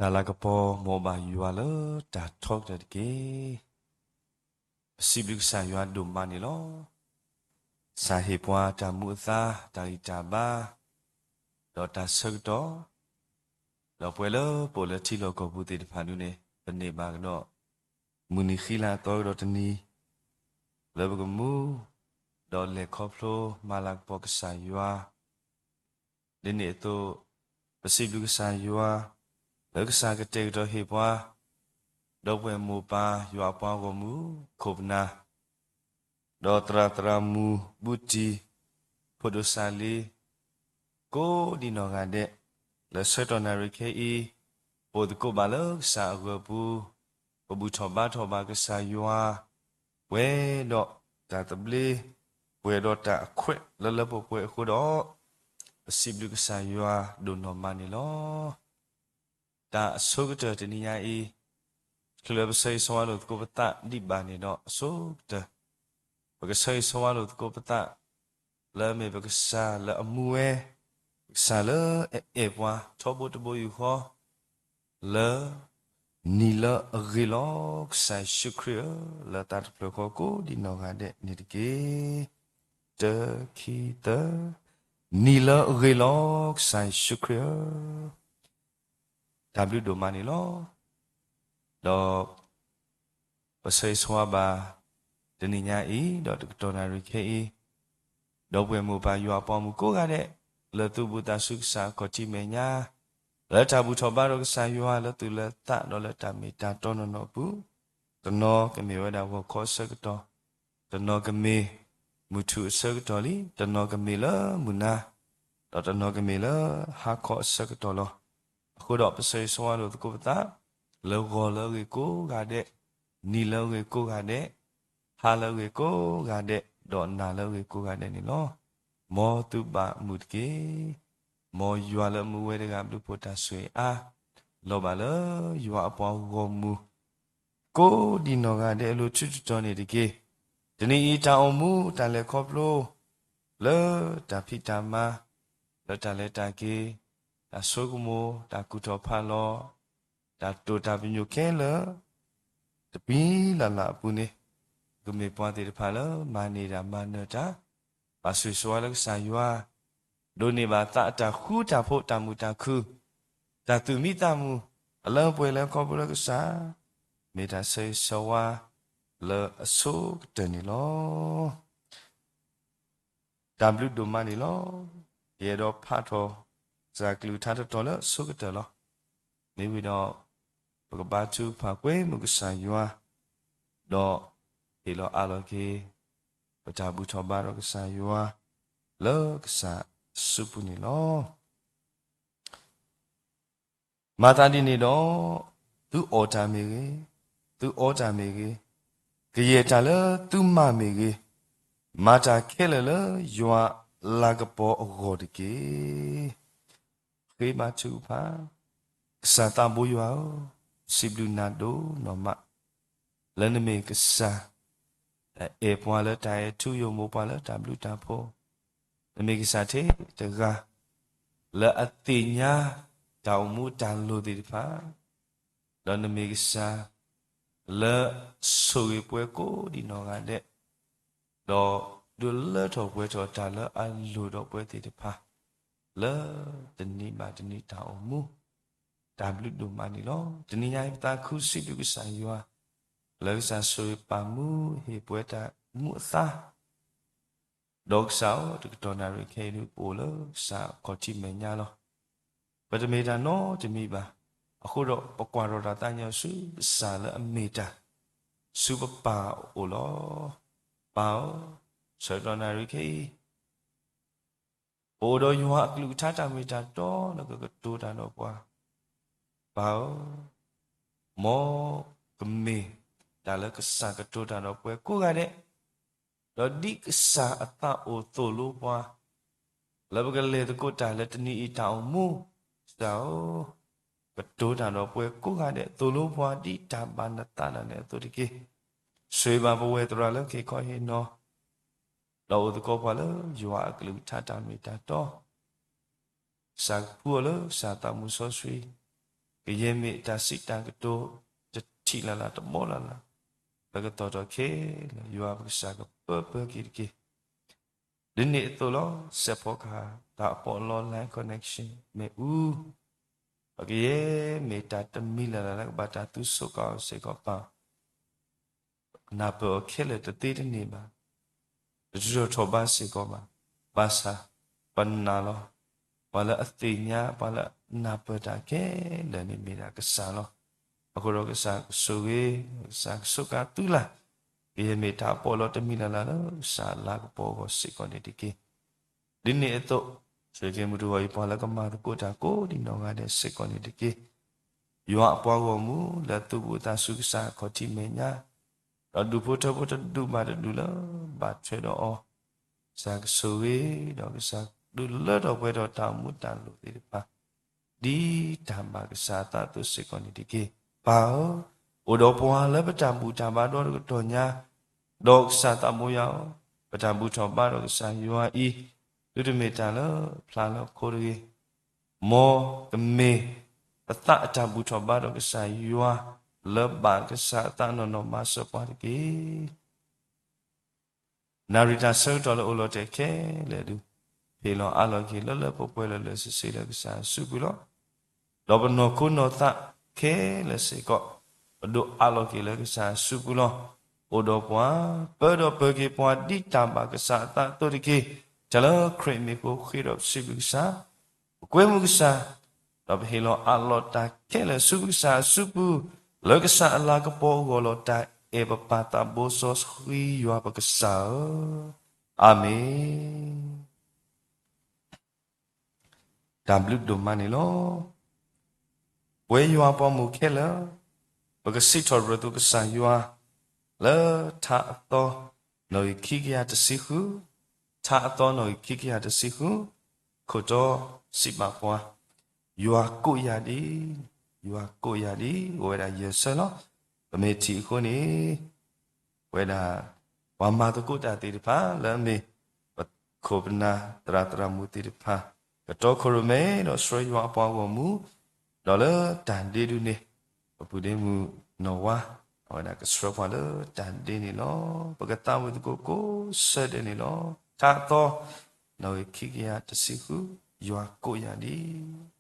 တၢ်လၤကပီၤ မ်ဘၣ်ယွၤလၢတၢ်ထီကတၢၢ်တက့ၢ်. ပစံးဘျုးကစၢ်ယွၤဒိၣ်မးန့ၣ်လီၤ. ကစၢ်ဟ့ၣ်ပှၤတၢ်မူအသါ, တၢ်ဂံၢ်တၢ်ဘါ, ဒီးတၢ်ဆၢကတီၢ်, ဒီးပဝဲလၢပအိၣ်လၢထံလီၢ်ကီၢ်ပူၤသ့ၣ်တဖၣ်ဒုန့ၣ် ပန့ၢ်ဘၣ်ကဒီး မုၢ်နံၤဃံလၤအသီကဒီးတနံၤ လၢပကမူ ဒီးလဲၤခီဖျိမၤလၤကပီၤကစၢ်ယွၤ ဒ်န့ၣ်အသိး, ပစံးဘျုးကစၢ်ယွၤ လၢကစၢ်ကတဲာ်ကတီၤဟ့ၣ်ပှၤ ဒီပုၢ်ဝဲၢ်မိၢ်ပၢ်ယွၤအပှၤဂီၢ်မုၢ်ခိၣ်ပနၢ်, ဒီးသရၣ်သရၣ်မုၣ်ဘူးတံၢ် ဖိဒိၣ်စၢ်လံၤ ကိးဒံနီၢ်ဂၤဒဲး, လၢဆၢကတီၢ်နၣ်ရံၣ်ခဲအံၤ ပအိၣ်သကိးဘၣ်လၢကစၢ်အဂၢၢ်ပူၤ, ပဘူၣ်ထီၣ်ဘါထီၣ်ဘၣ်ကစၢ်ယွၤ, ပှဲၤဒီးတၢ်သဘျ့, ပှဲၤဒီးတၢ်အခွဲးလၢလၢပှဲၤပှဲၤအဃိဒီး, ပစံးဘျုးကစၢ်ယွၤဒိၣ်နီၢ်မးန့ၣ်လီၤ. တၢ်အဆိကတၢၢ်တနံၤညါအံၤ, ချုးလၢပဆၢဂ့ၤဆၢဝါလိာ်သကိးပသးဒံးဘၣ်န့ၣ်ဒီးအဆိကတၢၢ်, ပကဆၢဂ့ၤဆၢဝါလိာ်သကိးပသး လၢအမ့ၢ်ပကစၢ်လၢအမူဝဲ, ပကစၢ်လၢအအဲၣ်ပှၤထီဘိတဘိယူၢ်ဃီ လၢ နံၤလၢအဂ့ၤလီၤ. ကစၢ်ယ့ၣ်ၡူးခရံာ်ဧၢ, လၢသးတဖျၢၣ်ဃီကိးဒံနီၢ်ဂၤဒဲးန့ၣ်တက့ၢ်. တၢ ခံ သၢ, နံၤလၢအဂ့ၤလီၤ. ကစၢ်ယ့ၣ်ၡူးခရံာ်ဧၢ, တၢ်ဘျုးဒိၣ်မးန့ၣ်လီၤ. ဒီး ပဆၢဂ့ၤဆၢဝါဘၣ် တနံၤညါအံၤ ဒီးတကတီၢ်နၣ်ရံၣ်ခဲအံၤ, ဒီပုၢ်ဝဲၢ်မိၢ်ပၢ်ယွၤအပှၤမုၣ်ကိးဂၤဒဲး, လၢသုဘူးသးဆူကစၢ်အခီၣ်ထံးမဲာ်ညါ, လၢတၢ်ဘူၣ်ထီၣ်ဘါထီၣ်ကစၢ်ယွၤလၢသူၣ်လၢသးဒီးလၢတၢ်မ့ၢ်တၢ်တီနီၢ်နီၢ်အပူၤ, တနီၤကမ့ၢ်ဝဲဒၣ်ဂီၤခီအဆၢကတီၢ်, တနီၤကမ့ၢ် မုၢ်ထူၣ်အဆၢကတီၢ်လံ, တနီၤကမ့ၢ်လၢမုၢ်နၤ, ဒီးတနီၤကမ့ၢ်လၢဟါခီအဆၢကတီၢ်လီၤ. အဃိဒီးပဆၢဂ့ၤဆၢဝါလိာ်သကိးပသး, လၢဂီၤလၢအဂ့ၤကိးဂၤဒဲး, နံၤလၢအဂ့ၤကိးဂၤဒဲး, ဟါလၢအဂ့ၤကိးဂၤဒဲး, ဒီးနၤလၢအဂ့ၤကိးဂၤဒဲးန့ၣ်လီၤ. မ်သုဘၣ်မုာ်တက့ၢ်. မ်ယွၤလၢအမူဝဲတဂၤဘျုးဖှိၣ်တၢ်ဆိၣ်ဂ့ၤအါ, လီၤဘၣ်လၢယွၤအပှၤဂီၢ်မုၢ် ကိးဒံနီၢ်ဂၤဒဲးအလိၤဆူတတီၤန့ၣ်တက့ၢ်. တနံၤအံၤတၢ်အိၣ်မူတၢ်လဲၤခီဖျိ လၢတၢ်ဖံးတၢ်မၤ, လၢတၢ်လဲၤတၢ်က့ၤ, တၢ်ဆိကမိၣ်, တၢ်ကူၣ်ထီၣ်ဖးလီၤ, တၢ်တိာ်တၢ်ပညိၣ်ခဲလၢာ် တပံၤလၢ်လၢ်အပူၤန့ၣ်, ကမ့ၢ်ပှၤသ့ၣ်တဖၣ်လၢမၤန့ၢ်တၢ်မၤနၢၤတၢ်, ဘၣ်ဆိၣ်ဂ့ၤဆိၣ်ဝါလၢကစၢ်ယွၤ, ဒိးန့ၢ်ဘၣ်သးအတၢ်ဃူတၢ်ဖိးတၢ်မုာ်တၢ်ခုၣ်, တၢ်သူၣ်မံသးမုာ်, အလၢပှဲၤလၢခီဖျိလၢကစၢ်, မ့ၢ်တၢ်ဆၢဂ့ၤဆၢဝါလၢအဆိကတၢၢ်န့ၣ်လီၤ. တၢ်ဘျုးဒိၣ်မးန့ၣ်လီၤ. ယအဲၣ်ဒိးဖးထီၣ် ကစၢ်ကလုၢ်ကထါတတီၤလၢအဆိကတၢၢ်လီၤ. မ့ၢ်ဝံၤဒီး ပကဘါထုကဖၣ်ကွဲမုာ်ကစၢ်ယွၤ, ဒီးဟ့ၣ်လီၤအးလီၤက့ၤ ပတၢ်ဘူၣ်ထီၣ်ဘါထီၣ်ကစၢ်ယွၤ လၢကစၢ်အစုပူၤန့ၣ်လီၤ. မၤသးဒ်န့ၣ်ဒီး, သုအီၣ်တၢ်မ့ၢ်ဂ့ၤ, သုအီတၢ်မ့ၢ်ဂ့ၤ, ကယဲၢ်တၢ်လၢသုမၤမ့ၢ်ဂ့ၤ, မၤတၢ်ခဲလၢာ်လၢယွၤလၤကပီၤအဂီၢ်တက့ၢ်. ဃ့ဘါထုကဖၣ်, ကစၢ်သးဘိယွၤဧၢ, စံးဘျုးနၤဒိၣ်နီၢ်မး လၢနမ့ၢ်ကစၢ် အဲၣ်ပှၤလၢတၢ်အဲၣ်ထူ, ယိာ်မိၢ်ပှၤလၢတၢ်ဘျုးတၢ်ဖှိၣ်, နမ့ၢ်ကစၢ်ထဲတဂၤ လၢအသ့ၣ်ညါတၢ်အိၣ်မူတၢ်လိၤသ့ၣ်တဖၣ်, ဒီးနမ့ၢ်ကစၢ် လၢဆိၣ်ဂ့ၤပှၤကိးဒံးနီၢ်ဂၤဒဲး, ဒီးဒုးလၢထီၣ်ပှဲၤထီၣ်တၢ်လၢအလိၣ်ဒီးပဝဲသ့ၣ်တဖၣ် လၢတနံၤဘၣ်တနံၤတၢ်အိၣ်မူ, တၢ်ဘျုးဒိၣ်မးန့ၣ်လီၤ. တနံၤညါအံၤပသးခုစံးဘျုးကစၢ်ယွၤ လၢကစၢ်ဆိၣ်ဂ့ၤပာ်မူဟ့ၣ်ပှဲၤတၢ်မူအသါ ဒီးကစၢ်ဧၢ, တကတီၢ်နၣ်ရံၣ်ခဲအံၤဒုး ပအိၣ်လၢကစၢ်အခီၣ်ထံးမဲာ်ညါလီၤ. ပတမ့ၢ်တၢ်နီတမံၤဘၣ်. အဃိဒီးပကွၢ်ထီၣ်တၢ်သးကညီၤဆူကစၢ်လၢအမ့ၢ်တၢ် ဆူပပၢ်အအိၣ်လီၤ. ပၢ်ဧၢ, ဆၢကတီၢ်နၣ်ရံၣ်ခဲအံၤ ပအိၣ်ဒီးယွၤအကလုၢ်ကထါတၢ်မ့ၢ်တၢ်တီလၢကကတိၤတၢ်ဒီးပှၤ, ပၢ်ဧၢ, မ်ကမ့ၢ်တၢ်လၢကစၢ်ကတိၤတၢ်ဒီးပှၤကိးဂၤဒဲး, ဒီးဒ်ကစၢ်အသးအိၣ်သိၣ်လိပှၤ လၢပကလဲၤသကိးတၢ်လၢတနံၤအံၤတၢ်အိၣ်မူ, ကစၢ်ဧၢ, ကတိၤတၢ်ဒီးပှၤကိးဂၤဒဲး, သိၣ်လိပှၤဒ်တၢ်ဘၣ်နသးဒၣ်နဲအသိးတက့ၢ်. ဆိၣ်ဂ့ၤဘၣ်ပဝဲသရၣ်လၢက့ၤခီဟ့ၣ်နီၤ, ဒီးအိၣ်သကိးပှၤလၢယွၤအကလုၢ်ကထါတၢ်မ့ၢ်တၢ်တီ, ကစၢ်ကဖှူအီၤလၢကစၢ်သးမူစီဆှံ, ကယဲၢ်မ့ၢ်တၢ်စံးတၢ်ကတိၤ တထံၣ်လၢ်လၢ်တဘီလၢ်လၢ် လၢကသီၣ်ထီၣ်ခဲလၢာ် ယွၤပကစၢ်ကပၢပၢက့ၤတက့ၢ်. ဒ်န့ၣ်အသိးလီၤ စဲးဖီကဟၣ် တၢ်အပီးအလီ line connection မ့ၣ်အူ ပကယဲၢ်မ့ၢ်တၢ်တမံၤလၢ်လၢ်လၢကဘၣ်တၢ်သူစ့ၢ်ကီးစ့ၢ်ကီးပၢ် နၢ်ပၢၢ်အီၤခဲလၢာ်တသ့တန့ၢ်ဘၣ်, တထုးထီၣ်ဘၣ်စ့ၢ်ကီးဘၣ်. ဘၣ်ဆၣ် ပနာ်လီၤ. ပှၤလၢအသ့ၣ်ညါ ပှၤလၢအနၢ်ပၢၢ်တၢ်ခဲလၢာ်န့ၣ်မ့ၢ်ဒၣ်ကစၢ်လီၤ. အဃိဒီးကစၢ်ကဆိၣ်ဂ့ၤ, ကစၢ်ကဆိၣ်ကါသုလၢ်, ကယဲၢ်မ့ၢ်တၢ်အပီးအလီတမံၤလၢ်လၢ်လၢကစၢ်အလၤကပီၤအဂီၢ်စ့ၢ်ကီးန့ၣ်တက့ၢ်. ဒ်န့ၣ်အသိး, ဆှၢက့ၤမုၢ်တဂီၤအံၤ ပှၤလၢကမၤသကိးတၢ်ကိးဒံးနီၢ်ဂၤဒဲးစ့ၢ်ကီးန့ၣ်တက့ၢ်. ယွၤအပှၤဂီၢ်မုၢ် လၢသူၣ်ဘီၣ်သးစူၤကစၢ်အခီၣ်ထံးမဲာ်ညါ, ဒီးဒူၣ်ဖိထၢဖိတဒူၣ်ဘၣ်တဒူၣ်လၢဘၣ်ထွဲဒီးအီၤ, ကစၢ်ကဆိၣ်ဂ့ၤ, ဒီးကစၢ်ဒုးလၢထီၣ်ပှဲၤထီၣ်တၢ်အိၣ်မူတၢ်လိၣ်သ့ၣ်တဖၣ်, ဒ်တၢ်ဘၣ်ကစၢ်အသးအသိးစ့ၢ်ကီးန့ၣ်တက့ၢ်. ပၢ်ဧၢ, အိၣ်ဒီးပှၤလၢပတၢ်ဘူၣ်တၢ်ဘါဒီတကတီၢ်ညါ, ဒီးကစၢ်သးဘိယွၤဧၢ, ပတၢ်ဘူၣ်ထီၣ်ဘါဒီးကစၢ်ယွၤအံၤ, သုတမ့ၢ်တၢ်လၢဖျါလၢခိတဂ့ၤ, မ်ကမ့ၢ်ပသးအတၢ်ဘူၣ်ထီၣ်ဘါဒီးကစၢ်ယွၤ, လၢဘၣ်ကစၢ်အသးနီၢ်နီၢ်မၤစၢၤပှၤတက့ၢ်. နၣ်ရံၣ်တၢ်ဆၢကတီၢ်လၢအိၣ်လီၤတဲာ်ခဲလၢာ်ဒုး, ဟ့ၣ်လီၤအးလီၤက့ၤလၢလၢပှဲၤပှဲၤလၢလၢဆ့ဆ့လၢကစၢ်အစုပူၤလီၤ. ဒီးပနီၢ်ခိနီၢ်သးခဲလၢာ်စ့ၢ်ကီး, ပဒိးအးလီၤက့ၤလၢကစၢ်အစုပူၤလီၤ. အိၣ်ဒီးပှၤ, ပၢဒီးပၢၤက့ၤပှၤဒ်တၢ်ဘၣ်ကစၢ်အသးအသိးတက့ၢ်. တၢ်လၢခရံာ်အမံၤအဃိဃ့ဒီးပစံးဘျုးကစၢ်, ပကွဲမုာ်ကစၢ်, ဒီးပဟ့ၣ်လီၤအးလီၤတၢ်ခဲလၢာ်ဆူကစၢ်အစုပူၤ, လၢကစၢ်အလၤကပီၤအဂီၢ်လီၤ. တၢ်အဲၣ်ပပၢ်သးဘိစီဆှံယွၤပကစၢ်ဧၢ, အၤမ့ၣ်. တၢ်ဘျုးဒိၣ်မးန့ၣ်လီၤ. ပဝဲယွၤပှၤမိၢ်ခဲလၢာ်, ပကစံးထီၣ်ပတြၢၤသကိးကစၢ်ယွၤ, လၢထါအသီ, နီၣ်ဂံၢ်ခံကယၤတဆံဃု, ထါအသီနီၣ်ဂံၢ်ခံကယၤတဆံဃု, ခိၣ်တီစံးဘၣ်ပှၤ, ယွၤကိးယၤဒ်, ယွၤကိးယၤဒ်, အိၣ်ဝဲဒၣ်ယဲၢ်ဆၢလီၤ. ပမ့ၢ်ထံၣ်အဃိန့ၣ် ဝဲဒၣ် ပှၤမၤသကိးတၢ်သ့ၣ်တဖၣ် လၢအမ့ၢ် ပခိၣ်ပနၢ်သရၣ်သရၣ်မုၣ်သ့ၣ်တဖၣ် ကတီခိၣ်ရိၣ်မဲဒီးဆှၢယွၤအပှၤဂီၢ်မူ, ဒီးလၢတၢ်ဒ့ဒုန့ၣ် ပပုၢ်ဒ့မုၣ်နီၢ်ဝါ အဝဲဒၣ်ကဆှၢပှၤလၢတၢ်ဒ့န့ၣ်လီၤ. ပကသးဝံၣ်သကိးကိးဆၢဒဲးန့ၣ်လီၤ. ထါအသီ နီၣ်ဂံၢ်ခံကယၤတဆံဃု, ယွၤကိးယၤဒ်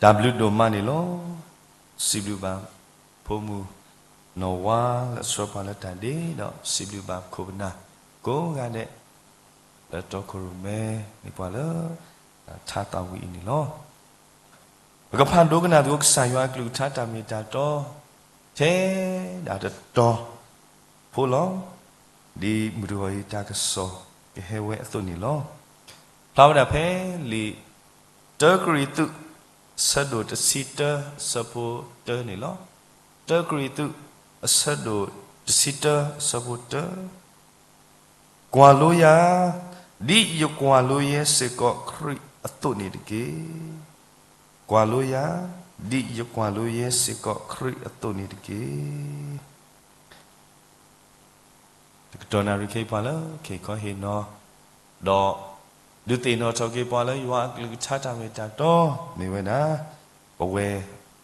တၢ်ဘျုးဒိၣ်မးန့ၣ်လီၤ. စံးဘျုးဘၣ်ဖိမုၣ်နီၢ်ဝါလၢအဆှၢပှၤလၢတၢ်ဒ့, ဒီးစံးဘျုးဘၣ်ခိၣ်ပနၢ်ကိးဂၤဒဲး လၢတီခိၣ်ရိၣ်မဲန့ၢ်ပှၤလၢ ထါသးဝံၣ်အံၤန့ၣ်လီၤ. ပကဖးဒိကနၣ်သကိးကစၢ်ယွၤအကလုၢ်ကထါတၢ်မ့ၢ်တၢ်တီ ထဲဒၣ်တတီၤဖိလီၤ. ဒ်မုၢ်တဂီၤအံၤတၢ်ကစီၣ်ကဟဲဝဲအသိးန့ၣ်လီၤ. ဖျါဝဲဒၣ်ဖဲလံာ် တၢကရံၣ်သူး အဆၢဒိၣ်တဆံတၢ အဆၢဖိတၢန့ၣ်လီၤ. တၢကရံၣ်သူး အဆၢဒိၣ်တဆံတၢ အဆၢဖိတၢ ကွၢ်လိယၤ, ဒ်ယကွၢ်လိယဲစ့ၢ်ကီးခရံာ်အသိးန့ၣ်တက့ၢ်. ကွၢ်လိယၤ, ဒ်ယကွၢ်လိယဲစ့ၢ်ကီးခရံာ်အသိးန့ၣ်တက့ၢ်. တကတီၢ်နၣ်ရံၣ်ခဲအံၤပှၤလၢ ကဟ့ၣ်ခီဟ့ၣ်နီၤ ဒီး ဒုးသ့ၣ်နီၣ်ထီၣ်က့ၤပှၤလၢယွၤအကလုၢ်ကထါတၢ်မ့ၢ်တၢ်တီ မ့ၢ်ဝဲဒၣ် ပဝဲ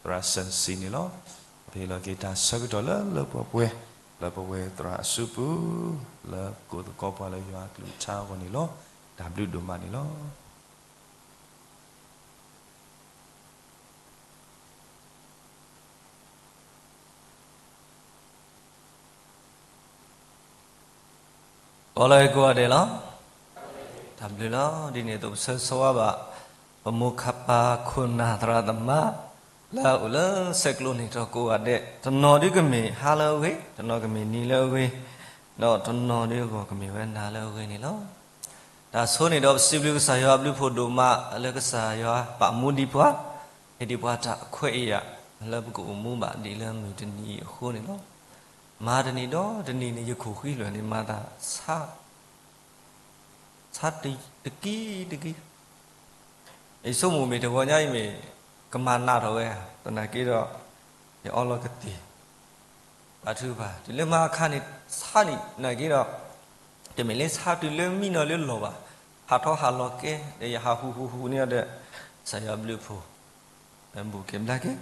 သရၣ်စၢၣ်စံန့ၣ်လီၤ. ပဟ့ၣ်လီၤက့ၤတၢ်ဆၢကတီၢ်လၢလၢပှဲၤပှဲၤ လၢပဝဲသရၣ်အစုပူၤ လၢကိးသကိးပှၤလၢယွၤအကလုၢ်ကထါအဂီၢ်န့ၣ်လီၤ. တၢ်ဘျုးဒိၣ်မးန့ၣ်လီၤ. ကိးလၢကိးဂၤဒဲးလီၤ. တၢ်ဘျုးလီၤ. ဒ်န့ၣ်အသိး ပဆၢဂ့ၤဆၢဝါဘၣ် ပမိၢ်ခါပၢ်ခိၣ်နၢ်သရၣ်သမါ လၢအအိၣ်လၢဆဲးကျိးန့ၣ်တကိးဂၤဒဲး, တနီၤဒုးကမ့ၢ်ဟါလၢအဂ့ၤ, တနီၤကမ့ၢ်နံၤလၢအဂ့ၤ, ဒီးတနီၤဒုးအဂီၢ်ကမ့ၢ်ဝဲနၤလၢအဂ့ၤန့ၣ်လီၤ. တၢ်ဆိန့ၣ်ဒီး ပစံးဘျုးကစၢ်ယွၤအဘျုးဖှိၣ်ဒိၣ်မး လၢကစၢ်ယွၤပာ်မူဒံးပှၤ, ဟ့ၣ်ဒံးပှၤတၢ်အခွဲးအယာ် လၢပကအိၣ်မူဘၣ်ဒံးလၢမုၢ်တနံၤအံၤအဃိန့ၣ်လီၤ. မၤတနံၤဒီးတနံၤန့ၣ် ယခိၣ်ဃံလၢာ်န့ၣ် မၤသးဆါ ဆါတကံတကံ. ယဆိကမိၣ်မ့ၢ်တဂီၤညါအံၤမ့ၢ် ကမၤနးထီၣ်ဝဲ, သနာ်က့ဒီး ယအီလီၤကသံၣ် ဘါထုကဖၣ် တုၤလၢမၤအခါန့ၣ် ဆါန့ၣ် နာ်က့ဒီး တမ့ၢ်လၢဆါတုၤလၢမံနီၤလၢလီၢ်ဘၣ်, ဟးထီၣ်ဟးလီၤကဲ ဒီးယဟးဟူးဟူးဟူးန့ၢ်ဒီး ကစၢ်ယွၤဘျုးဖှိၣ် မ့ၢ်ဘူၣ်က့ၤဘျါက့ၤ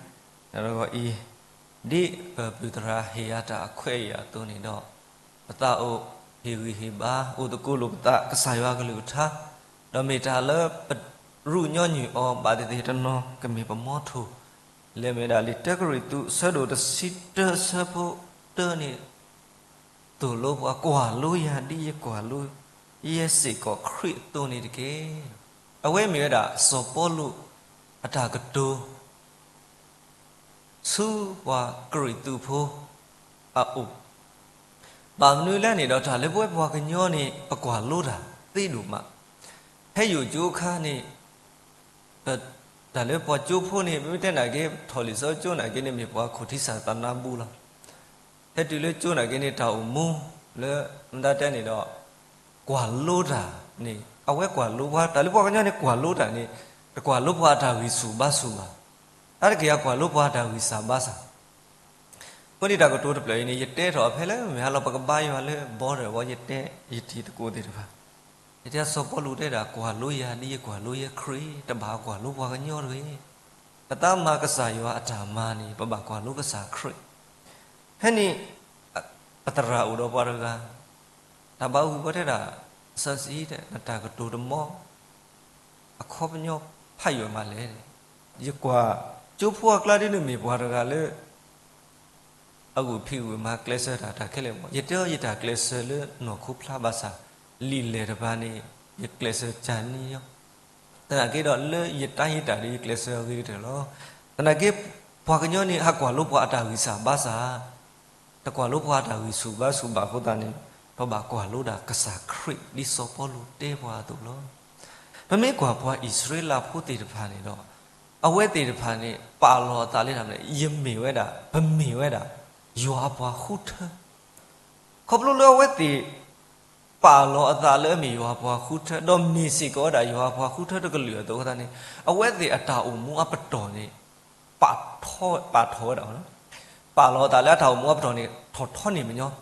တဂီၤအံၤ ဒ်ပပုၢ်သရၣ်ဟ့ၣ်ယၤတၢ်အခွဲးအယာ်အသိးန့ၣ်ဒီး ပသးအိၣ်ဟ့ၣ်ဂံၢ်ဟ့ၣ်ဘါ အိၣ်သကိးလိာ်ပသးကစၢ်ယွၤကလုၢ်ကထါ, ဒီးမ့ၢ်တၢ်လၢပရူးညီနုၢ်အီၤဘၣ်သ့ၣ်သ့ၣ်တနီၤ ကမ့ၢ်ပမီထိၣ် လဲၤမ့ၢ်ဒၣ်လံာ်တၢကရံၣ်သူး အဆၢဒိၣ်တဆံတၢ အဆၢဖိတၢန့ၣ် သိၣ်လိပှၤ ကွၢ်လိယၤ ဒ်ယကွၢ်လိယဲစ့ၢ်ကီးခရံာ်အသိးန့ၣ်တက့ၢ်. အဝဲမ့ၢ်ဝဲဒၣ်စီၤပီလူးအတၢ်ကတိၤ ဆူပှၤကရံၣ်သူးဖိအအိၣ်, ဘၣ်မနုၤလဲၣ်န့ၣ်ဒီး တၢ်လၢပဝဲပှၤကညီန့ၣ် ပကွၢ်လိတၢ်သ့ဒိၣ်မး, ဖဲယိာ်ကၠိအခါန့ၣ် တၢ်လၢပှၤကၠိဖိန့ၣ် မ့ၢ်တဲနာ်က့ ထီၣ်လံာ်စီဆှံကၠိနာ်က့န့ၣ် မ့ၢ်ပှၤခိၣ်ထံဆၣ်သးနါဘိလီၤ. ဟဲတုၤလၢကၠိနာ်က့န့ၣ် တၢ်အိၣ်မူလၢ မတၤတဲန့ၣ်ဒီး ကွၢ်လိတၢ်န့ၣ် အဝဲကွၢ်လိပှၤ တၢ်လၢပှၤကညီန့ၣ် ကွၢ်လိတၢ်န့ၣ် တကွၢ်လိပှၤအတၢ်ဂံၢ်ဆူၣ်ဘါဆူၣ်ဘၣ်. တၢ်တကယၤကွၢ်လိပှၤအတၢ်ဂံၢ်စၢ်ဘါစၢ် အဃိန့ၣ်တၢ်ကတိၤတဖျၢၣ်အံၤန့ၣ် ယတဲထီၣ်ဖဲလၢမ့ၢ်ဟါလီၤ ပကဘါယွၤလၢ border ဝဲ ယတဲယတံၤသကိးသ့ၣ်တဖၣ်, ယတဲစီၤပီလူးတဲဒၣ် ကွၢ်လိယၤဒ်ယကွၢ်လိယဲခရံာ် တဘၣ်ကွၢ်လိပှၤကညီတဂ့ၤ. ပသးမၤကစၢ်ယွၤအတၢ်မၤန့ၣ် ပဘၣ်ကွၢ်လိကစၢ်ခရံာ်. ဖဲန့ၣ် ပသရၣ်အိၣ်ဒီးပှၤတဂၤ တၢ်ဘၣ်ဝံၤဝဲတဲဒၣ် စီဆှံတဲ နတၢ်ကတိၤတမီ အခီပညီဖးယိၣ်မးလဲၣ်. ယကွၢ်ကၠိဖိအကျါဒ်န့ၣ်မ့ၢ်ပှၤတဂၤလၢ အဂုာ်ဖံးဂုာ်မၤကျဲးစၢးတၢ်တၢ်ခဲလၢာ်မး, ယတဲအီၤယတၢ်ကျဲးစၢးလၢနီၢ်ခိဖျါဘၣ်ဆၣ် လံာ်လဲၢ်တဖၣ်န့ၣ် ယကျဲးစၢးကၢ်န့ၢ်ယီၤ, သနာ်က့ဒီးလၢယတၢ်ဟ့ၣ်တၢ်ဒီး ယကျဲးစၢးအဂ့ၤကတၢၢ်လီၤ. သနာ်က့ ပှၤကညီန့ၣ် ဟးကွၢ်လိပှၤအတၢ်ဂံၢ်စၢ်ဘါစၢ် တကွၢ်လိပှၤအတၢ်ဂံၢ်ဆူၣ်ဘါဆူၣ်ဘၣ်အဃိသတးန့ၣ် ပဘၣ်ကွၢ်လိဒၣ်ကစၢ်ခရံာ် ဒ်စီၤပီလူးတဲပှၤအသိးလီၤ. ပမ့ၢ်ကွၢ်ပှၤအံၣ်စရ့လးဖိသ့ၣ်တဖၣ်န့ၣ်ဒီး အဝဲသ့ၣ်တဖၣ်န့ၣ် ပာ်လီၤအသးလၢတၢ်မနုၤလဲၣ်, ယမ့ၢ်ဝဲဒၣ် ပမ့ၢ်ဝဲဒၣ် ယွၤအပှၤဃုထၢ ခီဖျိလၢအဝဲသ့ၣ် ပာ်လီၤအသးလၢအမ့ၢ်ယွၤအပှၤဃုထၢ ဒီးမ့ၢ်စ့ၢ်ကီးဝဲဒၣ်ယွၤအပှၤဃုထၢတကလုာ်အသိးအဃိသတးန့ၣ် အဝဲသ့ၣ်အတၢ်အိၣ်မူအပတီၢ်န့ၣ် ပာ်ထီၣ်ဝဲဒၣ်, ပာ်လီၤအသးလၢအတၢ်အိၣ်မူအပတီၢ်န့ၣ် ထီၣ်ထီန့ၢ်မညီ အ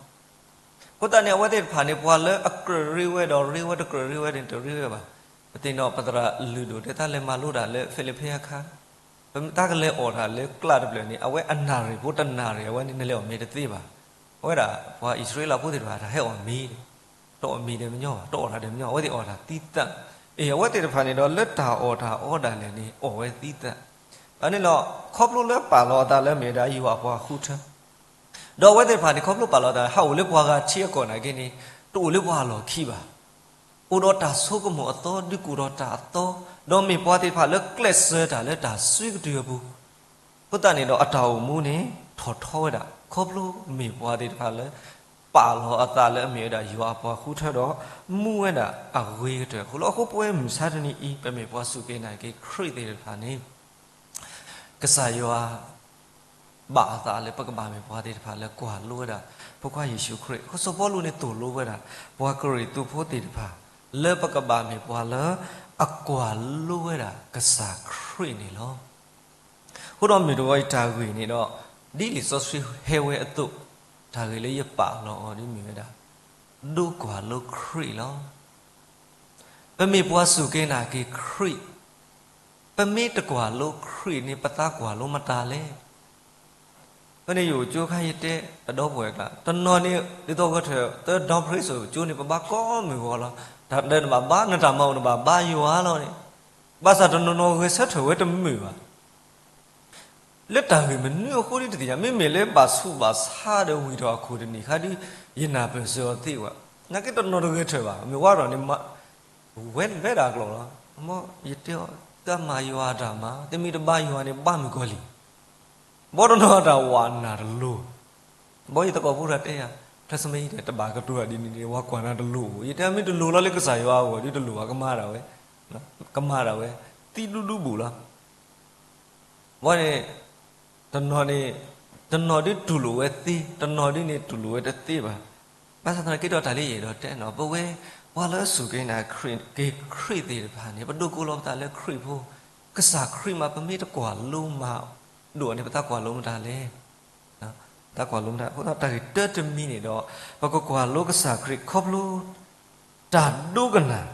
ဃိသတးန့ၣ် အဝဲသ့ၣ်တဖၣ်န့ၣ် ပှၤလၢအကြၢးရ့ဝဲဒီးရ့ဝဲတကြၢးရ့ဝဲန့ၣ် တရ့ဝဲဘၣ်. ပသ့ၣ်နီၣ်ပသရၣ်လုၢ်ဒိၣ်တဲ တၢ်လဲၤမၤလိတၢ်လၢ Philippines အခါ တၢ်ကလဲၤအီၣ်တၢ်လၢကျးတဖျၢၣ်န့ၣ် အဝဲအနၣ်ရံၣ်ဖိတနၣ်ရံၣ် အဝဲန့ၣ် နလဲၤအီၣ်မ့ၢ်တသ့ဘၣ်. အဝဲဒၣ်ပှၤအံၣ်စရ့လးဖိသ့ၣ်တဖၣ် တၢ်ဟဲအီၣ်မ့ၤန့ၣ် တအီၣ်မ့ၤဒီးမညီဘၣ်, တအီၣ်တၢ်ဒီးမညီ, အဝဲသ့ၣ်အီၣ်တၢ်သံသး. အ့ၣ် အဝဲသ့ၣ်တဖၣ်န့ၣ်ဒီး လၢတၢ်အီၣ်တၢ်အီဒၣ်လဲာ်န့ၣ် အီၣ်ဝဲသံသး. အန့ၣ်လီၤ, ခီဖျိလၢပာ်လီၤအသးလၢအမ့ၢ်ဝဲဒၣ်ယွၤအပှၤဃုထၢ, ဒီးအဝဲသ့ၣ်တဖၣ်န့ၣ် ခီဖျိပာ်လီၤအသး ဟးအိၣ်လၢပှၤဂၤထံအကီၢ်နာ်က့န့ၣ် တအိၣ်လၢပှၤအလီၢ်ခံဘၣ်. အိၣ်ဒီးတၢ်ဆိကမိၣ်အသီ, ဒုးကိၢ်ထီၣ်တၢ်အသီ, ဒီးမ့ၢ်ပှၤသ့ၣ်တဖၣ်လၢကျဲးစၢးတၢ်လၢတၢ်စုကတုၤအပူၤ, အဃိသတးန့ၣ်ဒီးအတၢ်အိၣ်မူန့ၣ် ထီၣ်ထီဝဲဒၣ် ခီဖျိမ့ၢ်ပှၤသ့ၣ်တဖၣ်လၢ ပာ်လီၤအသးလၢအမ့ၢ်ဝဲဒၣ်ယွၤအပှၤဃုထၢဒီး မူဝဲဒၣ်အဂ့ၤကတၢၢ်အဃိလီၤ. အဃိပဝဲမုၢ်မဆါတနံၤအံၤ ပမ့ၢ်ပှၤစူၢ်က့ၤနာ်က့ၤခရံာ်သ့ၣ်တဖၣ်န့ၣ် ကစၢ်ယွၤ ဘၣ်အသးလၢပကဘၣ်မ့ၢ်ပှၤသ့ၣ်တဖၣ်လၢကွၢ်လိဝဲဒၣ် ဖိခွါယ့ၣ်ၡူးခရံာ်. အဃိစီၤပီလူးန့ၣ်သိၣ်လိဝဲဒၣ် ပှၤကရံၣ်သူးဖိသ့ၣ်တဖၣ် လၢပကဘၣ်မ့ၢ်ပှၤလၢအကွၢ်လိဝဲဒၣ်ကစၢ်ခရံာ်န့ၣ်လီၤ. အဃိဒီးမုၢ်တဂီၤအံၤတၢ်ဂ့ၢ်န့ၣ်ဒီး ဒ်လံာ်စီဆှံဟဲဝဲအသိး, တၢ်ဂ့ၢ်လၢယပာ်လီၤအီၤဒ်မ့ၢ်ဝဲဒၣ် ဒိကွၢ်လိခရံာ်လီၤ. ပမ့ၢ်ပှၤစူၢ်က့ၤနာ်က့ၤခရံာ်, ပမ့ၢ်တကွၢ်လိခရံာ်န့ၣ် ပသးကွၢ်လိမတၤလဲၣ်. ဖဲန့ၣ်ယအိၣ်ကၠိခါယတဲ အဒီပုၢ်ဝဲၢ်ကျါ တနီၤန့ၣ် ဒ်သိးဂဲၤထၢၣ် သၢဒီဖရ့စိၤကၠိန့ၣ် ပဘါကိးမုၢ်ဂီၤလီၤ. တၢ်ဒၢးနဘၣ်ဘါ နတၢ်မၤအိၣ်နဘၣ်ဘါယွၤလီၤန့ၣ်, ဘၣ်ဆၣ်တနီၤနီၤဂဲၤဆၢထၢၣ်ဝဲတမုာ်ဘၣ်. လၢတၢ်ဂ့ၢ်မနုၤအဃိန့ၣ်တသ့ၣ်ညါ, မ့မ့ၢ်လၢဘၣ်ဆူးဘၣ်ဆါဒီးဝံၤထီၣ်အခိၣ်တနံၣ်ခါဒု ယနၢ်ပၢၢ်စၢၤအီၤသ့ဝဲ, နာ်က့တနီၤတဂဲၤထၢၣ်ဘၣ်, မ့ၢ်ဝဲဒီးန့ၣ် ဝဲလဲၤဒၣ်ကျိာ်လီၤ. မ်ယတဲအီၤ တၢ်မၤယွၤတၢ်မၤ, တမ့ၢ်တဘါယွၤန့ၣ် ဘါမုၣ်ကီၤလံၢ် ဘီတနီၤတၢ်ဝဲနၤတလိၤ, ဘီယသကိးဖိတၢ်တဲယၤ, ထၢစမ့ၢ်ယတဲ တဘၣ်ကတိၤဒ်န့ၣ်န့ၣ် ဝဲကွၢ်နၤတလိၤ, ယတဲမ့ၢ်တလိၤလီၤလၢကစၢ်ယွၤအဂီၢ်ဒုတလိၤဘၣ်, ကမၤဒၣ်ဝဲ, ကမၤဒၣ်ဝဲ, သံဒူဒူဘူးလီၤ. ဘီန့ၣ်, တနီၤန့ၣ်, တနီၤဒုတူၢ်လိာ်ဝဲသ့, တနီၤဒုန့ၣ်တူၢ်လိာ်ဝဲတသ့ဘၣ်. ဘၣ်ဆၣ်သနာ်က့ဒီးတၢ်လၢယအဲၣ်ဒိးတဲနီၤ ပဝဲ, ပှၤလၢအစူၢ်က့ၤနာ်က့ၤခရံာ်သ့ၣ်တဖၣ်န့ၣ် ပဒိးကိးလီၤပသးလၢခရံာ်ဖိ, ကစၢ်ခရံာ်မး ပမ့ၢ်တကွၢ်လိမၤဒိၣ်န့ၣ် ပသးကွၢ်လိမတၤလဲၣ်. ပသးကွၢ်လိမတၤ, အဃိသတးတၢ်ဂ့ၢ်တၢတမံၤန့ၣ်ဒီး, ပကကွၢ်လိကစၢ်ခရံာ်ခီဖျိ တၢ်ဒိကနၣ်,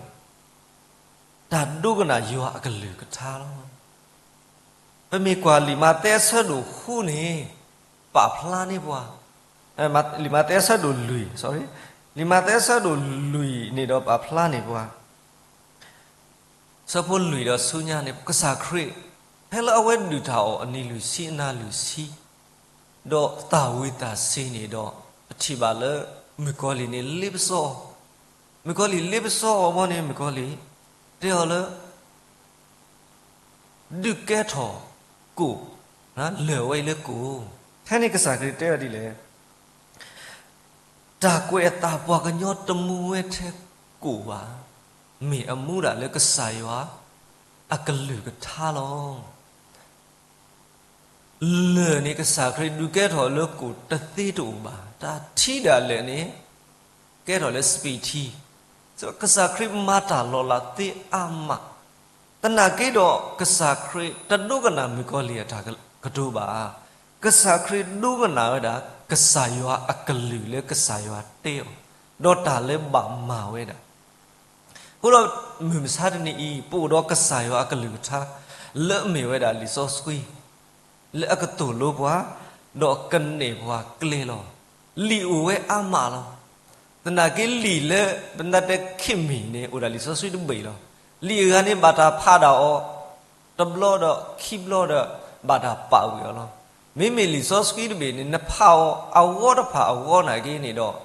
တၢ်ဒိကနၣ်ယွၤအကလုၢ်ကထါလီၤ. ပမ့ၢ်ကွၢ်လံာ်မးသဲအဆၢဒိၣ်ဃုန့ၣ်, ပာ်ဖျါန့ၢ်ပှၤ, လံာ်မးသဲအဆၢဒိၣ်လွံၢ်, လံာ်မးသဲအဆၢဒိၣ်လွံၢ်န့ၣ်ဒီးပာ်ဖျါန့ၢ်ပှၤ ဆၢဖိလွံၢ်ဒီးဆူညါန့ၣ် ကစၢ်ခရံာ် ဖဲလၢအဝဲဒုၣ်တၢ်အီၣ်အနံၤလွံၢ်ဆံအနၤလွံၢ်ဆံ, ဒီးသၣ်ဝံၤသၣ်စ့ၤန့ၣ်ဒီး ပထံၣ်ဘၣ်လၢ မုၣ်ကီၤလံၢ်န့ၣ်လ့ပစီအီၤ, မုၣ်ကီၤလံၢ်လ့ပစီအီၤဘီန့ၣ် မုၣ်ကီၤလံၢ် တဲအီၤလၢ ဒုးကဲထီၣ်ကိၣ်, လၢၢ်ဝဲအံၤလၢကိၣ်, ထဲန့ၣ်ကစၢ်ခရံာ်တဲအီၤဒ်လဲၣ်, တၢ်ကွဲးအသးပှၤကညီတမူဝဲထဲကိၣ်ဘၣ်, မ့ၢ်အမူဒၣ်လၢကစၢ်ယွၤအကလုၢ်ကထါလီၤ. လၢၢ်န့ၣ်ကစၢ်ခရံာ်ဒုးကဲထီၣ်လၢကိၣ်တသ့တအိၣ်ဘၣ်, တၢ်ထံဒၣ်လဲာ်န့ၣ် ကဲထီၣ်လၢစပံးထံ, ကစၢ်ခရံာ်မၤတၢ်လီၤလးသ့အါမး, သနာ်က့ဒီးကစၢ်ခရံာ်တဒိကနၣ်မုၣ်ကီၤလံၢ်အတၢ်ကတိၤဘၣ်, ကစၢ်ခရံာ်ဒိကနၣ်ဝဲဒၣ် ကစၢ်ယွၤအကလုၢ်လၢကစၢ်ယွၤတဲအီၤ, ဒီးတၢ်လၢဘၣ်မၤဝဲဒၣ် အဃိဒီးမုၢ်မဆါတနံၤအံၤ ပအိၣ်ဒီးကစၢ်ယွၤအကလုၢ်ကထါ လၢအမ့ၢ်ဝဲဒၣ်လံာ်စီဆှံ လၢအကသိၣ်လိပှၤ ဒီးကနဲၣ်ပှၤကျဲလီၤ. လံာ်အိၣ်ဝဲအါမးလီၤ. သနာ်က့လံာ်လၢပနၢ်တဲခ့ၣ်မံၤန့ၣ် အိၣ်ဒၣ်လံာ်စီဆှံတဘ့ၣ်လီၤ. လံာ်အဂၤန့ၣ် ဘၣ်တၢ်ဖးဒၣ်အီၤ တဘျီဒီးခံဘျီဒီး ဘၣ်တၢ်ပာ်ဝံၤအီၤလီၤ. မ့မ့ၢ်လံာ်စီဆှံတဘ့ၣ်န့ၣ် နဖးအီၤအဂီၢ်တဖၣ်အဂီၢ်နာ်က့န့ၣ်ဒီး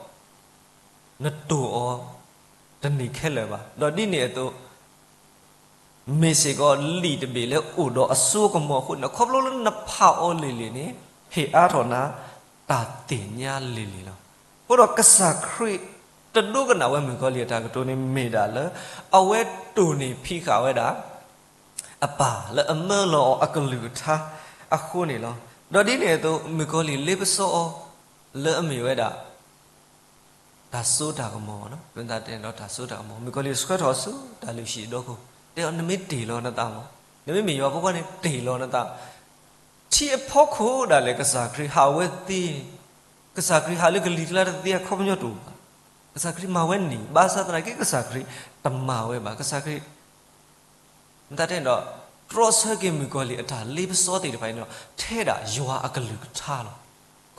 နတိၢ်အီၤ တန့ၢ်ခဲလၢာ်ဘၣ်. ဒီးဒ်န့ၣ်အသိး မ့ၢ်စ့ၢ်ကီးလံာ်တဘ့ၣ်လၢအိၣ်ဒီးအစိကမီၤအဃိန့ၣ် ခီဖျိလၢနဖးအီၤလံၤလံၤန့ၣ် ဟ့ၣ်အါထီၣ်နၤတၢ်သ့ၣ်ညါလံၤလံၤလီၤ. အဃိဒီးကစၢ်ခရံာ်တဒိကနၣ်ဝဲမုၣ်ကီၤလံၢ်အတၢ်ကတိၤန့ၣ် မ့ၢ်ဒၣ်လၢ အဝဲတိၢ်န့ၢ်ဖံးဃာ်ဝဲဒၣ် အပၢ်လၢအမၢလီၤအီၤအကလုၢ်ကထါအဃိန့ၣ်လီၤ. ဒီးဒ်န့ၣ်အသိး မုၣ်ကီၤလံၢ်လ့ပစီအီၤ လၢအမ့ၢ်ဝဲဒၣ် တၢ်စိတၢ်ကမီၤ, ပမ့ၢ်တဲဒီးတၢ်စိတၢ်ကမီၤ, မုၣ်ကီၤလံၢ်ဆှၢထီၣ်ဆူတၢ်လုၢ်ဟံၣ်အဒီခိၣ်, တဲအီၤ နမ့ၢ်တ့ၢ်လီၤနသးမး, နမ့ၢ်မ့ၢ်ယွၤဖိခွါန့ၣ် တ့ၢ်လီၤနသး. ထံအဖီခိၣ်ဒၣ်လဲာ် ကစၢ်ခရံာ်ဟးဝဲသ့, ကစၢ်ခရံာ်ဟးလၢကလံၤကျါတသ့အခီပညီတအိၣ်ဘၣ်. ကစၢ်ခရံာ်မၤဝဲန့ၣ် ဘၣ်ဆၣ်သနာ်က့ကစၢ်ခရံာ်တမၤဝဲဘၣ်. ကစၢ်ခရံာ် မ့ၢ်တၢ်တဲဒီး တြီဆၢက့ၤမုၣ်ကီၤလံၢ်အတၢ်လ့ပစီသ့ၣ်တဖၣ်အံၤန့ၣ်ဒီး ထဲဒၣ်ယွၤအကလုၢ်ကထါလီၤ.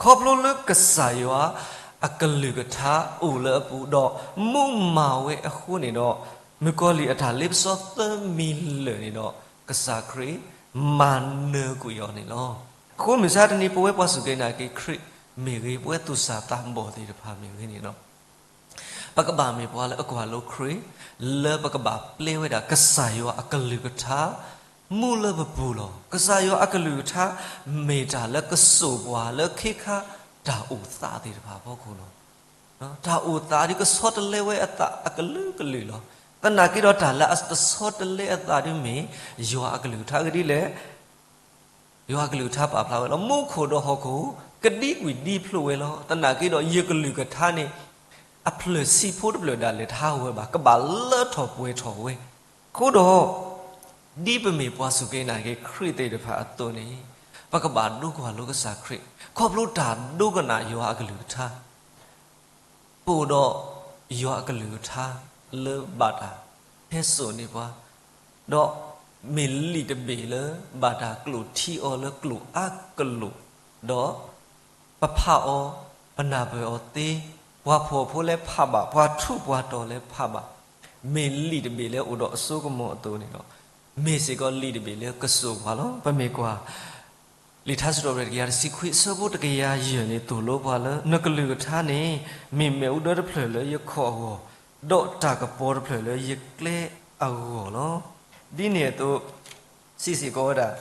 ခီဖျိလၢကစၢ်ယွၤအကလုၢ်ကထါအိၣ်လၢအပူၤဒီး မူမၤဝဲအဃိန့ၣ်ဒီး မုၣ်ကီၤလံၢ်အတၢ်လ့ပစီသၢမံၤလၢာ်န့ၣ်ဒီး ကစၢ်ခရံာ် မၤနၢၤကွံာ်အီၤန့ၣ်လီၤ. အဃိမုၢ်ဆါတနံၤ ပဝဲပှၤစူၢ်က့ၤနာ်က့ၤခရံာ်မ့ၢ်ဂ့ၤ, ပဝဲသူၣ်စၢ်သးဘီၣ်သ့ၣ်တဖၣ်မ့ၢ်ဂ့ၤန့ၣ်လီၤ, ပကဘၣ်မ့ၢ်ပှၤလၢအကွၢ်လိခရံာ်, လၢပကဘၣ်ပျဲဝဲဒၣ်ကစၢ်ယွၤအကလုၢ်ကထါ မူလၢပပူၤလီၤ. ကစၢ်ယွၤအကလုၢ်ကထါ မ့ၢ်တၢ်လၢကစိာ်ပှၤလၢခ့ခါတၢ်အိၣ်သးသ့ၣ်တဖၣ်အဖီခိၣ်လီၤ. တၢ်အိၣ်သးဒ်ကဆီတလဲဝဲအသးအကလုာ်ကလုာ်လီၤ. သနာ်က့ဒီးတၢ်လၢအတဆီတလဲအသးဒ်မ့ၢ် ယွၤအကလုၢ်ကထါအဂ့ၢ်ဒ်လဲၣ် ယွၤအကလုၢ်ကထါပာ်ဖျါဝဲလီၤ. မူခိၣ်ဒီးဟီၣ်ခိၣ် ကဒံကွံာ်ဒံဖျိးဝဲလီၤ. သနာ်က့ဒီးယကလုၢ်ကထါန့ၣ် အဖျၢၣ်ဆံးဖိတဖျၢၣ်ဒၣ်လဲာ် တဟးဂီၤဝဲဘၣ်, ကဘၣ်လၢထီၣ်ပှဲၤထီၣ်ဝဲ. အဃိဒီး ဒ်ပမ့ၢ်ပှၤစူၢ်က့ၤနာ်က့ၤခရံာ်သ့ၣ်တဖၣ်အသိးန့ၣ် ပကဘၣ်ဒိကွၢ်လိကစၢ်ခရံာ် ခီဖျိတၢ်ဒိကနၣ်ယွၤအကလုၢ်ကထါ ပအိၣ်ဒီးယွၤအကလုၢ်ကထါလၢဘၣ်တၢ်ဟဲစိာ်န့ၢ်ပှၤ, ဒီးမ့ၢ်လံာ်တဘ့ၣ်လၢဘၣ်တၢ်ကျိာ်ထံအီၤလၢကျိာ်အါကလိာ်, ဒီးပဖးအီၤ, ပနၢ်ပၢၢ်အီၤသ့, ပှၤဖှီၣ်ဖိလဲၣ်ဖးဘၣ်, ပှၤထူးပှၤတီၤလဲၣ်ဖးဘၣ်, မ့ၢ်လံာ်တဘ့ၣ်လၢအိၣ်ဒီးအစိကမီၤအသိးန့ၣ်ဒီး မ့ၢ်စ့ၢ်ကီးလံာ်တဘ့ၣ်လၢကစိာ်ပှၤလီၤ. ပမ့ၢ်ကွၢ် လံာ်ထါစံးထီၣ်ပတြၢၤတကယၤတဆံခွံအဆၢဖိတကယၤယဲၢ်န့ၣ် သိၣ်လိပှၤလၢ နကလုၢ်ကထါန့ၣ် မ့ၢ်မ့ၣ်အူဒၢတဖျၢၣ်လၢယခီၣ်အဂီၢ်, ဒီးတၢ်ကပီၤတဖျၢၣ်လၢယကျဲအဂီၢ်လီၤ. ဒ်န့ၣ်အသိး စံးစ့ၢ်ကီးဝဲဒၣ်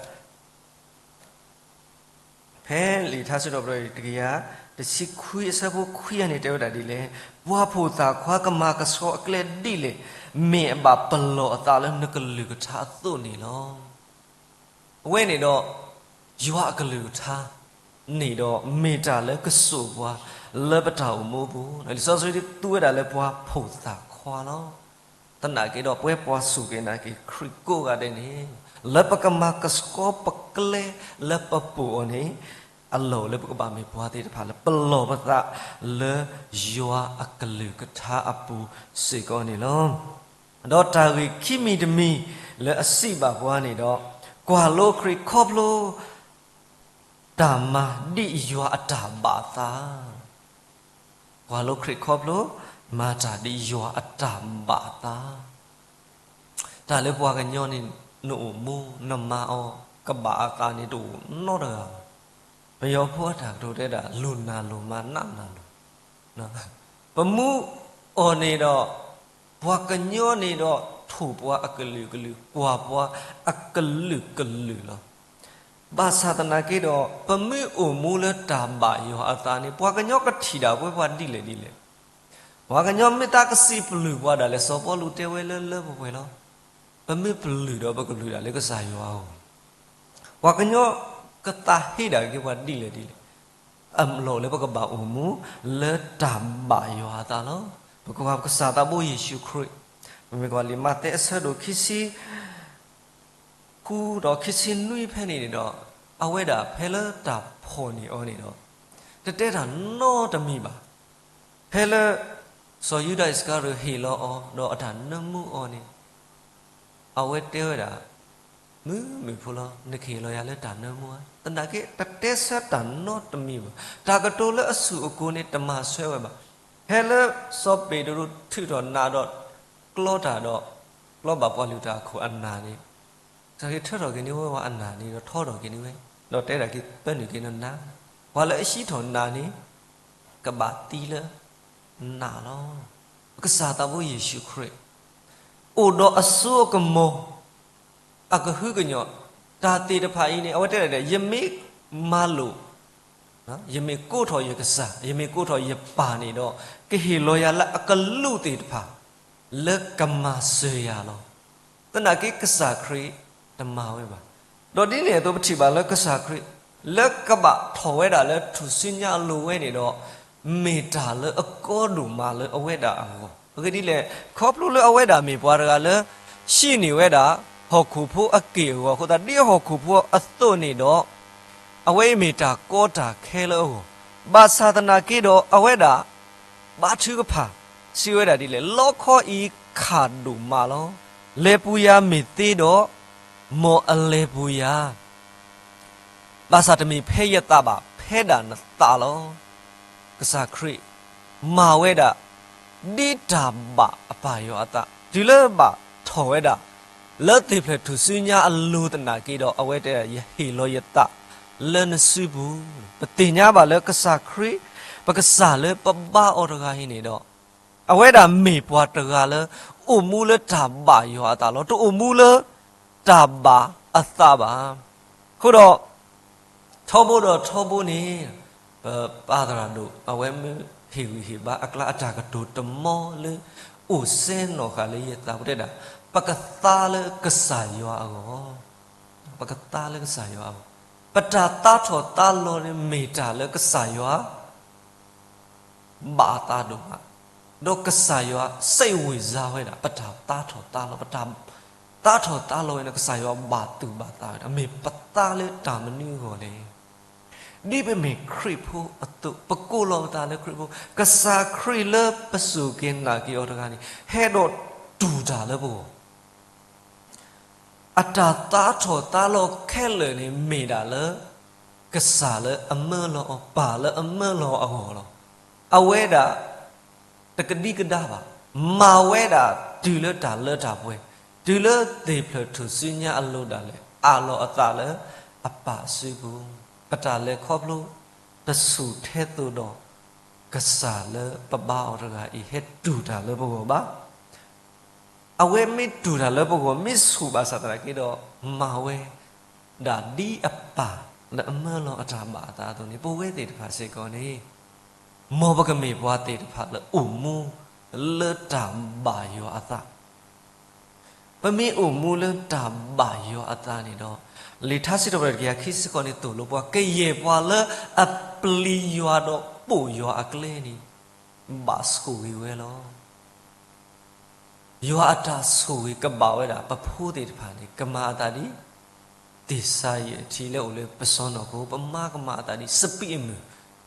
ဖဲလံာ်ထါစံးထီၣ်ပတြၢၤတကယၤတဆံခွံအဆၢဖိခွံန့ၣ် တဲဝဲဒၣ်ဒ်လဲၣ်, ပှၤဖိၣ်သၣ်ခွါကမၤကဆှီအကျဲဒ်လဲၣ်, မ့ၢ်အဘၣ်ပလီၢ်အသးလၢနကလုၢ်ကထါအသိးန့ၣ်လီၤ. အဝဲန့ၣ်ဒီး ယွၤအကလုၢ်ကထါန့ၣ်ဒီး မ့ၢ်တၢ်လၢကစိာ်ပှၤလၢပတၢ်အိၣ်မူအပူၤ, လံာ်စီဆှံသူဝဲဒၣ်လၢပှၤဖိၣ်သၣ်ခွါလီၤ. သနာ်က့ဒီး ပဝဲပှၤစူၢ်က့ၤနာ်က့ၤခရံာ်ကိးဂၤဒဲးန့ၣ် လၢပကမၤကဆှီပကျဲလၢပပိာ်အီၤန့ၣ် အလီၢ်လၢပကဘၣ်မ့ၢ်ပှၤသ့ၣ်တဖၣ်လၢပလီၢ်ပသးလၢ ယွၤအကလုၢ်ကထါအပူၤစ့ၢ်ကီးန့ၣ်လီၤ. ဒီးတၢ်ဂ့ၢ်ခံမံၤတမံၤလၢအစံးဘၣ်ပှၤန့ၣ်ဒီး ကွၢ်လိခရံာ်ခီဖျိ တၢ်မၤဒ်ယွၤအတၢ်ဘၣ်အသး, ကွၢ်လိခရံာ်ခီဖျိ မၤတၢ်ဒ်ယွၤအတၢ်ဘၣ်အသး. တၢ်လၢပှၤကညီန့ၣ် နအိၣ်မူ နမၤအီၤ ကဘၣ်အသးန့ၣ်တအိၣ်နီတဂၤဘၣ်. ပယီၤဖိအတၢ်ကတိၤတဲဒၣ် လူၤနၤလူၤမၤနးနၤလူၤ ပမူအီၤန့ၣ်ဒီး ပှၤကညီန့ၣ်ဒီး ထိၣ်ပှၤအကလုာ်ကလုာ် ကွၢ်ပှၤအကလုာ်ကလုာ်လီၤ. ဘၣ်ဆၣ်သနာ်က့ဒီး ပမ့ၢ်အိၣ်မူလၢတၢ်ဘၣ်ယွၤအသးန့ၣ် ပှၤကညီကထံၣ်ဒၣ်ပဝဲပှၤဒ်လဲၣ်ဒ်လဲၣ်. ပှၤကညီမ့ၢ်သးကစံးပျုၢ်ပှၤဒၣ်လဲာ် စီၤပီလူးတဲဝဲလၢလၢပှဲၤပှဲၤလီၤ. ပမ့ၢ်ပျုၢ်ဒီးပကပျုၢ်ဒၣ်လၢကစၢ်ယွၤအဂီၢ် ပှၤကညီကသးဟ့ဒၣ်က့ၤပှၤဒ်လဲၣ်ဒ်လဲၣ်. အလီၢ်လၢပကဘၣ်အိၣ်မူလၢတၢ်ဘၣ်ယွၤအသးလီၤ. ပကကွၢ်ပကစၢ်သးဘိယ့ၣ်ၡူးခရံာ်, ပမ့ၢ်ကွၢ်လံာ်မးသဲအဆၢဒိၣ်ခံဆံဃုဒီးခံဆံနွံဖဲန့ၣ်န့ၣ်ဒီး အဝဲဒၣ်ဖဲလၢတၢ်ဖီၣ်န့ၢ်အီၤန့ၣ်ဒီး တတဲတၢ်နီတမံၤဘၣ်. ဖဲလၢ စီၤယူဒၤအံၣ်စကၤရံၤဟ့ၣ်လီၤအီၤ ဒီးအတၢ်နၢမူအီၤန့ၣ် အဝဲတဲဝဲဒၣ် မုၢ်မုၢ်ဖိလီၤ နကဟ့ၣ်လီၤယၤလၢတၢ်နၢမူဧါ. သနာ်က့ တတဲဆၢတၢ်နီတမံၤဘၣ်. တၢ်ကတိၤလၢအဆူၣ်အကိၤန့ၣ် တမၤဆၢဝဲဘၣ်. ဖဲလၢစီၤပ့းတရူးထုးထီၣ်နးဒီး ကျီတၢ်ဒီး ကျီဘၣ်ပှၤလုၢ်တၢ်အခိၣ်အနၢ်န့ၣ် ကစၢ်ခရံာ်ထၢထီၣ်က့ၤန့ၢ်ဝဲပှၤအနၢ်န့ၣ်ဒီးထီထီၣ်က့ၤန့ၢ်ဝဲ, ဒီးတဲဒၣ်က့ၤပၢနုာ်က့ၤနနၢ်, ပှၤလၢအဟံးထီၣ်နးန့ၣ် ကဘၣ်သံလၢနးလီၤ. ပကစၢ်သးဘိယ့ၣ်ၡူးခရံာ် အိၣ်ဒီးအစိအကမီၤ အကဟုကညီၢ် တၢ်သ့ၣ်တဖၣ်အံၤန့ၣ် အဝဲတဲဒၣ် ယမ့ၢ်မၤလိာ် ယမ့ၢ်ကိးထီၣ်ယကစၢ် ယမ့ၢ်ကိးထီၣ်ယပၢ်န့ၣ်ဒီး ကဟ့ၣ်လီၤယၤလၢအကလူးသ့ၣ်တဖၣ် လၢကမၤစၢၤယၤလီၤ. သနာ်က့ကစၢ်ခရံာ်တမၤဝဲဘၣ်. ဒီးဒ်န့ၣ်အသိးပထံၣ်ဘၣ်လၢကစၢ်ခရံာ် လၢကဘၣ်ထီၣ်ဝဲဒၣ်လၢထူၣ်စုညါအလိၤဝဲန့ၣ်ဒီး မ့ၢ်တၢ်လၢအကီဒိၣ်မးလၢအဝဲဒၣ်အဂီၢ်. အဂ့ၢ်ဒ်လဲၣ်, ခီဖျိလၢအဝဲဒၣ်မ့ၢ်ပှၤတဂၤလၢ ဟံးန့ၢ်ဝဲဒၣ် ဟီၣ်ခိၣ်ဖိအက့ၢ်အဂီၤအဃိသတး ဒ်ဟီၣ်ခိၣ်ဖိအသိးန့ၣ်ဒီး အဝဲအံၤမ့ၢ်တၢ်ကီတၢ်ခဲလၢအဂီၢ်, ဘၣ်ဆၣ်သနာ်က့ဒီး အဝဲဒၣ် ဘါထုကဖၣ် စံးဝဲဒၣ်ဒ်လဲၣ်, လီခီအံၤခးဒိၣ်မးလီၤ. လဲၤပူၤယၤမ့ၢ်သ့ဒီး မ်အလဲၤပူၤယၤ ဘၣ်ဆၣ်တမ့ၢ်ဖဲယသးဘၣ် ဖဲဒၣ်နသးလီၤ. ကစၢ်ခရံာ် မၤဝဲဒၣ် ဒ်တၢ်ဘၣ်အပၢ်ယွၤအသး တုၤလၢဘၣ်ထီၣ်ဝဲဒၣ် လၢသ့ၣ်ဖျၢၣ်ထူၣ်စုညါအလိၤသနာ်က့ဒီး အဝဲတဲ ယဟ့ၣ်လီၤယသးလၢနစုပူၤ. ပသ့ၣ်ညါဘၣ်လၢကစၢ်ခရံာ်, ပကစၢ်လၢပဘါအီၤတဂၤအံၤန့ၣ်ဒီး အဝဲဒၣ်မ့ၢ်ပှၤတဂၤလၢ အိၣ်မူလၢတၢ်ဘၣ်ယွၤအသးလီၤ. တအိၣ်မူလၢတၢ်ဘၣ်အသးဘၣ်. အဃိဒီး ထီဘိဒီးထီဘိန့ၣ် ပပၢ်သရၣ်ဒိၣ် အဝဲမ့ၢ်ဟ့ၣ်ဂံၢ်ဟ့ၣ်ဘါအကျါ အတၢ်ကတိၤတမီလၢ အိၣ်စဲနီၣ်ဃာ်လၢယသးပူၤ တဲဒၣ်, ပကသါလၢကစၢ်ယွၤအဂီၢ်, ပကသါလၢကစၢ်ယွၤအဂီၢ်, ပတၢ်သါထီၣ်သါလီၤန့ၣ် မ့ၢ်တၢ်လၢကစၢ်ယွၤ ဘၣ်အသးဒိၣ်မး, ဒီးကစၢ်ယွၤစံးဝံၤစါဝဲဒၣ် ပတၢ်သါထီၣ်သါလီၤ, ပတၢ်သါထီၣ်သါလီၤဝဲန့ၣ် ကစၢ်ယွၤဘၣ်သူၣ်ဘၣ်သးဝဲဒၣ်, မ့ၢ်ပသါလၢတၢ်မနုၤအဂီၢ်လဲၣ်. ဒ်ပမ့ၢ်ခရံာ်ဖိအသိး ပကိးလီၤပသးလၢခရံာ်ဖိ, ကစၢ်ခရံာ်လၢပစူၢ်က့ၤနာ်က့ၤအီၤတဂၤန့ၣ် ဟဲဒီးတူၢ်တၢ်လၢပဂီၢ် အတၢ်သါထီၣ်သါလီၤခဲလၢာ်န့ၣ် မ့ၢ်ဒၣ်လၢ ကစၢ်လၢအမၢလီၤအီၤ ပၢ်လၢအမၢလီၤအီၤအဂီၢ်လီၤ. အဝဲဒၣ် တကဒံကဒါဘၣ်, မၤဝဲဒၣ်တုၤလၢတၢ်လၢတၢ်ပှဲၤ, တုၤလၢသ့ၣ်ဖျၢၣ်ထူၣ်စုညါအလိၤဒၣ်လဲာ် အးလီၤအသးလၢအပၢ်အစုပူၤ, ပတၢ်လဲၤခီဖျိတဆူၣ်ထဲသိးဒီး ကစၢ်လၢပဘါအီၤတဂၤအံၤ ဟဲတူၢ်တၢ်လၢပဂီၢ်ဘၣ်. အဝဲမ့ၢ်တူၢ်တၢ်လၢပဂီၢ် မ့ၢ်ဆူၣ်ဘၣ်ဆၣ်သနာ်က့ဒီး မၤဝဲဒၣ်ဒ်အပၢ်လၢအမၢလီၤအတၢ်ဘၣ်အသးအသိးန့ၣ် ပဝဲသ့ၣ်တဖၣ်စ့ၢ်ကီးန့ၣ် မ်ပကမ့ၢ်ပှၤသ့ၣ်တဖၣ်လၢအိၣ်မူလၢတၢ်ဘၣ်ယွၤအသး ပမ့ၢ်အိၣ်မူလၢတၢ်ဘၣ်ယွၤအသးန့ၣ်ဒီး လံာ်ထါစံးထီၣ်ပတြၢၤတကယၤခံဆံဃိးန့ၣ် သိၣ်လိပှၤ ကယဲၢ်ပှၤလၢအပျံၤယွၤဒီးပိာ်ယွၤအကျဲန့ၣ် ဘၣ်ဆိၣ်ဂ့ၤဝဲလီၤ. ယွၤအတၢ်ဆိၣ်ဂ့ၤကဘၣ်ဝဲဒၣ် ပဖိသ့ၣ်တဖၣ်န့ၣ် ကမၤအသးဒ် သ့ၣ်စၤယံးအထံလၢအိၣ်လၢပစီနီၢ်ခိ, ပမါကမၤအသးဒ်စပံးအမုၢ်,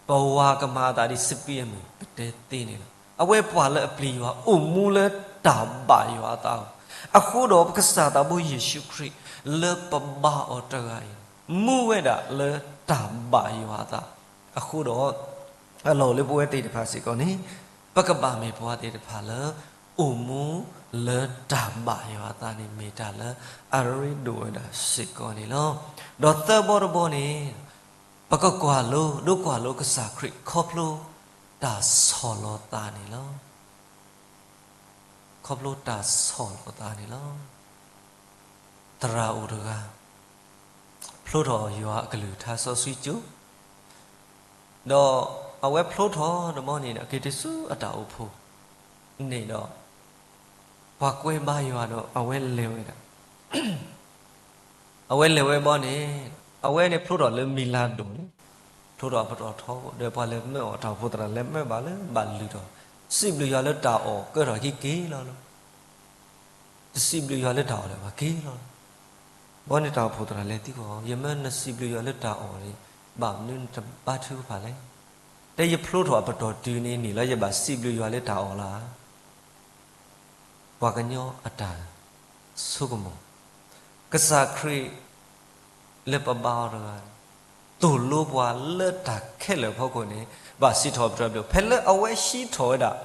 ပဝၤကမၤအသးဒ်စပံးအမုၢ်, ပတဲသ့န့ၣ်လီၤ. အဝဲပှၤလၢအပျံၤယွၤ အိၣ်မူလၢတၢ်ဘၣ်ယွၤအသးအဂီၢ်, အဃိဒီးပကစၢ်သးဘိယ့ၣ်ၡူးခရံာ် လၢပဘါအီၤတဂၤအံၤ မူဝဲဒၣ်လၢတၢ်ဘၣ်ယွၤအသး, အဃိဒီး အလီၢ်လၢပဝဲသ့ၣ်တဖၣ်စ့ၢ်ကီးန့ၣ် ပကဘၣ်မ့ၢ်ပှၤသ့ၣ်တဖၣ်လၢ အိၣ်မူလၢတၢ်ဘၣ်ယွၤအသးန့ၣ် မ့ၢ်တၢ်လၢအရ့ဒိၣ်ဝဲဒၣ်စ့ၢ်ကီးန့ၣ်လီၤ. ဒီးသၢဘီတဘီန့ၣ် ပကကွၢ်လိ ဒိကွၢ်လိကစၢ်ခရံာ် ခီဖျိတၢ်ဆီၣ်လီၤသးန့ၣ်လီၤ. ခီဖျိတၢ်ဆီၣ်လီၤသးန့ၣ်လီၤ. သရၣ်အိၣ်တဂၤ ဖျိထီၣ်ယွၤအကလုၢ်ကထါစီဆှံကၠိ, ဒီးအဝဲဖျိထီၣ်တဘျီန့ၣ်ဒီး က့ၤတုၤဆူအတၢ်အိၣ်ဖှိၣ်န့ၣ်ဒီး ပှၤကွဲဘါယွၤဒီးအဝဲလဲၤဝဲဒၣ် အဝဲလဲၤဝဲဘီန့ၣ် အဝဲန့ၣ်ဖျိထီၣ်လၢမံၤလၤဒိၣ်န့ၣ်, ဖျိထီၣ်အပတီၢ်ထီဘိ ဒီးပှၤလဲၤမၢအီၤ တၢ်အိၣ်ဖှိၣ်သရၣ်လဲၤမၢဘၣ်လၢဘၣ်လုၢ်ထီၣ်, စံးဘျုးယွၤလၢတၢ်အီၣ် ကၢထီၣ်ခံက့ၤလီၤလီၤ. တစံးဘျုးယွၤလၢတၢ်အီၣ်လၢၤဘၣ်က့ၤလီၤလီၤ. ဘီန့ၣ်တၢ်အိၣ်ဖှိၣ်သရၣ်လဲၤသံကွၢ်အီၤ ယမၢနစံးဘျုးယွၤလၢတၢ်အီၣ်န့ၣ် ဘၣ်မနုၤနတဘါထုကဖၣ်လဲၣ်. တဲယဖျိထီၣ်အပတီၢ်တုၤန့ၣ်န့ၣ်လီၤ ယဘၣ်စံးဘျုးယွၤလၢတၢ်အီၣ်လီၤ. ပှၤကညီအတၢ်ဆိကမိၣ်, ကစၢ်ခရံာ်လၢပဘါအီၤတဂၤန့ၣ် သိၣ်လိပှၤလၢတၢ်ခဲလၢာ်အဖီခိၣ်န့ၣ် ဘၣ်စံးထီၣ်ပတြၢၤအဘျုး, ဖဲလၢအဝဲဟံးထီၣ်ဝဲဒၣ်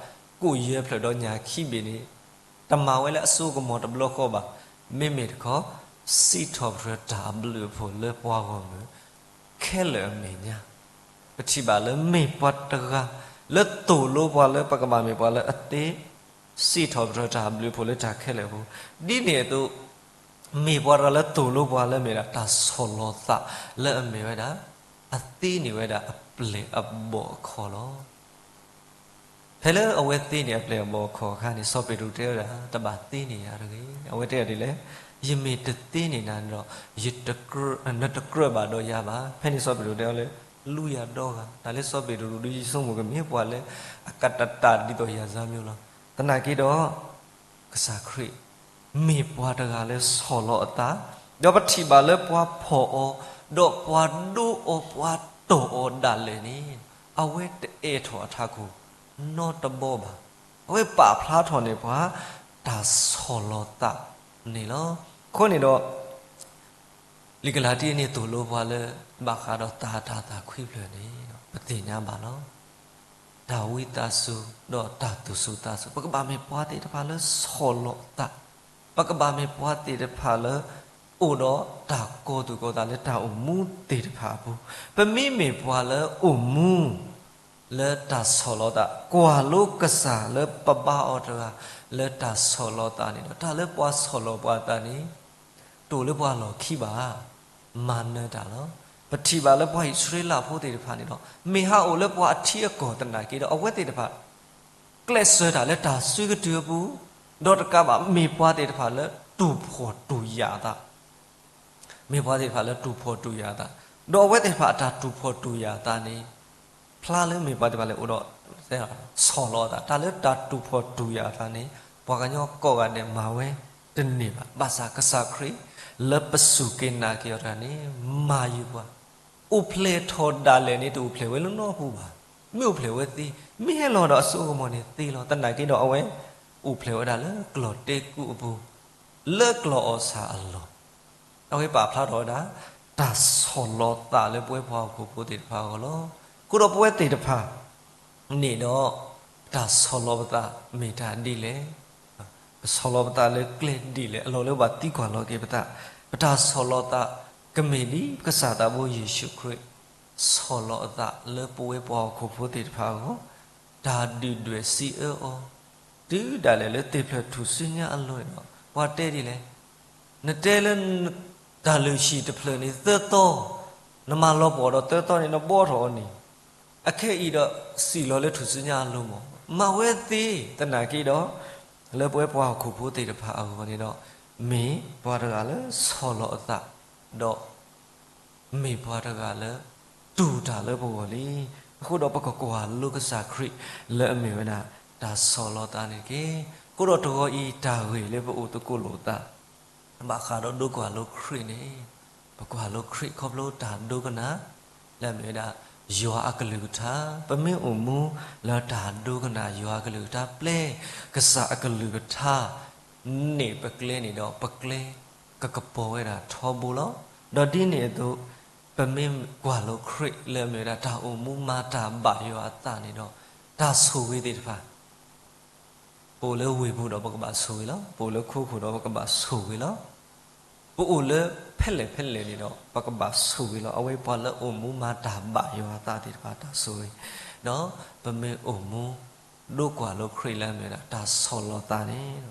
ကိၣ်ယဲၢ်ဖျၢၣ်ဒီးညၣ်ခံဘ့ၣ်န့ၣ် တမၤဝဲလၢအစိကမီၤတဘျီဃီဘၣ်. မ့မ့ၢ်တခီ စံးထီၣ်ပတြၢၤတၢ်အဘျုးအဖှိၣ်လၢပှၤဂီၢ်မုၢ် ခဲလၢာ်အမဲာ်ညါ, ပထံၣ်ဘၣ်လၢမ့ၢ်ပှၤတဂၤ လၢသိၣ်လိပှၤလၢပကဘၣ်မ့ၢ်ပှၤလၢအသ့ စံးထီၣ်ပတြၢၤတၢ်အဘျုးအဖှိၣ်လၢတၢ်ခဲလၢာ်အပူၤ, ဒ်န့ၣ်အသိး မ့ၢ်ပှၤတဂၤလၢသိၣ်လိပှၤလၢမ့ၢ်ဒၣ်တၢ်ဆီၣ်လီၤသးလၢအမ့ၢ်ဝဲဒၣ် အသ့န့ၢ်ဝဲဒၣ်အပျဲၢ်အဘီၣ်အခီၣ်လီၤ. ဖဲလၢအဝဲသ့န့ၢ်အပျဲၢ်အဘီၣ်အခီၣ်အခါန့ၣ် စီၤပ့းတရူးတဲဝဲဒၣ် တဘၣ်သ့န့ၢ်ယၤတဂ့ၤ. အဝဲတဲဒ်လဲၣ်, ယမ့ၢ်တသ့န့ၢ်နၤန့ၣ်ဒီး နတကြၢးဘၣ်ဒီးယၤဘၣ်. ဖဲန့ၣ်စီၤပ့းတရူးတဲအီၤလၢ လူယၤဒီဂၤ, တၢ်လၢစီၤပ့းတရူးဒုးယဆိကမိၣ်ကမ့ၢ်ပှၤလၢအကတတၢ်ဒ်သိးယၤစၢ်မံၤလီၤ. သနာ်က့ဒီး ကစၢ်ခရံာ် မ့ၢ်ပှၤတဂၤလၢဆီၣ်လီၤအသး, ဒီးပထံၣ်ဘၣ်လၢပှၤဖီၣ်အီၤ, ဒီးပှၤဒိအီၤပှၤတီၢ်အီၤဒၣ်လဲာ်န့ၣ် အဝဲတအဲၣ်ထီၣ်အထးခိၣ်နီတဘီဘၣ်. အဝဲပာ်ဖျါထီၣ်န့ၢ်ပှၤ တၢ်ဆီၣ်လီၤသးန့ၣ်လီၤ. အဃိန့ၣ်ဒီး လံာ်ကလၤတံန့ၣ်သိၣ်လိပှၤလၢ ဘၣ်ဃးဒီးသးတၢ်သးခွံဖျၢၣ်န့ၣ် ပသ့ၣ်ညါဘၣ်လီၤ. တၢ်ဝံသးစူၤ ဒီးတၢ်သူၣ်စူၤသးစူၤ, ပကဘၣ်မ့ၢ်ပှၤသ့ၣ်တဖၣ်လၢဆီၣ်လီၤသး ပကဘၣ်မ့ၢ်ပှၤသ့ၣ်တဖၣ်လၢ အိၣ်ဒီးတၢ်ကီၤသူၣ်ကီၤသးလၢတၢ်အိၣ်မူသ့ၣ်တဖၣ်အပူၤ, ပမ့မ့ၢ်ပှၤလၢအိၣ်မူ လၢတၢ်ဆီၣ်လီၤသး, ကွၢ်လိကစၢ်လၢပဘါအီၤတဂၤ လၢတၢ်ဆီၣ်လီၤသးန့ၣ်ဒီး တၢ်လၢပှၤဆီၣ်လီၤပှၤသးန့ၣ် တအိၣ်လၢပှၤလီၢ်ခံဘၣ်, မၤနၢၤတၢ်လီၤ. ပထံၣ်ဘၣ်လၢပှၤအံၣ်စရ့လးဖိသ့ၣ်တဖၣ်န့ၣ်ဒီး မ့ၢ်ဟးအိၣ်လၢပှၤအထံအကီၢ်သနာ်က့ဒီး အဝဲသ့ၣ်တဖၣ် ကျဲးစၢးတၢ်လၢတၢ်စုကတုၤအပူၤ, ဒီးတကးဘၣ် မ့ၢ်ပှၤသ့ၣ်တဖၣ်လၢတူၢ်ဖှီၣ်တူၢ်ယာ်အသး မ့ၢ်ပှၤသ့ၣ်တဖၣ်လၢတူၢ်ဖှီၣ်တူၢ်ယာ်အသး, ဒီးအဝဲသ့ၣ်တဖၣ်အတၢ်တူၢ်ဖှီၣ်တူၢ်ယာ်အသးန့ၣ် ဖျါလၢမ့ၢ်ပှၤသ့ၣ်တဖၣ်လၢအိၣ်ဒီး ဆီၣ်လီၤအသး, တၢ်လၢတၢ်တူၢ်ဖှီၣ်တူၢ်ယာ်အသးန့ၣ် ပှၤကညီကိးဂၤဒဲးမၤဝဲတန့ၢ်ဘၣ်. ဘၣ်ဆၣ်ကစၢ်ခရံာ် လၢပစူၢ်က့ၤနာ်က့ၤအီၤတဂၤန့ၣ် မၤယုာ်ပှၤ အိၣ်ဖျဲၣ်ထီၣ်ဒၣ်လဲာ်န့ၣ် တအိၣ်ဖျဲၣ်ဝဲလၢနီၢ်ပူၤဘၣ်. မ့ၢ်အိၣ်ဖျဲၣ်ဝဲသ့, မ့ၢ်ဟဲလီၤဒီးအစိကမီၤန့ၣ်သ့လီၤ. သနာ်က့ဒီးအဝဲ အိၣ်ဖျဲၣ်ဝဲဒၣ်လၢကျီၢ်တ့ကူအပူၤ, လၢကျီၢ်အီၣ်ဆၣ်အလီၢ်, အဝဲပာ်ဖျါထီၣ်ဝဲဒၣ် တၢ်ဆီၣ်လီၤသးလၢပဝဲပှၤဟီၣ်ခိၣ်ဖိသ့ၣ်တဖၣ်အဂီၢ်လီၤ. အဃိဒီးပဝဲသ့ၣ်တဖၣ် န့ၣ်ဒီး ပတၢ်ဆီၣ်လီၤပသးမ့ၢ်တၢ်ဒ်လဲၣ်, ပဆီၣ်လီၤပသးလၢကျဲဒ်လဲၣ်, အလီၢ်လၢပဘၣ်သံကွၢ်လီၤက့ၤပသး, ပတၢ်ဆီၣ်လီၤသး ကမ့ၢ်ဒ်ကစၢ်သးဘိယ့ၣ်ၡူးခရံာ် ဆီၣ်လီၤအသးလၢပဝဲပှၤဟီၣ်ခိၣ်ဖိသ့ၣ်တဖၣ်အဂီၢ်, တၢ်ဒုၣ်ဒွဲၣ်စံးအၢအီၤ တုၤဒၣ်လဲာ်လၢသ့ၣ်ဖျၢၣ်ထူၣ်စုညါအလိၤန့ၣ်ဒီး ပှၤတဲဒ်လဲၣ်, နတဲလၢ တၢ်လုၢ်ဟံၣ်တဖျၢၣ်န့ၣ် သၢသီ, နမၤလီၤပှီၢ်ဒီးသၢသီန့ၣ် နဘှီထီၣ်အီၤန့ၣ်, အခဲအံၤဒီးစံၣ်လီၤလၢထူၣ်စုညါအလိၤမး, မၤဝဲသ့သနာ်က့ဒီး လၢပဝဲပှၤဟီၣ်ခိၣ်ဖိသ့ၣ်တဖၣ်အဂီၢ်န့ၣ်ဒီး မ့ၢ်ပှၤတဂၤလၢဆီၣ်လီၤအသး ဒီး မ့ၢ်ပှၤတဂၤလၢ တူၢ်တၢ်လၢပဂီၢ်လံ. အဃိဒီးပကကွၢ်လိကစၢ်ခရံာ်လၢအမ့ၢ်ဝဲဒၣ် တၢ်ဆီၣ်လီၤသးန့ၣ်တက့ၢ်. အဃိဒီးတဂီၤအံၤ တၢ်ဂ့ၢ်လၢပအိၣ်သကိးလိာ်သး ဘၣ်ဃးဒီးဒိကွၢ်လိခရံာ်န့ၣ်, ပကွၢ်လိခရံာ်ခီဖျိတၢ်ဒိကနၣ် လၢအမ့ၢ်ဝဲဒၣ် ယွၤအကလုၢ်ကထါ, ပမ့ၢ်အိၣ်မူလၢတၢ်ဒိကနၣ်ယွၤအကလုၢ်ကထါ, ပျဲကစၢ်အကလုၢ်ကထါ န့ၣ်ပကျဲန့ၣ်ဒီး ပကျဲကကပီၤဝဲဒၣ်ထီဘိလီၤ. ဒီးဒ်န့ၣ်အသိး ပမ့ၢ်ကွၢ်လိခရံာ်လၢအမ့ၢ်ဝဲဒၣ် တၢ်အိၣ်မူမၤတၢ်ဘၣ်ယွၤအသးန့ၣ်ဒီး တၢ်ဆိၣ်ဂ့ၤသ့ၣ်တဖၣ် ပအိၣ်လၢဝ့ၢ်ပူၤဒီးပကဘၣ်ဆိၣ်ဂ့ၤလီၤ. ပအိၣ်လၢခိခိၣ်ဒီးပကဘၣ်ဆိၣ်ဂ့ၤလီၤ. ပအိၣ်လၢဖဲလဲၣ်ဖဲလဲၣ်န့ၣ်ဒီး ပကဘၣ်ဆိၣ်ဂ့ၤလီၤ. အဝဲပှၤလၢအိၣ်မူမၤတၢ်ဘၣ်ယွၤအသးသ့ၣ်တဖၣ်တၢ်ဆိၣ်ဂ့ၤ, ဒီးပမ့ၢ်အိၣ်မူ ဒိကွၢ်လိခရံာ်လၢအမ့ၢ်ဝဲဒၣ် တၢ်ဆီၣ်လီၤသးန့ၣ်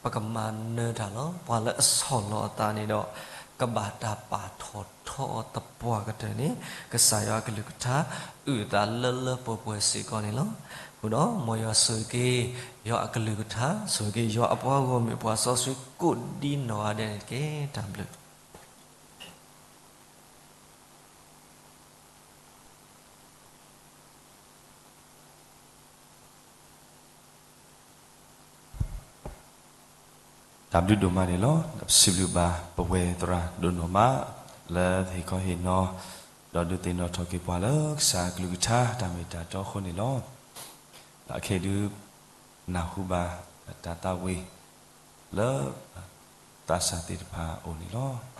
ပကမၤနၢၤတၢ်လီၤ. ပှၤလၢအဆီၣ်လီၤအသးန့ၣ်ဒီး ကဘၣ်တၢ်ပာ်ထီၣ်ထီအီၤသပှၢ်ကတၢၢ်န့ၣ် ကစၢ်ယွၤအကလုၢ်ကထါ အုၣ်အသးလၢလၢပှဲၤပှဲၤစ့ၢ်ကီးန့ၣ်လီၤ. အဃိဒီး မ်ယွၤဆိၣ်ဂ့ၤက့ၤ ယွၤအကလုၢ်ကထါ, ဆိၣ်ဂ့ၤက့ၤယွၤအပှၤဂီၢ်မုၢ်ပှၤစီဆှံကိးဒ်နီၢ်ဂၤဒဲးန့ၣ်တက့ၢ်. တၢ်ဘျုး တၢ်ဘျုးဒိၣ်မးန့ၣ်လီၤ. ပစံးဘျုးဘၣ်ပဝဲသရၣ်ဒိၣ်နီၢ်မး လၢဟ့ၣ်ခီဟ့ၣ်နီၤ ဒီးဒုးသ့ၣ်နီၣ်ထီၣ်က့ၤပှၤလၢကစၢ်အကလုၢ်ကထါတၢ်မ့ၢ်တၢ်တီအဃိန့ၣ်လီၤ. ဒီးခဲအံၤဒုး နၢ်ဟူဘၣ်တၢ်သးဝံၣ် လၢသးစၢ်သ့ၣ်တဖၣ်အအိၣ်န့ၣ်လီၤ.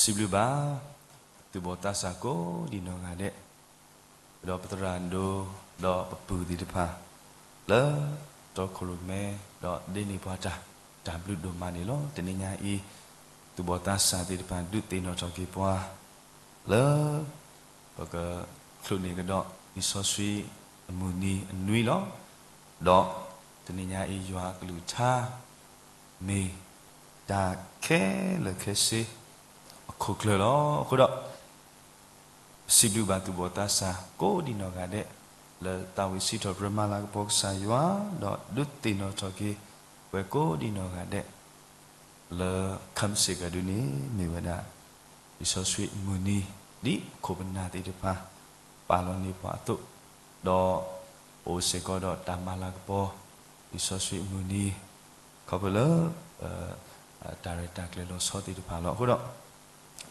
စံးဘျုးဘၣ် သူၣ်ဘီၣ်သးစၢ်ကိးဒံးနီၢ်ဂၤဒဲး, ဒီးပသရၣ်ဒိၣ်, ဒီးပပုၢ်သ့ၣ်တဖၣ်, လၢတီခိၣ်ရိၣ်မဲ, ဒီးဒ့န့ၢ်ပှၤတၢ်, တၢ်ဘျုးဒိၣ်မးန့ၣ်လီၤ. တနံၤညါအံၤ, သူၣ်ဘီၣ်သးစၢ်သ့ၣ်တဖၣ် ဒုးသ့ၣ်နီၣ်ထီၣ်က့ၤပှၤ, လၢ ပကချုးန့ၢ်ကဒီး လံာ်စီဆှံအမုၢ်နံၤအနွံလီၤ. ဒီးတနံၤညါအံၤ ယွၤအကလုၢ်ကထါ မ့ၢ်တၢ်ခဲလၢာ်ခဲဆ့ အခိၣ်ကျၢၢ်လီၤ. အဃိဒီး ပစံးဘျုးဘၣ်သူၣ်ဘီၣ်သးစၢ်ကိးဒံးနီၢ်ဂၤဒဲး, လၢသးဝံၣ်စံးထီၣ်ပတြၢၤမၤလၤကပီၤကစၢ်ယွၤ, ဒီးဒုးသ့ၣ်နီၣ်ထီၣ်က့ၤ ပဝဲကိးဒံးနီၢ်ဂၤဒဲး လၢ ခမ်းစ့ၢ်ကီးဒုန့ၣ် မ့ၢ်ဝဲဒၣ် လံာ်စီဆှံအမုၢ်နံၤ ဒ်ခိၣ်ပနၢ်သ့ၣ်တဖၣ် ပာ်လီၤန့ၢ်ပှၤအသိး, ဒီးပအိၣ်စ့ၢ်ကီးဒီးတၢ်မၤလၤကပီၤ လံာ်စီဆှံအမုၢ်နံၤ ခီဖျိလၢ တၢ်ရဲၣ်တၢ်ကျဲၤလီၤဆီသ့ၣ်တဖၣ်လီၤ. အဃိဒီး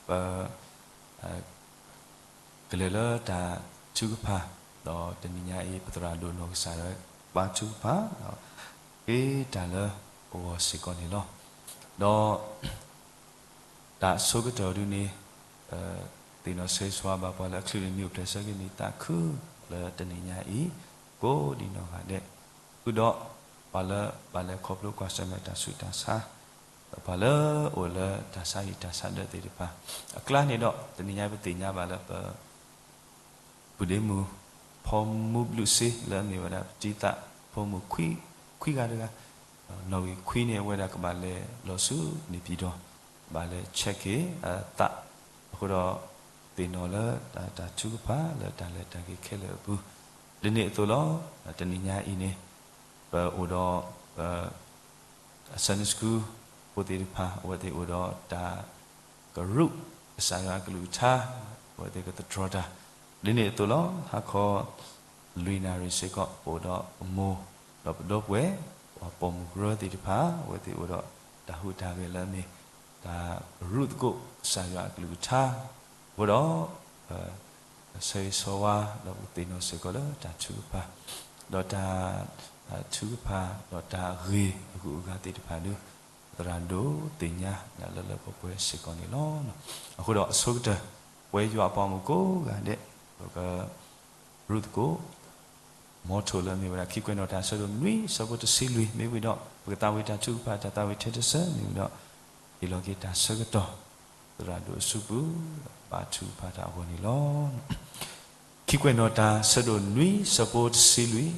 ပ ကလဲၤလၢတၢ်ထုကဖၣ်, ဒီးတနံၤညါအံၤ ပသရၣ်ဒိၣ်နီၢ်ကစၢ်ဒၣ်ဝဲ ဘါထုကဖၣ်, ဒီးဃ့တၢ်လၢပဂီၢ်စ့ၢ်ကီးန့ၣ်လီၤ. ဒီးတၢ်အဆိကတၢၢ်ဒုန့ၣ် သ့ၣ်နီၣ်ဆိၣ်ဂ့ၤဘၣ်ပှၤလၢအချုးန့ၢ်မံၤအိၣ်ဖျဲၣ်ဆၢက့ၤန့ၣ် သးခုလၢတနံၤညါအံၤ ကိးဒံးနီၢ်ဂၤဒဲး, ဃုာ်ဒီးပှၤလၢဘၣ်လဲၤခီဖျိကွၢ်ဆၢၣ်မဲာ်တၢ်ဆူးတၢ်ဆါ, ဒီးပှၤလၢအိၣ်လၢတၢ်ဆါဟံၣ်တၢ်ဆါဒၢးသ့ၣ်တဖၣ်အကျါန့ၣ်ဒီး တနံၤညါပသ့ၣ်ညါဘၣ်လၢပ ပုၢ်ဒ့မုၣ် ဖိမုၣ်ဘျုးစ့ လၢအမ့ၢ်ဝဲဒၣ်ပတံၤသး ဖိမုၣ်ခွံဂၤတဂၤ, နီၣ်ဂံၢ်ခွံန့ၣ် အဝဲဒၣ်ကဘၣ်လဲၤလီၤဆူန့ၣ်ပၠံၣ်တီၣ်, ဘၣ်လဲၤဆဲးက့ၤအသး, အဃိဒီး သ့ၣ်နီၣ်လၢတၢ်ထုကဖၣ်လၢတၢ်လဲၤတၢ်က့ၤခဲလၢာ်အပူၤ, ဒ်န့ၣ်အသိးလီၤ. တနံၤညါအံၤန့ၣ် ပအိၣ်ဒီး Sunday School ဖိသ့ၣ်တဖၣ် အဝဲသ့ၣ်အိၣ်ဒီးတၢ်ကရူၢ်ကစၢ်ယွၤအကလုၢ်ကထါ, အဝဲသ့ၣ်ကသတြီၤတၢ်, ဒ်န့ၣ်အသိးလီၤ. ဟါခီ လွံၢ်နၣ်ရံၣ်စ့ၢ်ကီး ပအိၣ်ဒီးပမိၢ် ဒီးပဒီပုၢ်ဝဲၢ် ပှၤပိာ်မုၣ်ကရၢသ့ၣ်တဖၣ် အဝဲသ့ၣ်အိၣ်ဒီးတၢ်ဟူးတၢ်ဂဲၤလၢအမ့ၢ် တၢ်ကရူၢ်သကိးကစၢ်ယွၤအကလုၢ်ကထါ, အဃိဒီး ဆၢဂ့ၤဆၢဝါ ဒီးပကသ့ၣ်နီၣ်စ့ၢ်ကီးလၢတၢ်ထုကဖၣ်, ဒီးတၢ်ထုကဖၣ် ဒီးတၢ်ဂ့ၢ်အဂုၤအဂၤသ့ၣ်တဖၣ်ဒု သရၣ်ဒိၣ်သ့ၣ်ညါဒၣ်လၢလၢပှဲၤပှဲၤစ့ၢ်ကီးန့ၣ်လီၤ. အဃိဒီးအဆိကတၢၢ် ပဝဲယွၤအပှၤဂီၢ်မုၢ်ကိးဂၤဒဲး ပကရူၢ်သကိး မီထိၣ်လၢအမ့ၢ်ဝဲဒၣ် ခံကွဲးနီၣ်တၢ်ဆၢဒိၣ်နွံ ဆၢဖိတဆံလွံၢ် မ့ၢ်ဝံၤဒီး ပကသးဝံၣ်တၢ်ထုကဖၣ် တၢ်သးဝံၣ်ထဲတဆၢ မ့ၢ်ဝံၤဒီး ဟ့ၣ်လီၤက့ၤတၢ်ဆၢကတီၢ် သရၣ်ဒိၣ်အစုပူၤ ဘါထုကဖၣ်တၢ်အဂီၢ်န့ၣ်လီၤ. ခံကွဲးနီၣ်တၢ်ဆၢဒိၣ်နွံ ဆၢဖိတဆံလွံၢ်,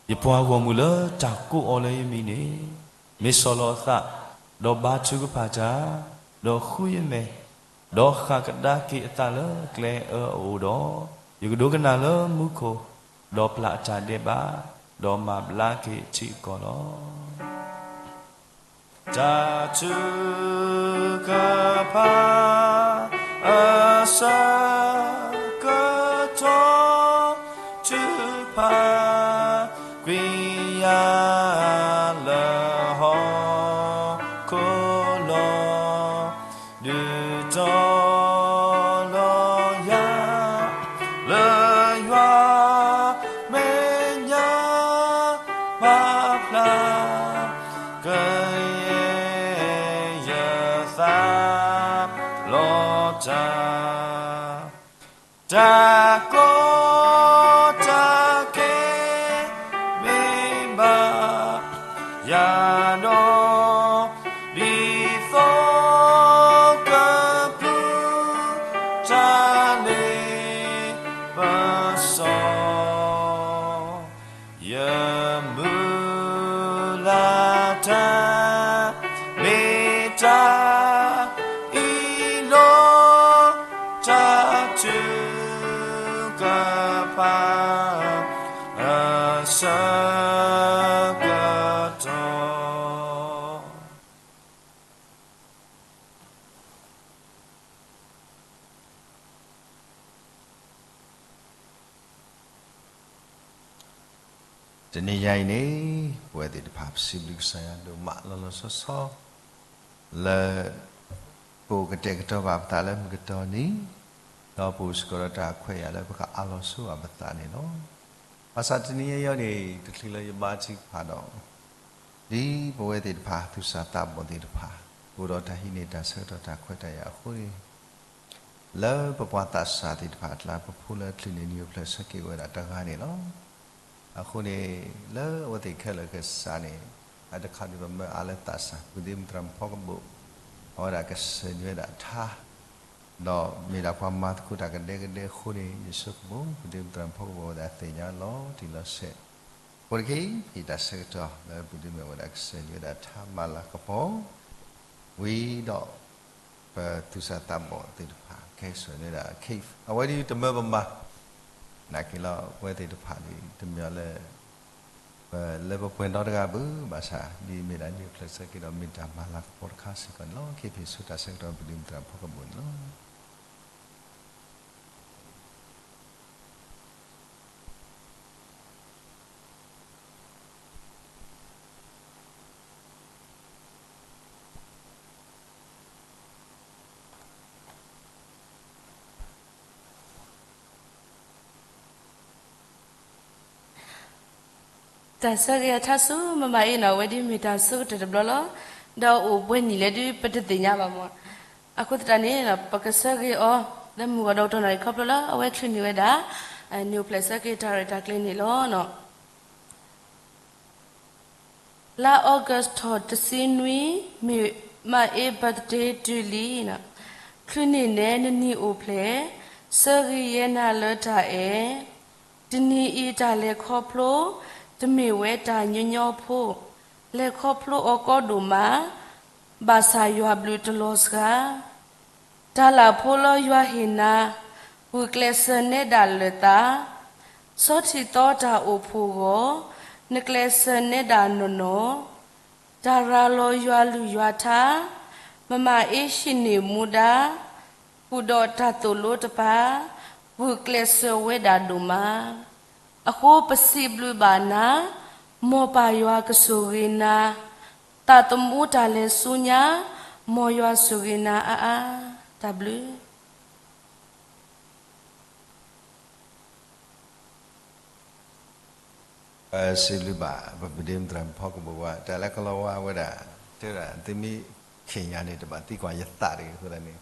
ယပှၤဂီၢ်မုၢ်လၢတၢ်ကိးအီၤလၢယမံၤန့ၣ် မ့ၢ်ဆီၣ်လီၤအသး ဒီးဘါထုကဖၣ်တၢ်, ဒီးဃုယမဲာ်, ဒီးဃၣ်ကဒါက့ၤအသးလၢကျဲအၢအအိၣ်ဒီး, ယကဒိကနၣ်လၢမူခိၣ်, ဒီးပျၢ်အတၢ်ဒဲးဘး, ဒီးမၤဘျါက့ၤအထံအကီၢ်လီၤ. တၢ်ထုကဖၣ်အဆၢကတီၢ် ထုကဖၣ်ကွံာ်ယၤလၢဟီၣ်ခိၣ်လီၤ. ဒုးတီၤလီၤယၤ လၢယွၤမဲာ်ညါ ပာ်ဖျါ ကယဲၢ်ယသးလီၤတၢ် တၢ်ကီတၢ်ခဲ မ့ၢ်ဘၣ်ယၤဒီး ဒ်သိးကပျုၢ်တၢ်လ့ပစီ ယမုၢ်လၢ်တၢ် မ့ၢ်တၢ်အံၤလီၤ တၢ်ထုကဖၣ်အဆၢကတီၢ် တနံၤညါအံၤန့ၣ် ပဝဲသ့ၣ်တဖၣ် ပစံးဘျုးကစၢ်ယွၤဒိၣ်မးလီၤလီၤဆီဆီ လၢ ပအိၣ်ကတဲာ်ကတီၤဘၣ်ပသးလၢမုၢ်ကတီၢ်နံၤ, ဒီးပအိၣ်စ့ၢ်ကီးဒီးတၢ်ခွဲးယာ်လၢပကအးလီၤဆိအီၤပသးန့ၣ်လီၤ. ဘၣ်ဆၣ်တနံၤညါအံၤန့ၣ် တချုးလၢယဘါထုကဖၣ်ဒီး ဒ်ပဝဲသ့ၣ်တဖၣ်သူၣ်စၢ်သးဘီၣ်သ့ၣ်တဖၣ် အိၣ်ဒီးတၢ်ဟံးန့ၢ်တၢ်ဆၢကတီၢ်တၢ်ခွဲးတၢ်ယာ်အဃိန့ၣ် လၢပပှၤသးစၢ်သ့ၣ်တဖၣ်အကျါ ပဖိလၢအချုးန့ၢ်နံၣ်အိၣ်ဖျဲၣ်ဆၢက့ၤဝဲဒၣ်တဂၤန့ၣ်လီၤ. အဃိန့ၣ် လၢအဝဲသ့ၣ်ခဲလၢာ်ကစၢ်န့ၣ် အတခါဒုးပမၢအါလၢသးစၢ် ပုၢ်သ့ၣ်မုၣ်သရၣ်မုၣ်ဖီကဘိၣ် အဝဲဒၣ်ကဆှၢန့ၢ်ဝဲဒၣ်ထါ ဒီးမ့ၢ်ဒၣ်ပှၤမၤသကိးတၢ်ကဒဲကဒဲအဃိန့ၣ် ယဆိကမိၣ် ပုၢ်သ့ၣ်မုၣ်သရၣ်မုၣ်ဖီကဘိၣ်အဝဲဒၣ်သ့ၣ်ညါလီၤတံၢ်လီၤဆဲး အဃိတက့ၢ် ဖဲတၢ်ဆၢကတီၢ်လၢပုၢ်သ့ၣ်မုၣ်အဝဲဒၣ်ကဆှၢန့ၢ်ဝဲဒၣ်ထါမၤလၤကပီၤ ဝံၤဒီး ပသူၣ်စၢ်သးဘီၣ်သ့ၣ်တဖၣ် ကဟဲဆှၢန့ၢ်ဝဲဒၣ် cake အဝဲဒၣ်တမၢပမၤ နာ်က့ၤလီၤ အဝဲသ့ၣ်တဖၣ်န့ၣ် တမ့ၢ်အီၤလၢ ပလၢပပှဲၤနီတဂၤဘၣ် ဘၣ်ဆၣ် ဒ်မ့ၢ်ဒၣ်နံၣ်အိၣ်ဖျဲၣ်ဆၢက့ၤဒီး မ့ၢ်တၢ်မၤလၤကပီၤတခါစ့ၢ်ကီးန့ၣ်လီၤ. ကဟဲဖဲဆိတၢ်ဆၢကတီၢ် ပုၢ်သ့ၣ်မုၣ်သရၣ်မုၣ်ဖီကဘိၣ်န့ၣ်လီၤ. တၢ်ဆၢဂ့ၤအထါဆူမမၤအံၤန့ၣ် အဝဲဒၣ်မ့ၢ်တၢ်ဆၢကတီၢ်တဘျီလီၤ. ဒီးအိၣ်ပှဲၤနံၣ်လဲၣ်ဒုး ပတသ့ၣ်ညါဘၣ်မး. အဃိသတးန့ၣ် ပကဆၢဂ့ၤအီၤ လၢမုၢ်ဂီၤဒီးတနီၤအံၤခီဖျိလၢ အဝဲချုးန့ၢ်ဝဲဒၣ် နံၣ်အိၣ်ဖျဲၣ်ဆၢက့ၤတၢ်ရဲၣ်တၢ်ကျဲၤန့ၣ်လီၤ. လါ August ထီၣ်တဆံနွံ မ့ၢ်မၤအ့ birthday တုၤလံ. ချုးန့ၢ်နဲနနံၣ်အိၣ်ဖျဲၣ်, ဆၢဂ့ၤယဲနၤလၢတၢ်အဲၣ်, တနံၤအံၤတၢ်လဲၤခီဖျိ တမ့ၢ်ဝဲတၢ်ညီညီဖိ, လဲၤခီဖျိအီၤကီဒိၣ်မး, ဘၣ်ဆၣ်ယွၤဘျုးတလီၤစှၤ တၢ်လၢ်ဖိလၢယွၤဟ့ၣ်နၤ, ဂုာ်ကျဲးစၢးနဲဒၣ်လၢာ်သး, ဆီထံၣ်သီတၢ်အိၣ်ဖှိၣ်ဂီၢ်, နကျဲးစၢးနဲဒၣ်နီၢ်နီၢ်, တၢ်ရၤလီၤယွၤလုၢ်ယွၤထါ, မမၤအ့ဟံးန့ၢ်မူဒါ, ဃုာ်ဒီးတၢ်သိၣ်လိတပၤ, ဂုာ်ကျဲးစၢးဝဲဒၣ်ဒိၣ်မး. အဃိပစံးဘျုးဘၣ်နၤ, မ်ပၢ်ယွၤကဆိၣ်ဂ့ၤနၤ, သးသမူတၢ်လဲၤဆူညါ, မ်ယွၤဆိၣ်ဂ့ၤနၤအါအါ, တၢ်ဘျုး ပစံးဘျုးဘၣ် ပပုၢ်ဒ့မုၣ်သရၣ်မုၣ်ဖီကဘိၣ်ဝဲ တၢ်လၢကလီၤဝါဝဲဒၣ် တဲဝဲဒၣ် သုမ့ၢ်ခ့ၣ်ညါန့ၣ် တဘၣ်သံကွၢ်ယသးတဂ့ၤအဃိသတးန့ၣ်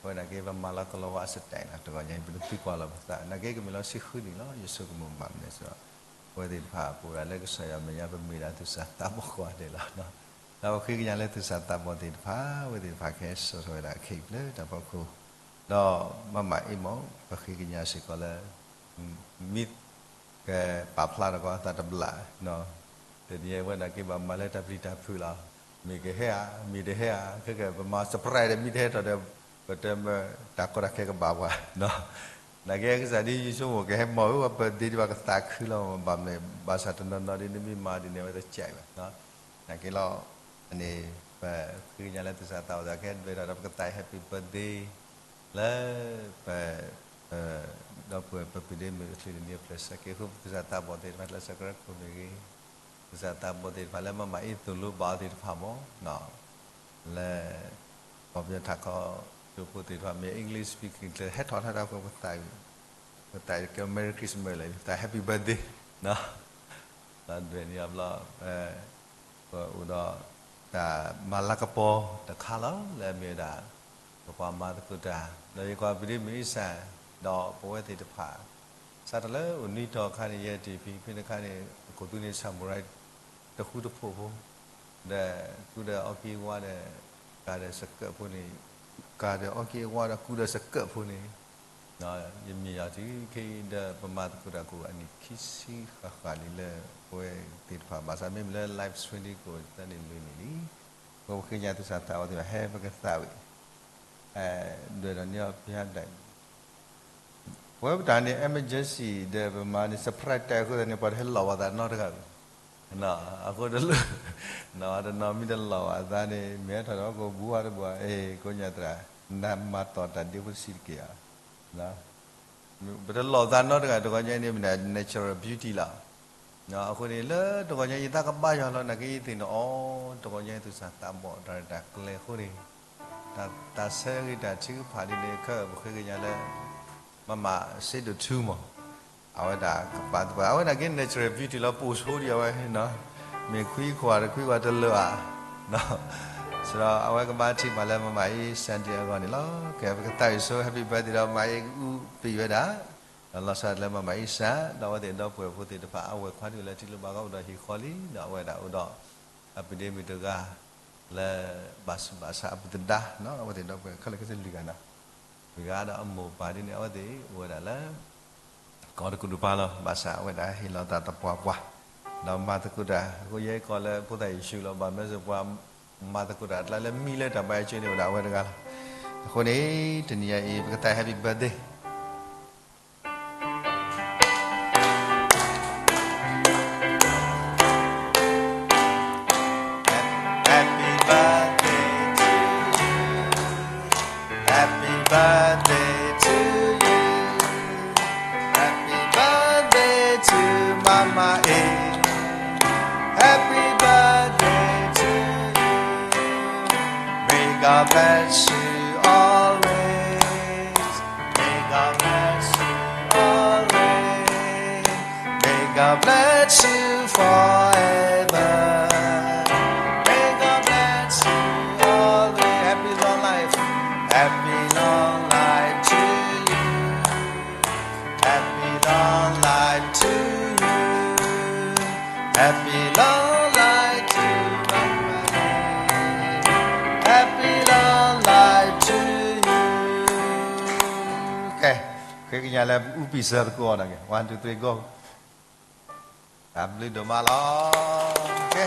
အဝဲဒၣ်က့ ပမၤလီၤကလီၤဝါ style လီၤ တဂီၢ်ညါအံၤ ပတသံကွၢ်လီၤပသး နာ်က့ကမ့ၢ်လီၤဆံဃုနံၣ်လီၤ ယဆိကမိၣ်ဘၣ်မနုၤလဲၣ် အဝဲသ့ၣ်တဖၣ်ပဝဲဒၣ်လၢကစၢ်ယွၤမဲာ်ညါ ပမ့ၢ်ဒၣ်သူၣ်စၢ်သးဘီၣ်ကိးဂၤဒဲးလီၤ. ဒီးပဃ့ကညးလၢသူၣ်စၢ်သးဘီၣ်သ့ၣ်တဖၣ် အဝဲသ့ၣ်တဖၣ်ကဟဲစိာ်ထီၣ်ဝဲဒၣ် cake လၢတၢ်ဖီခိၣ် ဒီးမၤမၤအ့ၣ်မီၣ် ပဃ့ကညးစ့ၢ်ကီးလၢ မ့ၢ်ကပာ်ဖျါထီၣ်ကီးအသးတဘျီ, တနံၤအံၤဝဲနာ်က့ဘၣ်မၤလၢတၢ်ပျံၤတၢ်ဖုးလီၤ. မ့ၢ်ကဟဲဧါ, မ့ၢ်တဟဲဧါ, ခဲကဲပမၤ surprise ဒီးမ့ၢ်တဟဲထီၣ်ဒီး ပတဲမၢတၢ်ကီတၢ်ခဲကဘၣ်ပှၤ, နာ်က့ကစၢ်ဒ်ယဆိကမိၣ်ကဟဲမၤဧၢ ပ birthday ဒ်ပှၤကသးခုလီၤ ဘၣ်မနုၤ ဘၣ်ဆၣ်တနီၤနီၤဒ်နမ့ၢ်မၤဒ်န့ၣ် အဝဲတကးဘၣ်, နာ်က့လီၤ အန့ၣ် ပဃ့ကညးလၢသူၣ်စၢ်သးဘီၣ်သ့ၣ် ကဟဲဒွဲၣ်ထီၣ်ဒီးပကသး happy birthday လၢ ပ ဒီပုၢ်ဝဲၢ်ပပုၢ်ဒ့မုၣ်အချုးန့ၣ် နံၣ်အိၣ်ဖျဲၣ်ဆၢက့ၤအဃိ ပသူၣ်စၢ်သးဘီၣ်သ့ၣ်တဖၣ်လၢစကရၢခိၣ်မ့ၢ်ဂ့ၤ, သူၣ်စၢ်သးဘီၣ်သ့ၣ်တဖၣ်လၢမၤမၤအ့ၣ်သိၣ်လိဘၣ်အီၤသ့ၣ်တဖၣ်မ့ၢ် လၢ ကီၢ်ပယီၤထးခီ ဒိဖိသ့ၣ်တဖၣ်မ့ၢ် English speaking ကျဲ ဟဲထီၣ်ထီၣ်တၢ်ဖိ ပသးကဲ Merry Christmas လၢ သး Happy Birthday လီၤဒွဲၣ်န့ၣ်အဘျီ ပ ပအိၣ်ဒီးတၢ်မၤလၤကပီၤတခါလီၤ လၢအမ့ၢ်ဝဲဒၣ် ပပှၤမၤသကိးတၢ် ဒီးယကွၢ်ပဒ့မုၣ်အံၣ်စၢ် ဒီးပဝဲသ့ၣ်တဖၣ် စးထီၣ်လၢအိၣ်နွံတီၤအခါန့ၣ် ယဲတ့ၢ်ဖံဖုတခါန့ၣ် အခိၣ်သူန့ၣ် samurai တဃူတဖိးဖိ ဒီးကူဒီးအီကံအဝါဒီး ကၤဒီးစကၢၣ်ဖိန့ၣ် ကၤဒီးအီကံအဝါဒီးကူဒီးစကၢၣ်ဖိန့ၣ် ယမ့ၢ်ယၤတုၤခဲအံၤဒီး ပမၤသကိးတၢ်ကိးအနံၣ်ခံဆံဃၣ်ဃၣ်လံလၢပဝဲသ့ၣ်တဖၣ် ဘၣ်ဆၣ်မ့မ့ၢ်လၢ live stream ကိးသၢနံၣ်လွံၢ်နံၣ်လံ ပဃ့ကညးသူၣ်စၢ်သးဘီၣ်သ့ၣ်တဖၣ် ဟဲပကသးဝံၣ် ဒွဲၣ်ထီၣ်န့ၢ်အီၤဖဲဒၣ် ပဝဲပတၢ်န့ၣ် emergency ဒီးပမၤန့ၣ် surprise တၢ်အဃိသတးန့ၣ် ပှၤတဟဲလီၤဘၣ်သးနီတဂၤဘၣ် အဃိတလၢ နီၢ်တနီၤမ့ၢ်တလီၤဘၣ်သးန့ၣ် မ့ၢ်ဟဲထီၣ်ဒီး ကဘူးဝါတဘူးဧါ အဲ ကိးညါသရၣ် နမၤတီၢ်တၢ်ဒ့ဖိတဆံးတက့ၢ်ဧါ ပတလီၤသးနီတဂၤ တဂီၤညါအံၤန့ၣ် မ့ၢ်ဒၣ် natural beauty လီၤ. အဃိန့ၣ် လၢတဂီၤညါအံၤ ယသးကဘၣ်ယွၤလီၤ နာ်က့ယသ့ၣ်နီၣ်အီၤ တဂီၤညါအံၤ သူၣ်စၢ်သးဘီၣ်တၢ်ရဲၣ်တၢ်ကျဲၤအဃိန့ၣ် တၢ်ဆၢဂ့ၤတၢ်ထုကဖၣ်ဒ်န့ၣ် ခဲအံၤပဃ့ကညးလၢ မမၤစ့ဒိၣ်ထူမး အဝဲဒၣ်ကပာ်သပှၢ် အဝဲဒၣ်က့ natural beauty လီၤ ပိာ်ဆိဒံးအဝဲ မ့ၢ်ခွံခွါတခွံခွါတလၢာ်ဧါ ဆိုတော့ အဝဲကဘါထုကဖၣ်လၢမမၤအ့စၣ်ဒံးအဂီၢ်န့ၣ်လီၤ. ကဲ ပကသးဝံၣ်ဆိ Happy Birthday ဒီးမၤအ့အူပံာ်ဝဲဒၣ်, ဒီးလီၤဆီဒၣ်တၢ်လၢမမၤအ့စၣ် ဒီးအဝဲသ့ၣ်ဒီပုၢ်ဝဲၢ်ဖိသ့ၣ်တဖၣ် အဝဲၢ်ခွါဒုၣ်လၢထံကျိဘၣ်ကီဘၣ်ဒီးဟံၣ်ဃီလံ, ဒီးအဝဲဒၣ်အိၣ်ဒီး အပဒ့မုၣ်တဂၤ လၢဘၣ်ဆူးဘၣ်ဆါအပူၤသဒါ, အဝဲသ့ၣ်ဒီပုၢ်ဝဲၢ်ခဲလၢာ်ခဲဆ့လွံၢ်ဂၤနီၤ, လွံၢ်ဂၤဒီးအမိၢ်ပၢ်ဒ်န့ၣ် အဝဲသ့ၣ်အိၣ်ဝဲဒၣ်လၢ ကီၢ်တကူၣ်တပၤလီၤ. ဘၣ်ဆၣ်အဝဲဒၣ်ဟ့ၣ်လီၤသးသပှၢ်ပှၢ်, ဒီးမၤသကိးတၢ်, အဃိယဲကီၢ်လၢဖိသၣ်ယ့ၣ်ၡူးလီၤ. ဘၣ်မနုၤစ့ၢ်ပှၤမၤသကိးတၢ်အကျါလၢမံလၢတၢ်ဘါယွၤအစုန့ၣ်ဝဲဒၣ်အဝဲတဂၤလီၤ. အဃိန့ၣ် တနံၤညါအံၤ ပကသး Happy Birthday. Happy birthday to you. Happy birthday to you. Happy birthday to Mama A. Happy birthday to you. May God bless you always. May God bless you always. May God bless you forever. May God bless you always. Happy long life. Happy long life to you. Happy long life to you. Happy long life to you. Happy long life to you. ကဲ, ဃ့ကညးလၢအူပံာ်စၢၤသကိးအီၤန့ၣ်, one, two, three, go. တၢ်ဘျုးဒိၣ်မးလီၤ. ကဲ,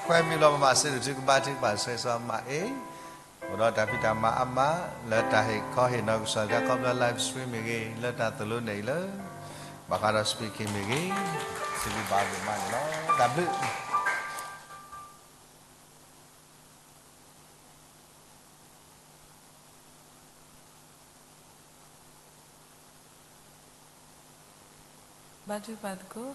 ကွဲမုာ်လီၤ မမၤစၢၤဒိၣ် သုကဘါထုကဖၣ်ဆၢဂ့ၤဆၢဝါမမၤအ့, အိၣ်ဒီးတၢ်ဖံးတၢ်မၤအါမး လၢတၢ်ဟ့ၣ်ခီဟ့ၣ်နီၤကစၢ်ယွၤ ခီဖျိ live stream မ့ၢ်ဂ့ၤ, လၢတၢ်သိၣ်လိနဲၣ်အံၤလၢ ဘၣ်ဃးဒီး speaking မ့ၢ်ဂ့ၤ, စံးဘျုးဘၣ်ဒိၣ်မးန့ၣ်လီၤ. တၢ်ဘျုး ဘါထုကဖၣ်သကိး.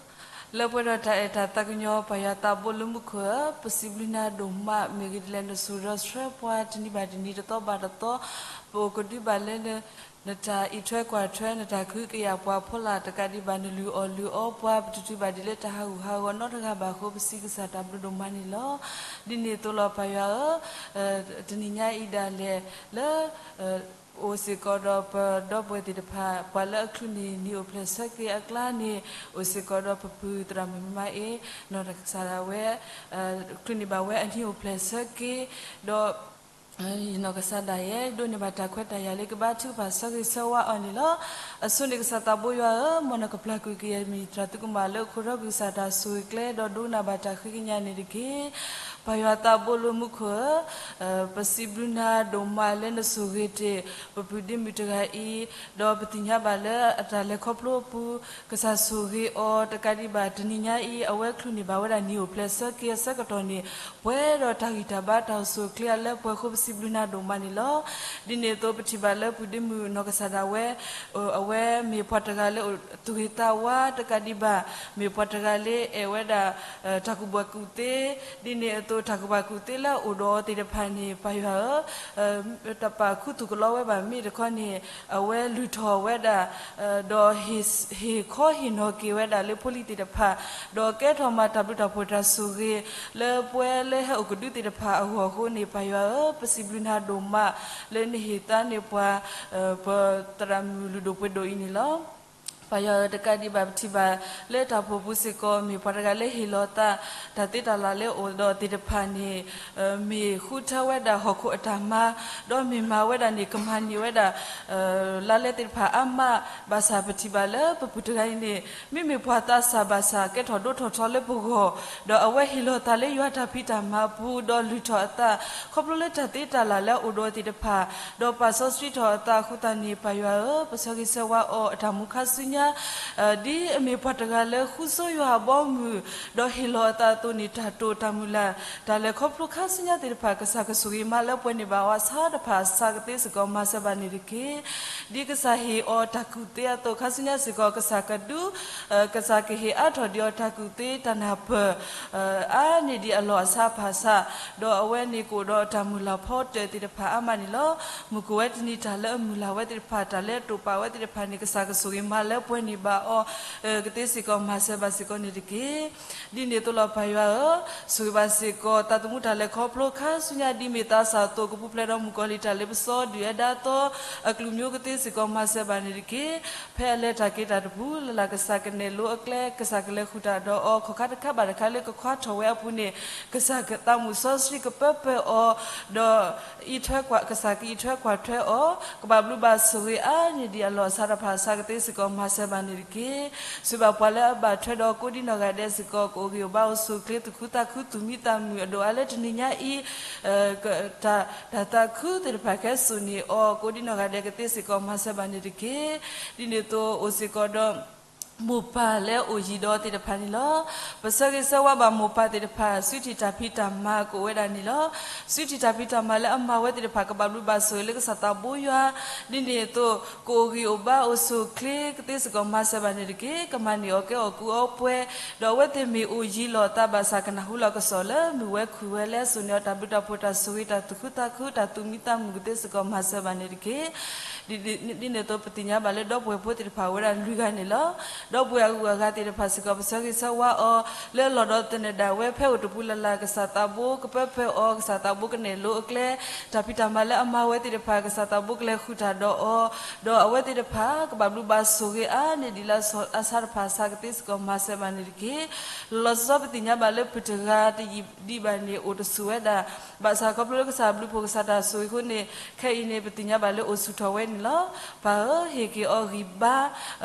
လၢပှဲၤဒီးတၢ်အဲၣ်တၢ်သးကညီၤ ပၢ်ယွၤသးဘိလၢမူခိၣ်ဧၢ, ပစံးဘျုးနၤဒိၣ်မး မ့ၢ်ဂ့ၢ်ဒ်လဲၣ် နဆိၣ်ဒီးဆှၢပှၤတနံၤဘၣ်တနံၤ တသီဘၣ်တသီ, ပအိၣ်ကဒုဘၣ်လၢ နတၢ်အံးထွဲကွၢ်ထွဲ နတၢ်ကဟုကယာ်ပှၤဖီလာ် တကးဒံးဘၣ် နလုၢ်အီၣ်လုၢ်အီပှၤ ပတတုၤဘၣ်ဒ်လၢတၢ်ဟးဂူာ်ဟးဂီၤနီတဂၤဘၣ်အဃိ ပစံးကစၢ်တၢ်ဘျုးဒိၣ်မးန့ၣ်လီၤ. ဒ်န့ၣ်အသိးလီၤ ပၢ်ယွၤဧၢ, တနံၤညါအံၤဒၣ်လဲာ်လၢ အိၣ်စ့ၢ်ကီးဒီးပဒီပုၢ်ဝဲၢ်သ့ၣ်တဖၣ် ပှၤလၢအချုးန့ၢ်နံၣ်အိၣ်ဖျဲၣ်ဆၢက့ၤအကျါန့ၣ် အိၣ်စ့ၢ်ကီးဒီးပပုၢ်သရၣ်မုၣ်မါအ့, နီၢ်ကစၢ်ဒၣ်ဝဲ ချုးန့ၢ်ဘၣ်ဝဲအနံၣ်အိၣ်ဖျဲၣ်ဆၢက့ၤ, ဒီး နီၢ်ကစၢ်ဒၣ်ယဲ ဒိးန့ၢ်ဘၣ်တၢ်ခွဲးတၢ်ယာ်လၢ ကဘါထုကဖၣ်ဆၢဂ့ၤဆၢဝါအီၤန့ၣ်လီၤ. အဆိန့ၣ်ကစၢ်သးဘိယွၤဧၢ, မ်နကပျၢ်ကွံာ်ကယဲၢ်မံၤတြၢ်သုကမၣ်လၢ ခိၣ်ထီၣ်ကွံာ်ကစၢ်တၢ်ဆိၣ်ဂ့ၤကျဲ ဒီးဒိကနၣ်ဘၣ်တၢ်ဃ့ကညးန့ၣ်တက့ၢ်. ပၢ်ယွၤသးဘိလၢမူခိၣ်ဧၢ, ပစံးဘျုးနၤဒိၣ်မးလၢနဆိၣ်ဂ့ၤတ့ၢ် ပပုၢ်ဒ့မုၣ်တဂၤအံၤ, ဒီးပသ့ၣ်ညါဘၣ်လၢအတၢ်လဲၤခီဖျိအပူၤ ကစၢ်ဆိၣ်ဂ့ၤအီၤတကးဒံးဘၣ် တနံၤညါအံၤ အဝဲချုးန့ၢ်ဘၣ်ဝဲဒၣ်နံၣ်အိၣ်ဖျဲၣ်ဆၢက့ၤအဆၢကတီၢ်န့ၣ် ပှဲၤဒီးတၢ်ဂံၢ်တၢ်ဘါတၢ်အိၣ်ဆူၣ်အိၣ်ချ့အလၢပှဲၤအဃိ ပစံးဘျုးနၤဒိၣ်မးန့ၣ်လီၤ. ဒ်န့ၣ်အသိး ပထံၣ်ဘၣ်လၢပုၢ်ဒ့မုၣ်နီၢ်ကစၢ်ဒၣ်ဝဲ အဝဲမ့ၢ်ပှၤတဂၤလၢအသူၣ်ဂ့ၤသးဝါတကးဒံးဘၣ်, မ့ၢ်ပှၤတဂၤလၢအဲၣ်ဝဲဒၣ် တၢ်ကူၣ်ဘၣ်ကူၣ်သ့, ဒ်န့ၣ်အသိး တၢ်ကူၣ်ဘၣ်ကူၣ်သ့လၢအအိၣ်ဒီးအီၤသ့ၣ်တဖၣ်န့ၣ် ပၢ်ယွၤဧၢ, တပာ်ခူသူၣ်ကလီဝဲဘၣ် မ့ၢ်တခီန့ၣ် အဝဲလုၢ်ထီၣ်ဝဲဒၣ် ဒီးဟ့ၣ်ခီဟ့ၣ်နီၤက့ၤဝဲဒၣ်လၢဖိလံၤသ့ၣ်တဖၣ်, ဒီးကဲထီၣ်မၤတၢ်ဘျုးတၢ်ဖှိၣ်တၢ်ဆိၣ်ဂ့ၤ လၢပှဲၤလၢဟဲအိၣ်ကဒုသ့ၣ်တဖၣ်အဂီၢ်အဃိန့ၣ် ပၢ်ယွၤဧၢ, ပစံးဘျုးနၤဒိၣ်မး လၢနဟ့ၣ်သါန့ၢ်ပှၤ ပသရၣ်မုၣ်လုၢ်ဒိၣ်ပှ့ၤဒိၣ်အံၤန့ၣ်လီၤ. ပၢ်ယွၤဧၢ, တကးဒံးဘၣ် ပထံၣ်ဘၣ်လၢတၢ်အိၣ်ဖှိၣ်ပူၤစ့ၢ်ကီး မ့ၢ်ပှၤတဂၤလၢဟ့ၣ်လီၤသး တၢ်သ့တၢ်လၢ်လၢအအိၣ်ဒီးသ့ၣ်တဖၣ်န့ၣ် မ့ၢ်ဃုထၢဝဲဒၣ်ဟီၣ်ခိၣ်အတၢ်မၤ, ဒီးမ့ၢ်မၤဝဲဒၣ်န့ၣ် ကမၤန့ၢ်ဝဲဒၣ် လါလဲသ့ၣ်တဖၣ်အါမး, ဘၣ်ဆၣ်ပထံၣ်ဘၣ်လၢပပုၢ်တဂၤအံၤန့ၣ် မ့မ့ၢ်ပှၤသးစၢ်ဘၣ်ဆၣ် ကဲထီၣ်ဒိၣ်ထီၣ်ထီလၢပဂီၢ်, ဒီးအဝဲဟ့ၣ်လီၤသးလၢယွၤတၢ်ဖံးတၢ်မၤအပူၤ ဒီးလုၢ်ထီၣ်အသး ခီဖျိလၢတၢ်သ့တၢ်လၢ်လၢအအိၣ်ဒီးသ့ၣ်တဖၣ်, ဒီးပာ်စီဆှံထီၣ်အသးအဃိသတးန့ၣ် ပၢ်ယွၤဧၢ, ပဆၢဂ့ၤဆၢဝါအီၤအတၢ်မူခါဆူညါ ဒ်အမ့ၢ်ပှၤတဂၤလၢဃုဆိယွၤအဘီအမုၢ် ဒီးဟ့ၣ်လီၤအသးအသိးန့ၣ် တၢ်တိာ်တၢ်မုၢ်လၢ် တၢ်လဲၤခီဖျိခါဆူညါသ့ၣ်တဖၣ် ကစၢ်ကဆိၣ်ဂ့ၤမၤလၢပှဲၤန့ၢ်ဘၣ်အီၤအဆၢတဖၣ်အစှၤကသ့စ့ၢ်ကီး မၤစၢၤဘၣ်န့ၣ်တက့ၢ်. ဒ်ကစၢ်ဟ့ၣ်အီၤတၢ်ကူၣ်သ့အသိး ခါဆူညါစ့ၢ်ကီး ကစၢ်ကဒုး ကစၢ်ကဟ့ၣ်အါထီၣ်ဒံးအီၤတၢ်ကူၣ်သ့တၢ်နၢ်ပၢၢ် အါန့ၢ်ဒံးအလီၢ်အဆါဖးဆါ, ဒီးအဝဲန့ၣ်ကအိၣ်ဒီးတၢ်မုၢ်လၢ်ဖီတၢၣ်သ့ၣ်တဖၣ်အါမးန့ၣ်လီၤ. မုၢ်ကအိၣ်ဝဲတနံၤတၢ်လၢအမုၢ်လၢ်ဝဲသ့ၣ်တဖၣ် တၢ်လၢအတိာ်ပာ်ဝဲသ့ၣ်တဖၣ်န့ၣ် ကစၢ်ကဆိၣ်ဂ့ၤမၤလၢ ပှဲၤန့ၢ်ဘၣ်အီၤ ကသ့စ့ၢ်ကီး မၤစၢၤဘၣ်စ့ၢ်ကီးန့ၣ်တက့ၢ်. ဒ်န့ၣ်အသိးလီၤ ပၢ်ယွၤဧၢ, ဆိၣ်ဂ့ၤဘၣ်စ့ၢ်ကီး တၢ်သမူတၢ်လဲၤခီဖျိခါဆူညါ ဒ်မ့ၢ်သးစၢ်အသိး ကပူၤဖျဲးဒီးမုၣ်ကီၤလံၤတၢ်လ့ပစီ ဒုၣ်အဲၣ်ဒါသီ အကလုၢ်မံၤကသ့စ့ၢ်ကီး မၤစၢၤဘၣ်န့ၣ်တက့ၢ်. ဖဲအလဲၤတၢ်က့ၤတၢ်တပူၤ လၢ်လၢ်ကစၢ်ကနဲၣ်လိအကျဲ ကစၢ်ကလဲၤဃုာ်တၢ်ဒီးအီၤ ခီၣ်ခါတခါဘၣ်တခါလၢကခွါထီၣ်ဝဲအပူၤန့ၣ် ကစၢ်သးမုၣ်စီဆှံကပၢပၢအီၤ ဒီး အံးထွဲကွၢ် ကစၢ်ကအံးထွဲကွၢ်ထွဲအီၤ ကဘၣ်ဘျုးဘၣ်ဆိၣ်ဂ့ၤအါန့ၢ်ဒံးအလီၢ်အဆါတဖၣ် ကသ့စ့ၢ်ကီး မၤစၢၤဘၣ်န့ၣ်တက့ၢ်. ဆိၣ်ဂ့ၤဘၣ်ပှၤလၢအဘၣ်ထွဲဒီးကိးဒံနီၢ်ဂၤဒဲးစ့ၢ်ကီး ကအိၣ်ဂံၢ်အိၣ်ဘါအိၣ်ဆူၣ်အိၣ်ချ့ သူၣ်ခုသးခု သူၣ်မံသးမုာ် အဒိၣ်အါလၢတနံၤညါအံၤ တၢ်သးခုသ့ၣ်တဖၣ်ကဟဲစိာ်န့ၢ်အီၤ ကိးဒံနီၢ်ဂၤဒဲး ကသ့စ့ၢ်ကီး မၤစၢၤဘၣ်န့ၣ်တက့ၢ်. ဒ်န့ၣ်အသိးအိၣ်စ့ၢ်ကီးဒီး မိၢ်ပၢ်လၢအအိၣ်ယံၤဒီးသ့ၣ်တဖၣ်န့ၣ်လီၤ. ပဆၢဂ့ၤဆၢဝါဘၣ်မိၢ်ပၢ်သ့ၣ်တဖၣ် စုထံၣ်တၢ်ဖံးတၢ်မၤကအိၣ်ဝဲဒၣ်န့ၣ်လီၤ. စုထံၣ်တၢ်ဖံးတၢ်မၤလၢအမၤဝဲသ့ၣ်တဖၣ် ကဘၣ်ဘျုးဘၣ်ဆိၣ်ဂ့ၤလၢကစၢ်သးဘိယွၤ ဒ်န့ၣ်အသိး ကအိၣ်ဂံၢ်အိၣ်ဘါအိၣ်ဆူၣ်အိၣ်ချ့ ကသ့စ့ၢ်ကီး မၤစၢၤဘၣ်န့ၣ်တက့ၢ်. ကမၤန့ၢ်အီၣ်ကဲအီၣ်ကူအီပှဲၤ ဒီးအဝဲသ့ၣ်မ့ၢ်အိၣ်ယံၤလီၤသးဘၣ်ဆၣ် ကနၢ်ဟူလီၤကစီၣ်လၢ မုၢ်ဝဲခုၣ်ဝဲလၢအစိာ်န့ၢ်အီၤ တၢ်ဘျုးတၢ်ဖှိၣ် တၢ်ဆိၣ်ဂ့ၤ တၢ်သူၣ်ခုသးခု တၢ်သူၣ်မံသးမုာ် ကသ့စ့ၢ်ကီး မၤစၢၤဘၣ်န့ၣ်တက့ၢ်. ဒ်န့ၣ်အသိး ပသ့ၣ်ညါဘၣ်လၢ ဒီပုၢ်ဝဲၢ်ဖိသ့ၣ်တဖၣ် အိၣ်ဝဲဒၣ်လွံၢ်ဂၤန့ၣ်လီၤ. ဒီပုၢ်ဝဲၢ်အဂုၤအဂၤသ့ၣ်တဖၣ်စ့ၢ်ကီး ပဆၢဂ့ၤဆၢဝါအီၤ လၢအလီၢ်ဒီးသနၢၣ်ဒၣ်ဝဲ ဖဲအိၣ်တပူၤလၢ်လၢ် ကစၢ်သးဘိကပၢပၢအီၤ ကစၢ်သးဘိကနဲၣ်လိအကျဲ တၢ်ဖံးတၢ်မၤလၢအမၤဝဲသ့ၣ်တဖၣ် ကစၢ်သးဘိကလဲၤဃုာ်တၢ်ဒီးအီၤ ဒီးအဝဲသ့ၣ်တဖၣ် ကဘၣ်ဘျုးဘၣ်ဆိၣ်ဂ့ၤအါန့ၢ်ဒံးလၢအဆါတဖၣ်ဆါ ကသ့စ့ၢ်ကီး မၤစၢၤဘၣ်န့ၣ်တက့ၢ်. လီၤလီၤဆီဆီ ပသ့ၣ်ညါဘၣ်လၢ ပုၢ်တဂၤတယံာ်ဒံးဘၣ်န့ၣ် အိၣ်တဆူၣ်ဝဲဒၣ် ဘၣ်ဆၣ်ခီဖျိလၢကစၢ်ဘျုးဖှိၣ် ကစၢ်တၢ်ဆိၣ်ဂ့ၤအဃိန့ၣ် ခဲအံၤန့ၣ် ပသ့ၣ်ညါဘၣ်လၢအိၣ်ဆူၣ်ထီၣ်ဝဲန့ၣ်လီၤ. ပၢ်ဧၢ, ဟ့ၣ်က့ၤအီၤဂံၢ်ဘါ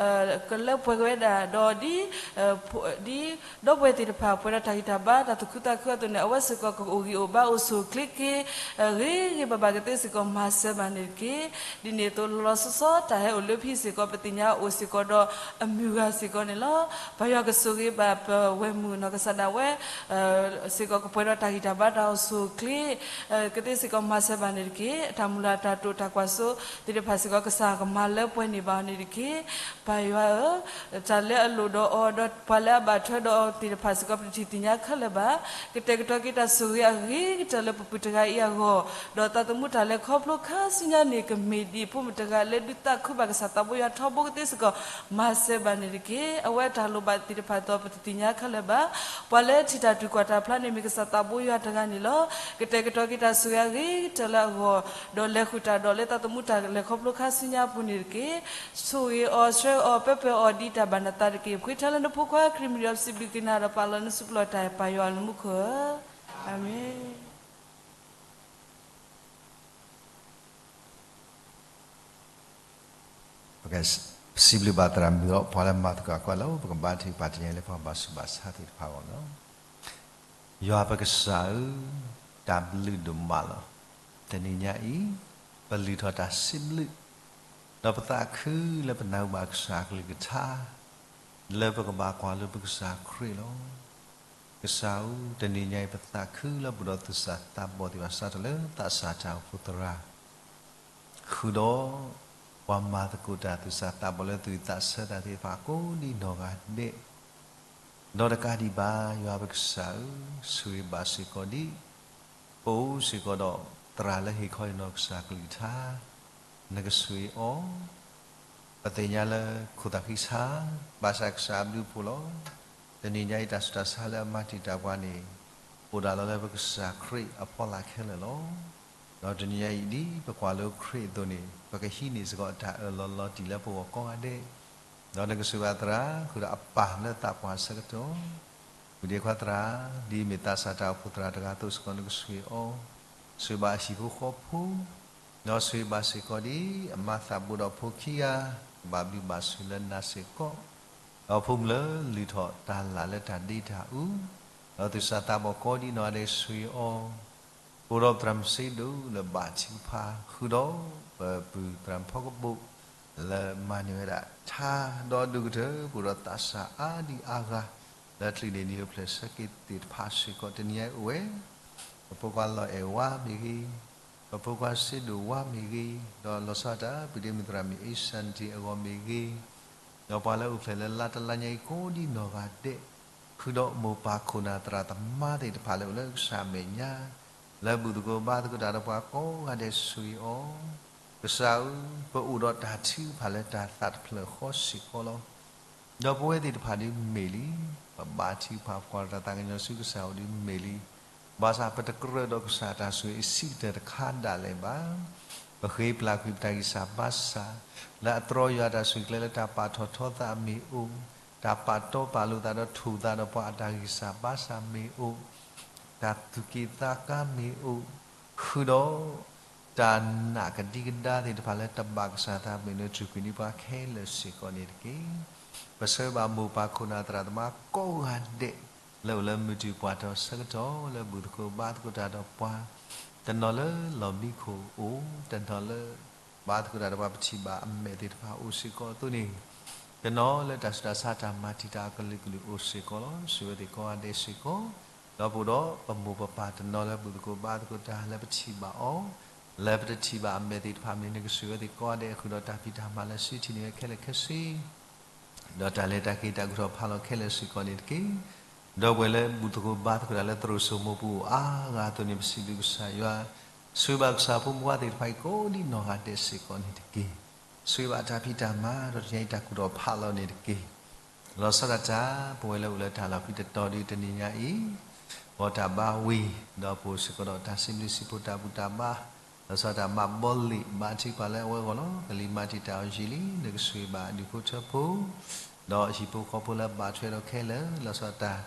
ကလၢပှဲၤဝဲဒၣ် ဒီးဒ် ဒ်ဒီပုၢ်ဝဲၢ်သ့ၣ်တဖၣ် ပှဲၤဒီးတၢ်ဂံၢ်တၢ်ဘါ တၢ်သူၣ်ခုသးခုအသိးန့ၣ် အဝဲစ့ၢ်ကီးကအိၣ်ဂံၢ်အိၣ်ဘါအိၣ်ဆူၣ်အိၣ်ချ့က့ၤ ဂ့ၤဂ့ၤဘၣ်ဘၣ် ကသ့စ့ၢ်ကီး မၤစၢၤဘၣ်န့ၣ်တက့ၢ်. ဒ်န့ၣ်အသိး လီၤလီၤဆီဆီ တၢ်ဟဲအိၣ်လၢဖဲစ့ၢ်ကီး ပသ့ၣ်ညါအိၣ်စ့ၢ်ကီးဒီးအမုၢ်ဂၤစ့ၢ်ကီးန့ၣ်လီၤ. ပၢ်ယွၤကဆိၣ်ဂ့ၤဘၣ်ပဝဲၢ်မုၣ်နီၢ်ကစၢ်ဒၣ်ဝဲ စ့ၢ်ကီး ကပှဲၤဒီးတၢ်ဂံၢ်တၢ်ဘါ တၢ်အိၣ်ဆူၣ်အိၣ်ချ့ ကသ့စ့ၢ်ကီး မၤစၢၤဘၣ်န့ၣ်တက့ၢ်. အတၢ်မုၢ်လၢ်တၢ်တိာ်တၢ်ကွၢ်စိသ့ၣ်တဖၣ်စ့ၢ်ကီး ကစၢ်ကမၤလၢပှဲၤန့ၢ်ဘၣ်အီၤန့ၣ်တက့ၢ်. ပၢ်ယွၤဧၢ, တၢ်လၢအလိၣ်ဒီးအီၤ ဒီးပှၤလၢအဘၣ်ထွဲဒီးအီၤသ့ၣ်တဖၣ်စ့ၢ်ကီး ပတထံၣ်သ့ၣ်ညါခဲလၢာ်ဘၣ်. ကတဲာ်ကတီၤက့ၤတၢ်ဆိၣ်ဂ့ၤအဂ့ၤကတၢၢ်လၢပပုၢ်တဂၤအံၤအဂီၢ်, ဒီးသးသမူတၢ်လဲၤခီဖျိခါဆူညါန့ၣ် ကမ့ၢ်ဒ်ဖိမုၣ်တဂၤလၢဒုးသးခုဘၣ်ကစၢ်သးဘိယွၤထီဘိ ကသ့စ့ၢ်ကီး မၤစၢၤဘၣ်န့ၣ်တက့ၢ်. အဝဲအတၢ်လိၣ်ဘၣ်သ့ၣ်တဖၣ်သိး ပတသ့ၣ်ညါခဲလၢာ်ဘၣ်. ပှၤလၢထံၣ်တၢ်တုၤကွၢ်တၢ်ဖျါန့ၣ် မ့ၢ်ကစၢ်သးဘိယွၤတဂၤန့ၣ်လီၤ. ကတဲာ်ကတီၤက့ၤတၢ်ဆိၣ်ဂ့ၤအဂ့ၤကတၢၢ်လၢအဂီၢ်, ဒီးလဲၤဃုာ်တၢ်ဒီးလၢသးသမူတၢ်လဲၤခီဖျိခါဆူညါအပူၤန့ၣ်တက့ၢ်. ဆိၣ်ဂ့ၤအီၤ ဆှၢအီၤ ပၢပၢအီၤဒ်တၢ်ဘၣ်နသးတက့ၢ်. ပဃ့ထီလၢနဖိခွါခရံာ်မံၤဒီး ပစံးဘျုးက့ၤနၤဒီး ပာ်လီၤနစုပူၤလီၢ်တၢ်ပၢ်ယွၤလၢမူခိၣ်ဧၢ, အၤမ့ၣ်. ပစံးဘျုးဘၣ်သရၣ်မုၣ်ဒီး ပှၤလၢမၤသကိးကွၢ်လၢ ပကဘါထုကဖၣ်တနံၤအံၤလၢပှၤဘၣ်ဆူးဘၣ်ဆါသ့ၣ်တဖၣ်အဂီၢ်လီၤ. ယွၤပကစၢ်ဧၢ, တၢ်ဘျုးဒိၣ်မးလီၤ. တနံၤညါအံၤ ပလုၢ်ထီၣ်တၢ်စံးဘျုး, ဒီးပသးခုလၢပနၢ်ဟူဘၣ်ကစၢ်ကလုၢ်ကထါ လၢပကဘၣ်ကွၢ်လိပကစၢ်ခရံာ်လီၤ. ကစၢ်ဧၢ, တနံၤညါအံၤ ပသးခုလၢပအိၣ်ဒီးသူၣ်စၢ်သးဘီၣ်သ့ၣ်တဖၣ် စးထီၣ်လၢသးစၢ်တၢ်အိၣ်ဖှိၣ်သရၣ် ဃုာ်ဒီး ပှၤမၤသကိးတၢ်သူၣ်စၢ်သးဘီၣ်လၢသူၣ်ဝံၣ်သးဆၢတၢ်သ့ၣ်တဖၣ်ကိးဒံနီၢ်ဂၤဒဲး, ဒီးတကးဒံးဘၣ် ယွၤပကစၢ်ဧၢ, ဆိၣ်ဂ့ၤဘၣ်စ့ၢ်ကီးဒ် ပအိၣ်စ့ၢ်ကီးဒီးသရၣ်လၢဟ့ၣ်ခီဟ့ၣ်နီၤကစၢ်ကလုၢ်ကထါ, နကဆိၣ်ဂ့ၤအီၤ, ပသ့ၣ်ညါလၢခိၣ်သးဃံဆါ, ဘၣ်ဆၣ်ကစၢ်အဘျုးအဖှိၣ်လီၤ. တနံၤညါအံၤ တၢ်ဆူးတၢ်ဆါလၢအမၤတံာ်တာ်ပှၤန့ၣ် အိၣ်ဒၣ်လီၤလၢပကစၢ်ခရံာ်အဖီလာ်ခဲလၢာ်လီၤ. ဒီးတနံၤညါအံၤ ဒ်ပကွၢ်လိခရံာ်အသိးန့ၣ် ပကဟံးန့ၢ်စ့ၢ်ကီးတၢ်အၢၣ်လီၤလီၤတံၢ်လၢပဂီၢ်ကိးဂၤဒဲး, ဒီးနကဆိၣ်ဂ့ၤသရၣ် ဃုာ်ဒီးအပၢ်လၢသးပှၢ်အဆၢကတီၢ်, ဝံၤဒံးခွါသရၣ်, ဒ်မ့ၢ်သးစၢ်တၢ်အိၣ်ဖှိၣ်သရၣ်တဂၤအသိးစ့ၢ်ကီး နကဆိၣ်ဂ့ၤအီၤ, ဆိၣ်ဂ့ၤဘၣ်အဟံၣ်ဖိဃီဖိ, ဒီးဆိၣ်ဂ့ၤဘၣ်စ့ၢ်ကီးဒ်အမါသးဘိဒီးဖိခံဂၤ ကဘၣ်ဘျုးဘၣ်ဆိၣ်လၢနၤစ့ၢ်ကီး, ဒီးဖိမုၣ်လၢလုၢ်ထီၣ်တၢ်လၢ်လၢတၢ်ဒ့တၢ်အူ, ဒီးသူၣ်စၢ်သးဘီၣ်ကိးဒံနီၢ်ဂၤဒဲး ဆိၣ်ဂ့ၤအီၤ, ပအိၣ်ဒီးပသရၣ်မုၣ်စ့ဒိၣ်လၢဘၣ်ထုကဖၣ် ဃုာ်ဒီးပပုၢ်သရၣ်မုၣ်ဖီကပိာ် လၢမၤန့ၢ်ဝဲဒၣ်ထါဒီးဒိၣ်ကတၢၢ် ပအိၣ်ဒီးသးစၢ်အါဒံအါဂၤ လၢချုးန့ၣ်နံၤအိၣ်ဖျဲၣ်ဆၢက့ၤသ့ၣ်တဖၣ်စ့ၢ်ကီး တနံၤညါအံၤအိၣ်ဝဲ ပဖိခွါလီၤအဲၣ်ဝါမ့ၢ်ဂ့ၤ, ပဖိခွါစ့ဒိၣ်ဝါမ့ၢ်ဂ့ၤ, ဒီးလီၤဆီဒၣ်တၢ် ပုၢ်ဒ့မုၣ်သရၣ်မုၣ်အ့ၣ်စၣ်နတ့ၢ်အဂီၢ်မ့ၢ်ဂ့ၤ, ဒီးပှၤလၢအိၣ်ဖျဲၣ်လၢလါတလါညါအံၤကိးဒံနီၢ်ဂၤဒဲး, ဃုာ်ဒီးမိၢ်ပၢ်ခိၣ်နၢ်သရၣ်သမါသ့ၣ်တဖၣ်လၢအိၣ်လၢကစၢ်အမဲာ်ညါ, လၢဘူၣ်သကိးဘါသကိးတၢ်ဒီးပှၤကိးဂၤဒဲး ဆိၣ်ဂ့ၤအီၤ, ကစၢ်ဧၢ, ပအိၣ်ဒီးတၢ်ထုကဖၣ်လၢတၢ်သးတဖျၢၣ်ဃီစ့ၢ်ကီးလီၤ. ဒီးပဝဲသ့ၣ်တဖၣ်ဒုးမ့ၢ်လံ, ပဘါထုကဖၣ် ပကွၢ်တၢ်သးကညီၤဆူကစၢ်အအိၣ်ဒုးမ့ၢ်လံ. ဘၣ်ဆၣ်ပတကြၢးဒီးကစၢ်တၢ်ဆိၣ်ဂ့ၤအဆံးကတၢၢ်တခါဒၣ်လဲာ်ဘၣ်. ပဃ့ပျၢ်ကွံာ်ပတၢ်ဂံၢ်စၢ်ဘါစၢ်, လၢအတြီယွၤအတၢ်ဆိၣ်ဂ့ၤကျဲလၢတၢ်ပာ်ထီၣ်ထီသးမ့ၢ်အိၣ်, တၢ်ပာ်တီပာ်လိာ်သးဒီးထိၣ်သးဒီးပှၤအတၢ်ဂံၢ်စၢ်ဘါစၢ်မ့ၢ်အိၣ်, တၢ်သူၣ်က့ၣ်သးကါမ့ၢ်အိၣ်, ဃုာ်ဒီး တၢ်နာ်ကဒံကဒါသ့ၣ်တဖၣ်လၢတဘၣ်ကစၢ်သးဘၣ်န့ၣ် ထုးကွံာ်န့ၢ်ပှၤခဲလၢာ်စ့ၢ်ကီးန့ၣ်တက့ၢ်. ပဆၢဘၣ်မိၢ်ပၢ်ခိၣ်နၢ်သရၣ်သမါကိးဂၤဒဲး လၢအိၣ်လၢမုၢ်တူၢ်ပှၢ်ထီၣ်ဆၢကတီၢ် လၢဘူၣ်သကိးဘါသကိးတၢ်ဒီးပှၤ, တနီၤလၢလီၢ်မံခိၣ်အိၣ်, တနီၤလၢ ဘါသကိးတၢ်ဒီးပှၤပထံၣ်ဘၣ်အမဲာ်သ့ၣ်တဖၣ်အိၣ်စ့ၢ်ကီးအသိးန့ၣ်, တနီၤလၢတၢ်ဆူးတၢ်ဆါတၢ်မၤတံာ်တာ်အကလုာ်ကလုာ်အိၣ်စ့ၢ်ကီးလီၤ. ဆိၣ်ဂ့ၤဝဲသ့ၣ်ကိးဂၤဒဲးစ့ၢ်ကီး, ဒီးပအိၣ်ဒီးပမိၢ်ပပၢ်တနီၤလၢဘူၣ်သကိးဘါသကိးတၢ်လၢပထံၣ်ဘၣ်အီၤ, လၢပတထံၣ်ဘၣ်အမဲာ်သ့ၣ်တဖၣ်မ့ၢ်န့ၣ် ကဆိၣ်ဂ့ၤဝဲသ့ၣ်ကိးဂၤဒဲး ဃုာ်ဒီးတၢ်ဖံးတၢ်မၤလၢစုထံၣ်န့ၢ်ဝဲခဲလၢာ်ခဲဆ့ ဒီးတၢ်လဲၤတၢ်က့ၤတၢ်ကူၣ်ထီၣ်ဖးလီၤခဲလၢာ်စ့ၢ်ကီးန့ၣ်တက့ၢ်. ဒီပုၢ်ဝဲၢ်လၢဘူၣ်သကိးဘါသကိးတၢ်လၢသရိာ်စိမိပူၤအိၣ်အါဂၤအသိးန့ၣ် ပစံးဘျုးကစၢ်ယွၤ, ဆိၣ်ဂ့ၤဘၣ်ကစၢ်ဖိမုၣ်ဖိသ့ၣ်တဖၣ်အံၤကိးဒံနီၢ်ဂၤဒဲးစ့ၢ်ကီးန့ၣ်တက့ၢ်. ဆိၣ်ဂ့ၤဘၣ်တၢ်ဖံးတၢ်မၤဒီးတနံၤအံၤတၢ်ကူၣ်ထီၣ်ဖးလီၤန့ၣ်တက့ၢ်. လီၤဆီဒၣ်တၢ် ပဝဲလၢအိၣ်လၢတၢ်လီၢ်ဖံးတတီၤဒုးတနံၤညါအံၤ, ဂီၤတၢ်ဘါဝံၤ, ဒီးပအိၣ်စ့ၢ်ကီးဒီးတၢ်စံးဘျုးစံးဖှိၣ်တၢ်ဘူၣ်တၢ်ဘါ, လီၤဆီဒၣ်တၢ်မၤဘီလ့ၣ် ဘါထုကဖၣ်လၢအဝဲအဂီၢ်လီၤ. ကလံၤမၤတံာ်တာ်အီၤယံာ်လံ နကဆိၣ်ဂ့ၤဘၣ်ဒူၣ်ဖိထၢဖိ, ဒီးဟံၣ်ဖိဃီဖိလၢဘၣ်ထွဲဒီးခဲလၢာ် လီၤဆီဒၣ်တၢ်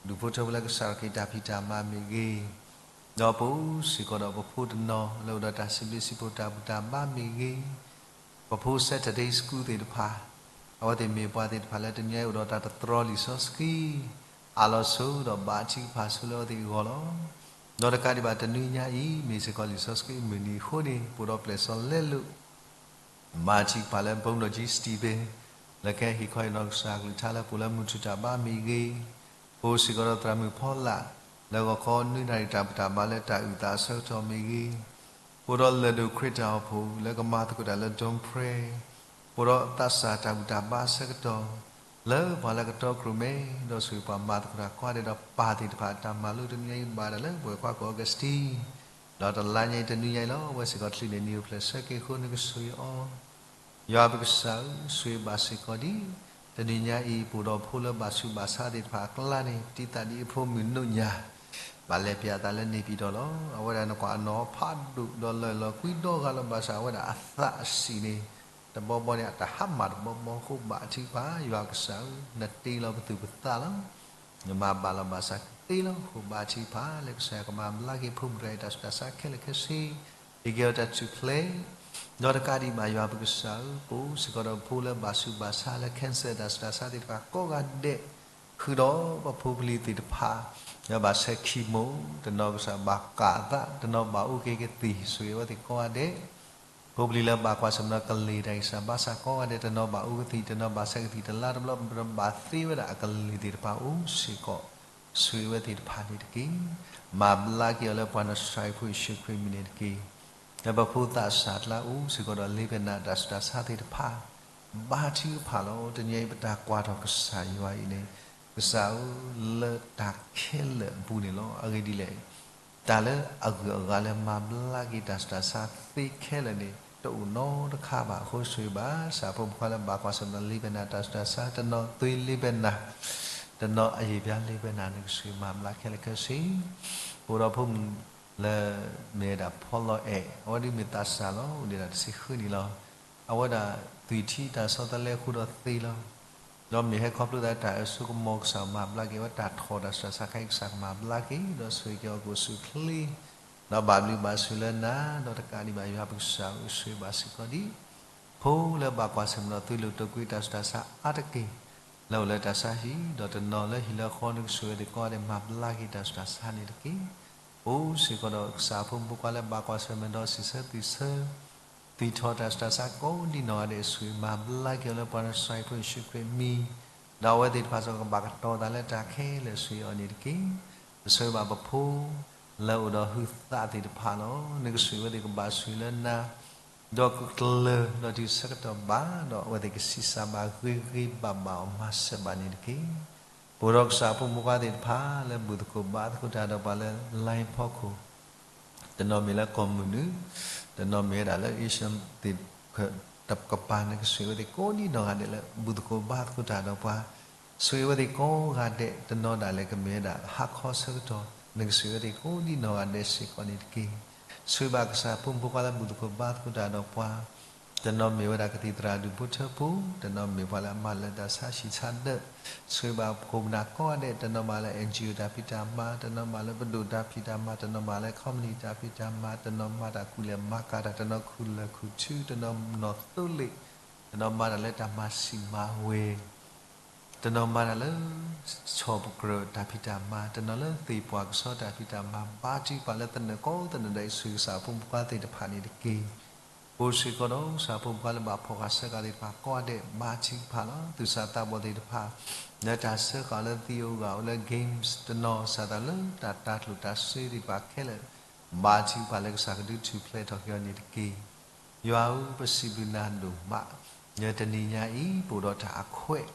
ဒူၣ်ဖိထၢဖိလၢကစၢ်က့ၤတၢ်ဖံးတၢ်မၤမ့ၢ်ဂ့ၤ, ဒီးပအိၣ်စ့ၢ်ကီးဒီးပဖိတနီၤလၢအိၣ်ဒီးတၢ်စံးဘျုးစံးဖှိၣ်တၢ်ဘူၣ်တၢ်ဘါမ့ၢ်ဂ့ၤ, ပဖိ Saturday School သ့ၣ်တဖၣ်, အဝဲသ့ၣ်မ့ၢ်ပှၤသ့ၣ်တဖၣ်လၢတနံၤအံၤအိၣ်ဒီးတၢ်တတြီလံာ်စီဆှံ, အးလီၤဆိဒီးဘါထုကဖၣ်ဆိလၢအဝဲသ့ၣ်အဂီၢ်လီၤ. ဒီးတကးဒံးဘၣ်တနံၤညါအံၤ မ့ၢ်စ့ၢ်ကီးလံာ်စီဆှံမုၢ်နံၤအဃိန့ၣ် ပအိၣ်ဒီးပျဲၢ်စီၤလဲလိာ် ဘါထုကဖၣ်လၢဘုန်းတော်ကြီး Stephen လၢကဟဲဟ့ၣ်ခီဟ့ၣ်နီၤကစၢ်အကလုၢ်ကထါလၢပအိၣ်လၢမုၢ်ထူၣ်တၢ်ဘါမ့ၢ်ဂ့ၤ, ပအိၣ်စ့ၢ်ကီးဒီးသရၣ်မုၣ်ဖီလာ် လၢဂီၤခီနွံနၣ်ရံၣ်တၢ်ဘူၣ်တၢ်ဘါလၢတၢ်အုၣ်သးအဆၢကတီၢ်မ့ၢ်ဂ့ၤ, ပအိၣ်ဒီးလၢၢ်ဒိၣ်ခရံာ်တၢ်အိၣ်ဖှိၣ်လၢကမၤသကိးတၢ်လၢ Dom Prayer, ပအိၣ်ဒီးသးစၢ်တၢ်ဘူၣ်တၢ်ဘါအဆၢကတီၢ်, လၢပှၤလၢကတီခိၣ်ရိၣ်မဲ ဒီးဆိၣ်ဂ့ၤပှၤမၤသကိးတၢ်ကိးဂၤဒဲးဒီးပၢ်သ့ၣ်တဖၣ်အတၢ်မၤလိတနံၤညါအံၤဘၣ်ဒၣ်လၢပဝဲၢ်ခွါကီၢ် Augustine ဒီးတလါညါအံၤတနွံညါအံၤလီၤ. အဝဲစ့ၢ်ကီးချုးန့ၢ်နံၤအိၣ်ဖျဲၣ်ဆၢက့ၤအဃိ နကဆိၣ်ဂ့ၤအီၤ, ယွၤပကစၢ်ဧၢ, ဆိၣ်ဂ့ၤဘၣ်စ့ၢ်ကီးဒံး တနံၤညါအံၤ ပအိၣ်ဒီးဖိလၢဘၣ်ဆူးဘၣ်ဆါသ့ၣ်တဖၣ်အကျါန့ၣ် ပတံၤသကိးဒ်အဖိမုၣ်နိၣ်ညၣ် ဘၣ်လဲၤပျၢ်သးလၢ နေပြည်တော် လီၤ. အဝဲဒၣ်နကွၢ်အနီၢ်ဖးဒိၣ် ဒီးလၢၢ်လီၤကွံဒီဂၤလီၤ. ဘၣ်ဆၣ်အဝဲဒၣ်အသးအဆံးန့ၣ် တဘီဘီန့ၣ် အတၢ်ဟါမၢ်တဘီဘီအဃိ ဘါထုကဖၣ် ယွၤကစၢ်ဧၢ, နတ့လီၤပသူၣ်ပသးလီၤ. နမၤဘၣ်လီၤဘၣ်ဆၣ်ကသ့လီၤအဃိ ဘါထုကဖၣ်လၢကစၢ်ယွၤကမၤဘျါက့ၤဖိမုၣ်တဂၤအံၤ တၢ်ဆူးတၢ်ဆါခဲလၢာ်ခဲဆ့, ဟ့ၣ်က့ၤအီၤတၢ်ထူၣ်ဖျဲး, ဒီးတကးဒံးဘၣ် ယွၤပကစၢ်ဧၢ, ပအိၣ်စ့ၢ်ကီးဒီးဖိလၢဘၣ်ဆူးဘၣ်ဆါလၢ cancer တၢ်ဆူးတၢ်ဆါသ့ၣ်တဖၣ်ကိးဂၤဒဲး, ဃုာ်ဒီးပဖိပလံၤသ့ၣ်တဖၣ် လၢဘၣ်ဆဲး chemo, တနီၤကစၢ်ဘၣ်ကးအသး, တနီၤဘၣ်အူက့ၤကသံၣ်, ဆိၣ်ဂ့ၤအဝဲသ့ၣ်ကိးဂၤဒဲး ဖိပလံၤလၢဘၣ်ကွၢ်ဆၢၣ်မဲာ်ဒီးကလံၤတၢ်ဂံၢ်စၢ်ဘါစၢ်ကိးဂၤဒဲး, တနီၤဘၣ်အူကသံၣ်, တနီၤဘၣ်ဆဲးကသံၣ်တလါတဘျီ, ဘၣ်သ့ဝဲဒၣ်အကလံၤသ့ၣ်တဖၣ်အိၣ်စ့ၢ်ကီး, ဆိၣ်ဂ့ၤဝဲသ့ၣ်တဖၣ်န့ၣ်တက့ၢ်. မၤဘျါက့ၤအီၤလၢပှၤနစၤရ့းဖိယ့ၣ်ၡူးခရံာ်အမံၤန့ၣ်တက့ၢ်. လၢပဖိသးစၢ်အကျါအိၣ်စ့ၢ်ကီးဒီး လ့ပနာ်တၢ်ဆူးတၢ်ဆါသ့ၣ်တဖၣ်, ဘါထုကဖၣ်လီၤ. တနံၤအံၤပတၢ်ကွၢ်ထီၣ်ကစၢ်ယွၤအံၤန့ၣ်, ကစၢ်ဧၢ, လၢတၢ်ခဲလၢာ်အပူၤန့ၣ်လီၤ. အဂ့ၢ်ဒ်လဲၣ် တၢ်လၢအဂုၤအဂၤလၢမၤဘျါက့ၤတၢ်ဆူးတၢ်ဆါသ့ခဲလၢာ်န့ၣ် တအိၣ်နီတခါဘၣ်အဃိ ဆိၣ်ဂ့ၤဘၣ်ဆၣ်ဖိမုၣ်ဖိလၢဘၣ်ကွၢ်ဆၢၣ်မဲာ်ဒီး လ့ပနာ်တၢ်ဆူးတၢ်ဆါ, တနီၤသွံလ့ပနာ်, တနီၤအယံာ်ပျါလ့ပနာ်န့ၣ် ကဆိၣ်ဂ့ၤမၤဘျါခဲလၢာ်ခဲဆ့, ပအိၣ်ဒီးဖိမုၣ်လၢ မ့ၢ်ဝဲဒၣ်ဖီလီၤအဲၣ်, အဝဲဒၣ်မ့ၢ်သးစၢ်လီၤ, အိၣ်ဒံးဒၣ်တဆံဃုနံၣ်လီၤ. အဝဲဒၣ်သွံၣ်ထံတၢ်ဆီတလဲဃုာ်ဒီးသံလီၤ. ဒီးမ့ၢ်ဟဲခီဖျိသးတၢ်အၢစိကမီၤ ကစၢ်မၤဘျါက့ၤဝဲ, တၢ်ထီၣ်တၢ်ဆူးတၢ်ဆါခဲအံၤ ကစၢ်ကမၤဘျါက့ၤ, ဒီးဆိၣ်ဂ့ၤက့ၤအီၤကိၣ်ဆူၣ်ချ့, ဒီးဘၣ်ဘျုးဘၣ်ဆိၣ်လၢနၤ, ဒီးတကးဒံးဘၣ်ယွၤပကစၢ်ဧၢ, ဆိၣ်ဂ့ၤဘၣ်စ့ၢ်ကီးဒံး ဖိလၢဘၣ်ကွၢ်ဆၢၣ်မဲာ်ဒီး သွံလိာ်တိာ်ကွံာ်တၢ်ဆူးတၢ်ဆါအါတက့ၢ်, လၢအိၣ်လၢတၢ်ဆါဟံၣ်, ဒီးတနီၤလၢဟံၣ်လၢဃီ နကဆိၣ်ဂ့ၤသ့ၣ်ကိးဂၤဒဲး မၤဘျါက့ၤတၢ်ဆူးတၢ်ဆါန့ၣ်တက့ၢ်. အိၣ်စ့ၢ်ကီးဒီးကစၢ်ဖိမုၣ်ဖိခွါလၢဘၣ်ကွၢ်ဆၢၣ်မဲာ်ဒီး စံးဆၢသွံၣ်ဆၢ သွံၣ်ထီၣ်တၢ်ဆူးတၢ်ဆါကိးဒံးနီၢ်ဂၤဒဲး ဆိၣ်ဂ့ၤမၤဘျါက့ၤအီၤလၢပှၤနစၤရ့းဖိယ့ၣ်ၡူးခရံာ်အမံၤ, ဒီးအဝဲသ့ၣ်တဖၣ်စ့ၢ်ကီး ကဘၣ်ကတီၤသးလၢတၢ်ခဲလၢာ် ဆိၣ်ဂ့ၤအီၤန့ၣ်တက့ၢ်. ပဆၢဂ့ၤဘၣ်ပဖိ လၢအိၣ်ဒီးဟုသးသ့ၣ်တဖၣ်လီၤ. နကဆိၣ်ဂ့ၤဝဲသ့ၣ်ကဘၣ်ဆိၣ်ဂ့ၤလၢနၤ, ဒီးကကျၢၤဒီးတုၤဆၢကတီၢ်ဘၣ်, ဒီးအဝဲသ့ၣ်ကဆံးစၢ်ဘၣ်ဂ့ၤဂ့ၤဘၣ်ဘၣ်အီၤ မၤစၢၤဘၣ်န့ၣ်တက့ၢ်. ပအိၣ်ဒီးကစၢ်ဖိမုၣ်ဖိခွါသ့ၣ်တဖၣ် လၢဘူၣ်သကိးဘါသကိးတၢ်ဒီးပှၤလၢ line ဖီခိၣ်, တနီၤမ့ၢ်လၢကီၢ်မုၢ်နုာ်, တနီၤမ့ၢ်ဝဲဒၣ်လၢ Asia သ့ၣ် တကပၤ နကဆိၣ်ဂ့ၤဝဲသ့ၣ်ကိးဒံနီၢ်ဂၤဒဲးလၢ ဘူၣ်သကိးဘါသကိးတၢ်ဒီးပှၤ, ဆိၣ်ဂ့ၤဝဲသ့ၣ်ကိးဂၤဒဲး တနီၤဒၣ်လဲာ်ကမ့ၢ်ဝဲဒၣ် ဟါခီဆၢကတီၢ် နကဆိၣ်ဂ့ၤဝဲသ့ၣ်ကိးဒံနီၢ်ဂၤဒဲးစ့ၢ်ကီးန့ၣ်တက့ၢ်. ဆိၣ်ဂ့ၤဘၣ်ကစၢ်ဖိမုၣ်ဖိခွါလၢဘူၣ်သကိးဘါသကိးတၢ်ဒီးပှၤ, တနီၤမ့ၢ်ဝဲဒၣ်ကသံၣ်သရၣ်ဒူၣ်ဖိထၢဖိ, တနီၤမ့ၢ်ပှၤလၢအမၤလၢတၢ်ဆါဟံၣ်ဆါဒၢး, ဆိၣ်ဂ့ၤဘၣ်ပခိၣ်ပနၢ်ကိးဂၤဒဲး, တနီၤမၤလၢ NGO တၢ်ဖံးတၢ်မၤ, တနီၤမၤလၢပဒိၣ်တၢ်ဖံးတၢ်မၤ, တနီၤမၤလၢ company တၢ်ဖံးတၢ်မၤ, တနီၤမၤတၢ်ကူၣ်လဲၤမၤကၤတၢ်, တနီၤခူၣ်လၢၢ်ခူၣ်ထူ, တနီၤနီၣ်သိလ့ၣ်, တနီၤမၤတၢ်လၢတၢ်မၤစံၣ်မၤဝဲၤ တနီၤမၤတၢ်လၢ ဆီၣ်ပကြၢးတၢ်ဖံးတၢ်မၤ, တနီၤလၢသ့ၣ်ပှၢ်ကဆီတၢ်ဖံးတၢ်မၤ, ဘါထုကဖၣ်လၢသနၢၣ်ကိးသနၢၣ်ဒီး ဆိၣ်ဂ့ၤကစၢ်ဖိမုၣ်ဖိခွါသ့ၣ်တဖၣ်န့ၣ်တက့ၢ်. ပှၤစ့ၢ်ကီးဒီးကစၢ်ဖိမုၣ်ဖိခွါလၢဘၣ်ဖှီၣ်ဃာ်ဆှၢဃာ်သ့ၣ်တဖၣ်ကိးဂၤဒဲး ဘါထုကဖၣ်လီၤ. သူၣ်စၢ်သးဘီၣ်သ့ၣ်တဖၣ် လၢတၢ်ဆှၢဃာ်လၢသံးဧိၤဂၤဧိၤလၢ games တနီၤစၢ်သးလၢတၢ်တၤကျိၣ်တၢ်စ့သ့ၣ်တဖၣ်ခဲလၢာ် ဘါထုကဖၣ်လၢကစၢ်ကဒုးထူၣ်ဖျဲးထီၣ်က့ၤအီၤန့ၣ်တက့ၢ်. ယွၤဧၢ, ပစံးဘျုးနၤဒိၣ်မး, တနံၤညါအံၤ ပအိၣ်ဒီးတၢ်အခွဲး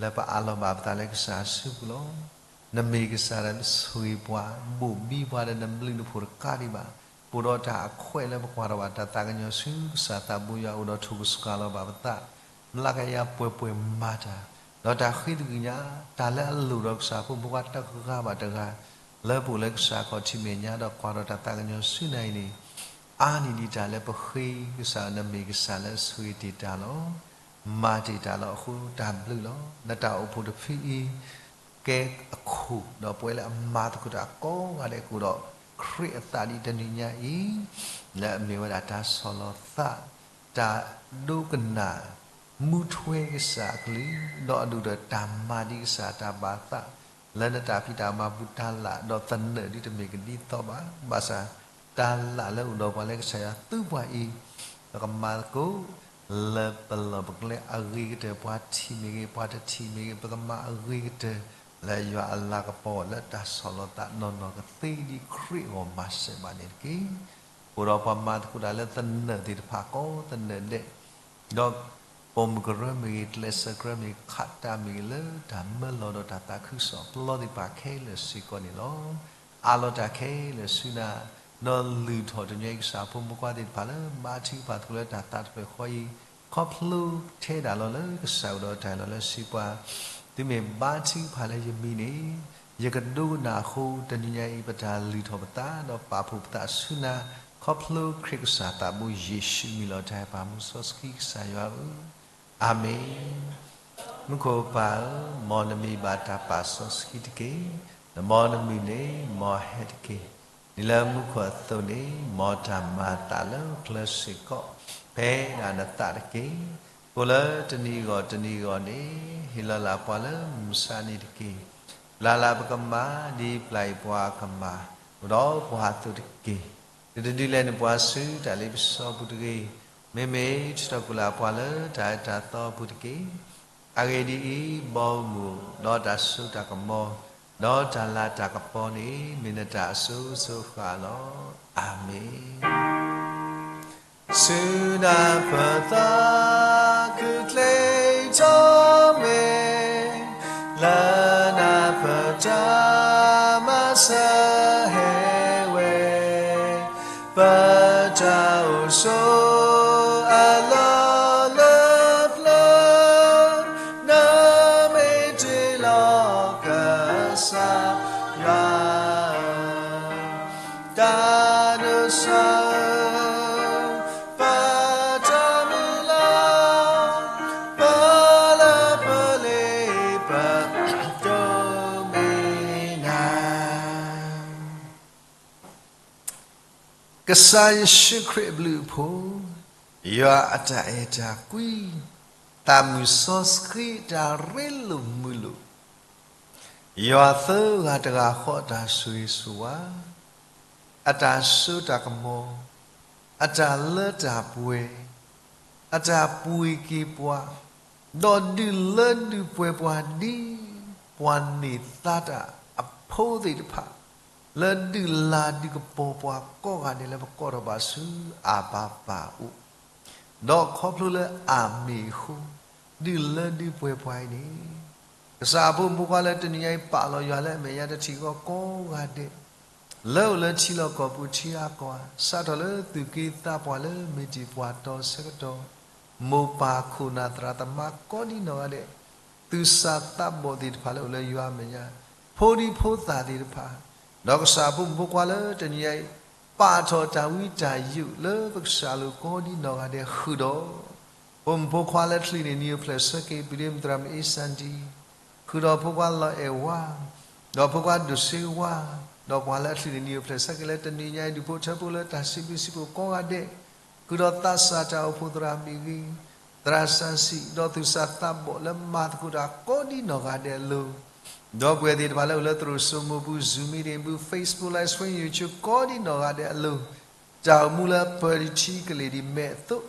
လၢပအးလီၤဘၣ်ပသးလၢကစၢ်အစုပူၤလီၤ. နမ့ၢ်ကစၢ်လၢဆိၣ်ဂ့ၤပှၤ, ဘိၣ်ဘံပှၤဒီးနဘျုးနဖှိၣ်တကးဒံးဘၣ်. ပအိၣ်ဒီးတၢ်အခွဲးလၢပကွၢ်ထီၣ်ဘၣ်တၢ်သးကညီၤဆူကစၢ်သးဘိယွၤအိၣ်ဒီးထိၣ်ကဆှၣ်လီၤဘၣ်ပသး မျးကယၤပှဲၤပှဲၤမၤတၢ်, ဒီးတၢ်ဃ့တဂ့ၤညါ, တၢ်လၢအလိၣ်ဒီးကစၢ်ဖိမုၣ်ဖိခွါတဂၤဘၣ်တဂၤ, လၢပအိၣ်လၢကစၢ်ခီၣ်ထံးမဲာ်ညါဒီးကွၢ်ထီၣ်တၢ်သးကညီၤဆူနၤအံၤန့ၣ်, အါနံၣ်ဒံးတၢ်လၢပဃ့ကစၢ် နမ့ၢ်ကစၢ်လၢဆိၣ်ဂ့ၤတ့ၢ်တၢ်လီၤ. မၤတ့ၢ်တၢ်လီၤအဃိတၢ်ဘျုးလီၤ. နတၢ်အိၣ်ဖှိၣ်တဖုအံၤ ကဲအခိၣ်ဒီးပဝဲလၢအမၤသကိးတၢ်ကိးဂၤဒဲးကအိၣ်ဒီး ခရံာ်အသးဒ်တနံၤညါအံၤ လၢအမ့ၢ်ဝဲဒၣ်တၢ်ဆီၣ်လီၤသး, တၢ်ဒိကနၣ် မူထွဲကစၢ်အကလုၢ်, ဒီးအဒိၣ်ဒီးတၢ်မၤဒ်ကစၢ်တၢ်ဘၣ်သး, လၢနတၢ်ဖံးတၢ်မၤပူၤတၢ်လၢ်ဒီးသနၢၣ်ဒ်တမ့ၢ်ကဒ်သိးဘၣ်, ဘၣ်ဆၣ် တၢ်လၢ်လၢအိၣ်ဒီးပှၤလၢကစၢ်ယွၤသူပှၤအံၤ, ပကမၤသကိး လၢပလီၢ်ပကျဲအဂ့ၤကတၢၢ် ပှၤထံၣ်မ့ၢ်ဂ့ၤ ပှၤတထံၣ်မ့ၢ်ဂ့ၤ ပကမၤအဂ့ၤကတၢၢ် လၢယွၤအလၤကပီၤလၢတၢ်ဆီၣ်လီၤသးနီၢ်နီၢ်ကသ့ဒ်ခရံာ်အဂီၢ်မၤစၢၤဘၣ်န့ၣ်တက့ၢ်. အိၣ်ဒီးပှၤမၤသကိးတၢ်လၢသနၢၣ်သ့ၣ်တဖၣ်ကိးသနၢၣ်ဒဲး, ဒီးပိာ်မုၣ်ကရၢမ့ၢ်ဂ့ၤ ကျဲးစၢးကရၢမ့ၢ်ဂ့ၤ ခးတၢ်မ့ၢ်ဂ့ၤ လၢတၢ်မၢလီၤဒီးတၢ်သးခုကစီၣ်ပျီသ့ၣ်တဖၣ်ခဲလၢာ်စ့ၢ်ကီးန့ၣ်လီၤ. အးလီၤတၢ်ခဲလၢာ်ဆူနၤ, ဒီးလုၢ်ထီၣ်တညီအံၤ ကစၢ်ဖိမုၣ်ဖိခွါသ့ၣ်တဖၣ်လၢ ဘါထုကဖၣ်သကိးလၢတၢ်သးတဖျၢၣ်ဃီအံၤ, ခီဖျိထဲဒၣ်လီၤလၢကစၢ်အိၣ်ဒီးတၢ်အၢၣ်လီၤလၢစံးပှၤ, သုမ့ၢ်ဘါထုကဖၣ်လၢယမံၤန့ၣ်, ယကဒိကနၣ်အဃိ တနံၤညါအံၤ ပတၢ်လုၢ်ထီၣ်ပသး ဒီးပာ်ဖှိၣ်ပသးဆူနၤ, ခီဖျိခရံာ်ကစၢ်သးဘိယ့ၣ်ၡူးမံၤလီၤတၢ်အဲၣ်ပာ်မူစီဆှံကစၢ်ယွၤဧၢ, အၤမ့ၣ်. မူခိၣ်ပၢ်ဧၢ, မ်နမံၤဘၣ်တၢ်ပာ်စီဆှံတက့ၢ်. မ်နမုၢ်န့ၣ်မ်ဟဲတက့ၢ်. ဒ်လၢမူခိၣ်အသိးန့ၣ် မ်တၢ်မၤအသးလၢကျဲစ့ၢ်ကီး ဖဲဒၣ်နသးတက့ၢ်. ကိၣ်လၢတနံၤဂီၢ်တနံၤဂီၢ်န့ၣ် ဟ့ၣ်လီၤလၢ်ပှၤလၢမုၢ်မဆါန့ၣ်တက့ၢ်. ပျၢ်လၢ်ပကမၤ ဒ်ပျၢ်အံၤပှၤကမၤ အိၣ်ဒီးပှၤအသိးတက့ၢ်. တဒုးလဲၤနုာ်ပှၤဆူတၢ်လ့ပစီပူၤတဂ့ၤ. မ့မ့ၢ်ထုးထီၣ်ကွံာ်လၢ်ပှၤလၢတၢ်အၢတၢ်သီအပူၤတက့ၢ်. အဂ့ၢ်ဒ်အံၤ, ဘီမုၢ်ဒီးတၢ်စိတၢ်ကမီၤ ဒီးတၢ်လၤတၢ်ကပီၤန့ၣ် မ့ၢ်နတၢ်အစိၤစိၤအဃၣ်လီၤ. အၤမ့ၣ်. ဆူနၤပသးခုချ့ထီၣ်မ့ၢ် လၢနၤပတၢ်မၤစၢၤဟဲဝဲ ပတၢ်အိၣ်ဆိးအလီၢ်လၢပျၢၤ နမ့ၢ်တ့လီၤကစၢ်ယွၤ တၢ်ဒိးစၢၤ ပတၢ်မုၢ်လၢ် ပလၢပလ့ပတိၢ်မ့ၢ်နၤ ကစၢ်ယ့ၣ်ၡူးခရံာ်အဘျုးအဖှိၣ်, ယွၤအတၢ်အဲၣ်တၢ်ကွံ, သးမုၢ်စီဆှံတၢ်ရ့လိာ်မုာ်လိာ်, ယွၤသၢဂၤတဂၤဃီအတၢ်ဆိၣ်ဂ့ၤဆိၣ်ဝါ, အတၢ်စိတၢ်ကမီၤ, အတၢ်လၢတၢ်ပှဲၤ, အတၢ်ပှ့ၤက့ၤပှၤ, ဒီးဒုးလၢဒုးပှဲၤပှၤဒ် ပှၤန့ၢ်သါတၢ်အဖိသ့ၣ်တဖၣ် လၢဒုးလၤဒုးကပီၤပှၤကိးဂၤဒဲးလၢပကိးထီၣ်ဘၣ်ဆူအဘၤပၢ်အအိၣ်, ဒီးခီဖျိလၢအမ့ၢ်အဃိ ဒုးလၢဒုးပှဲၤပှၤအံၤန့ၣ်, ကစၢ်အဖိမုၣ်ဖိခွါလၢတနံၤညါအံၤ ပာ်လီၤယွၤလၢအမဲာ်ညါတထံၣ်ဃီကိးဂၤဒဲး လၢအိၣ်လၢထံလီၢ်ကီၢ်ပူၤထံအါကီၢ်ဧါ, စးထီၣ်လၢသူၣ်က့သးပှၢ်လၢမ့ၢ်တံၢ်ပှၤတီဆၢကတီၢ် မိၢ်ပၢ်ခိၣ်နၢ်သရၣ်သမါကိးဒံနီၢ်ဂၤဒဲး, သူၣ်စၢ်သးဘီၣ်သ့ၣ်တဖၣ်လၢအိၣ်လၢယွၤအမဲာ်ညါ, ဖိဒံဖိသၣ်သ့ၣ်တဖၣ်, ဒီးကစၢ်ဖိမုၣ်ဖိခွါလၢတနံၤအံၤ ပာ်ထီၣ်တၢ်ဝံတၢ်ယိးလၢပကစၢ်လိၤကိးဒံနီၢ်ဂၤဒဲးဃုာ်ဒီး, ဖိမုၣ်ဖိခွါလၢချံးန့ၣ်နံၤအိၣ်ဖျဲၣ်ဆၢက့ၤ ပဒ့မုၣ်သရၣ်မုၣ်အ့စၣ်ဒံ ဃုာ်ဒီးဖိခွါလီၤအဲၣ်ဝါ, ဒီးဖိခွါဒိၣ်စ့ဝါ, ဒီးပှၤလၢအချံးန့ၣ်နံၤအိၣ်ဖျဲၣ်ဆၢက့ၤလၢတနံၤညါအံၤ ဒူၣ်ဖိထၢဖိလၢတၢ်စံးဘျုးစံးဖှိၣ်ကိးဂၤဒဲး, ဃုာ်ဒီးသးစၢ်တၢ်အိၣ်ဖှိၣ်သရၣ်မ့ၢ်ဂ့ၤ, သရၣ်စီဆှံ ဒီးသူၣ်စၢ်သးဘီၣ်လၢမၤသကိးတၢ်ကိးဒံနီၢ်ဂၤဒဲးအလိၤ, ဒီပုၢ်ဝဲၢ်သ့ၣ်တဖၣ်လၢအိၣ်လၢသရိာ်စိမိၢ်ပူၤ Zoom meeting ပူၤ Facebook Live Stream YouTube ကိးဒံနီၢ်ဂၤဒဲးအလိၤ, တၢ်အိၣ်မူလၢပၢၤတထံကလ့ၢ်ဒ်မဲာ်အသိး,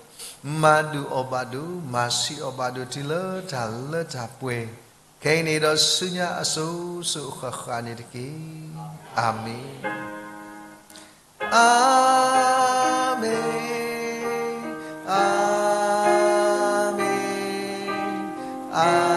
မၤဒိၣ်အီၣ်ဘၣ်ဒိၣ် မၤဆံးအီၣ်ဘၣ်ဒိၣ်တုၤလၢတၢ်လၢတၢ်ပှဲၤ, ခဲအံၤန့ၣ်ဒီးဆူညါအစိၤစိၤအဃၣ်ဃၣ်န့ၣ်တက့ၢ်. အၤမ့ၣ်, အၤမ့ၣ်, အၤမ့ၣ်, အၤ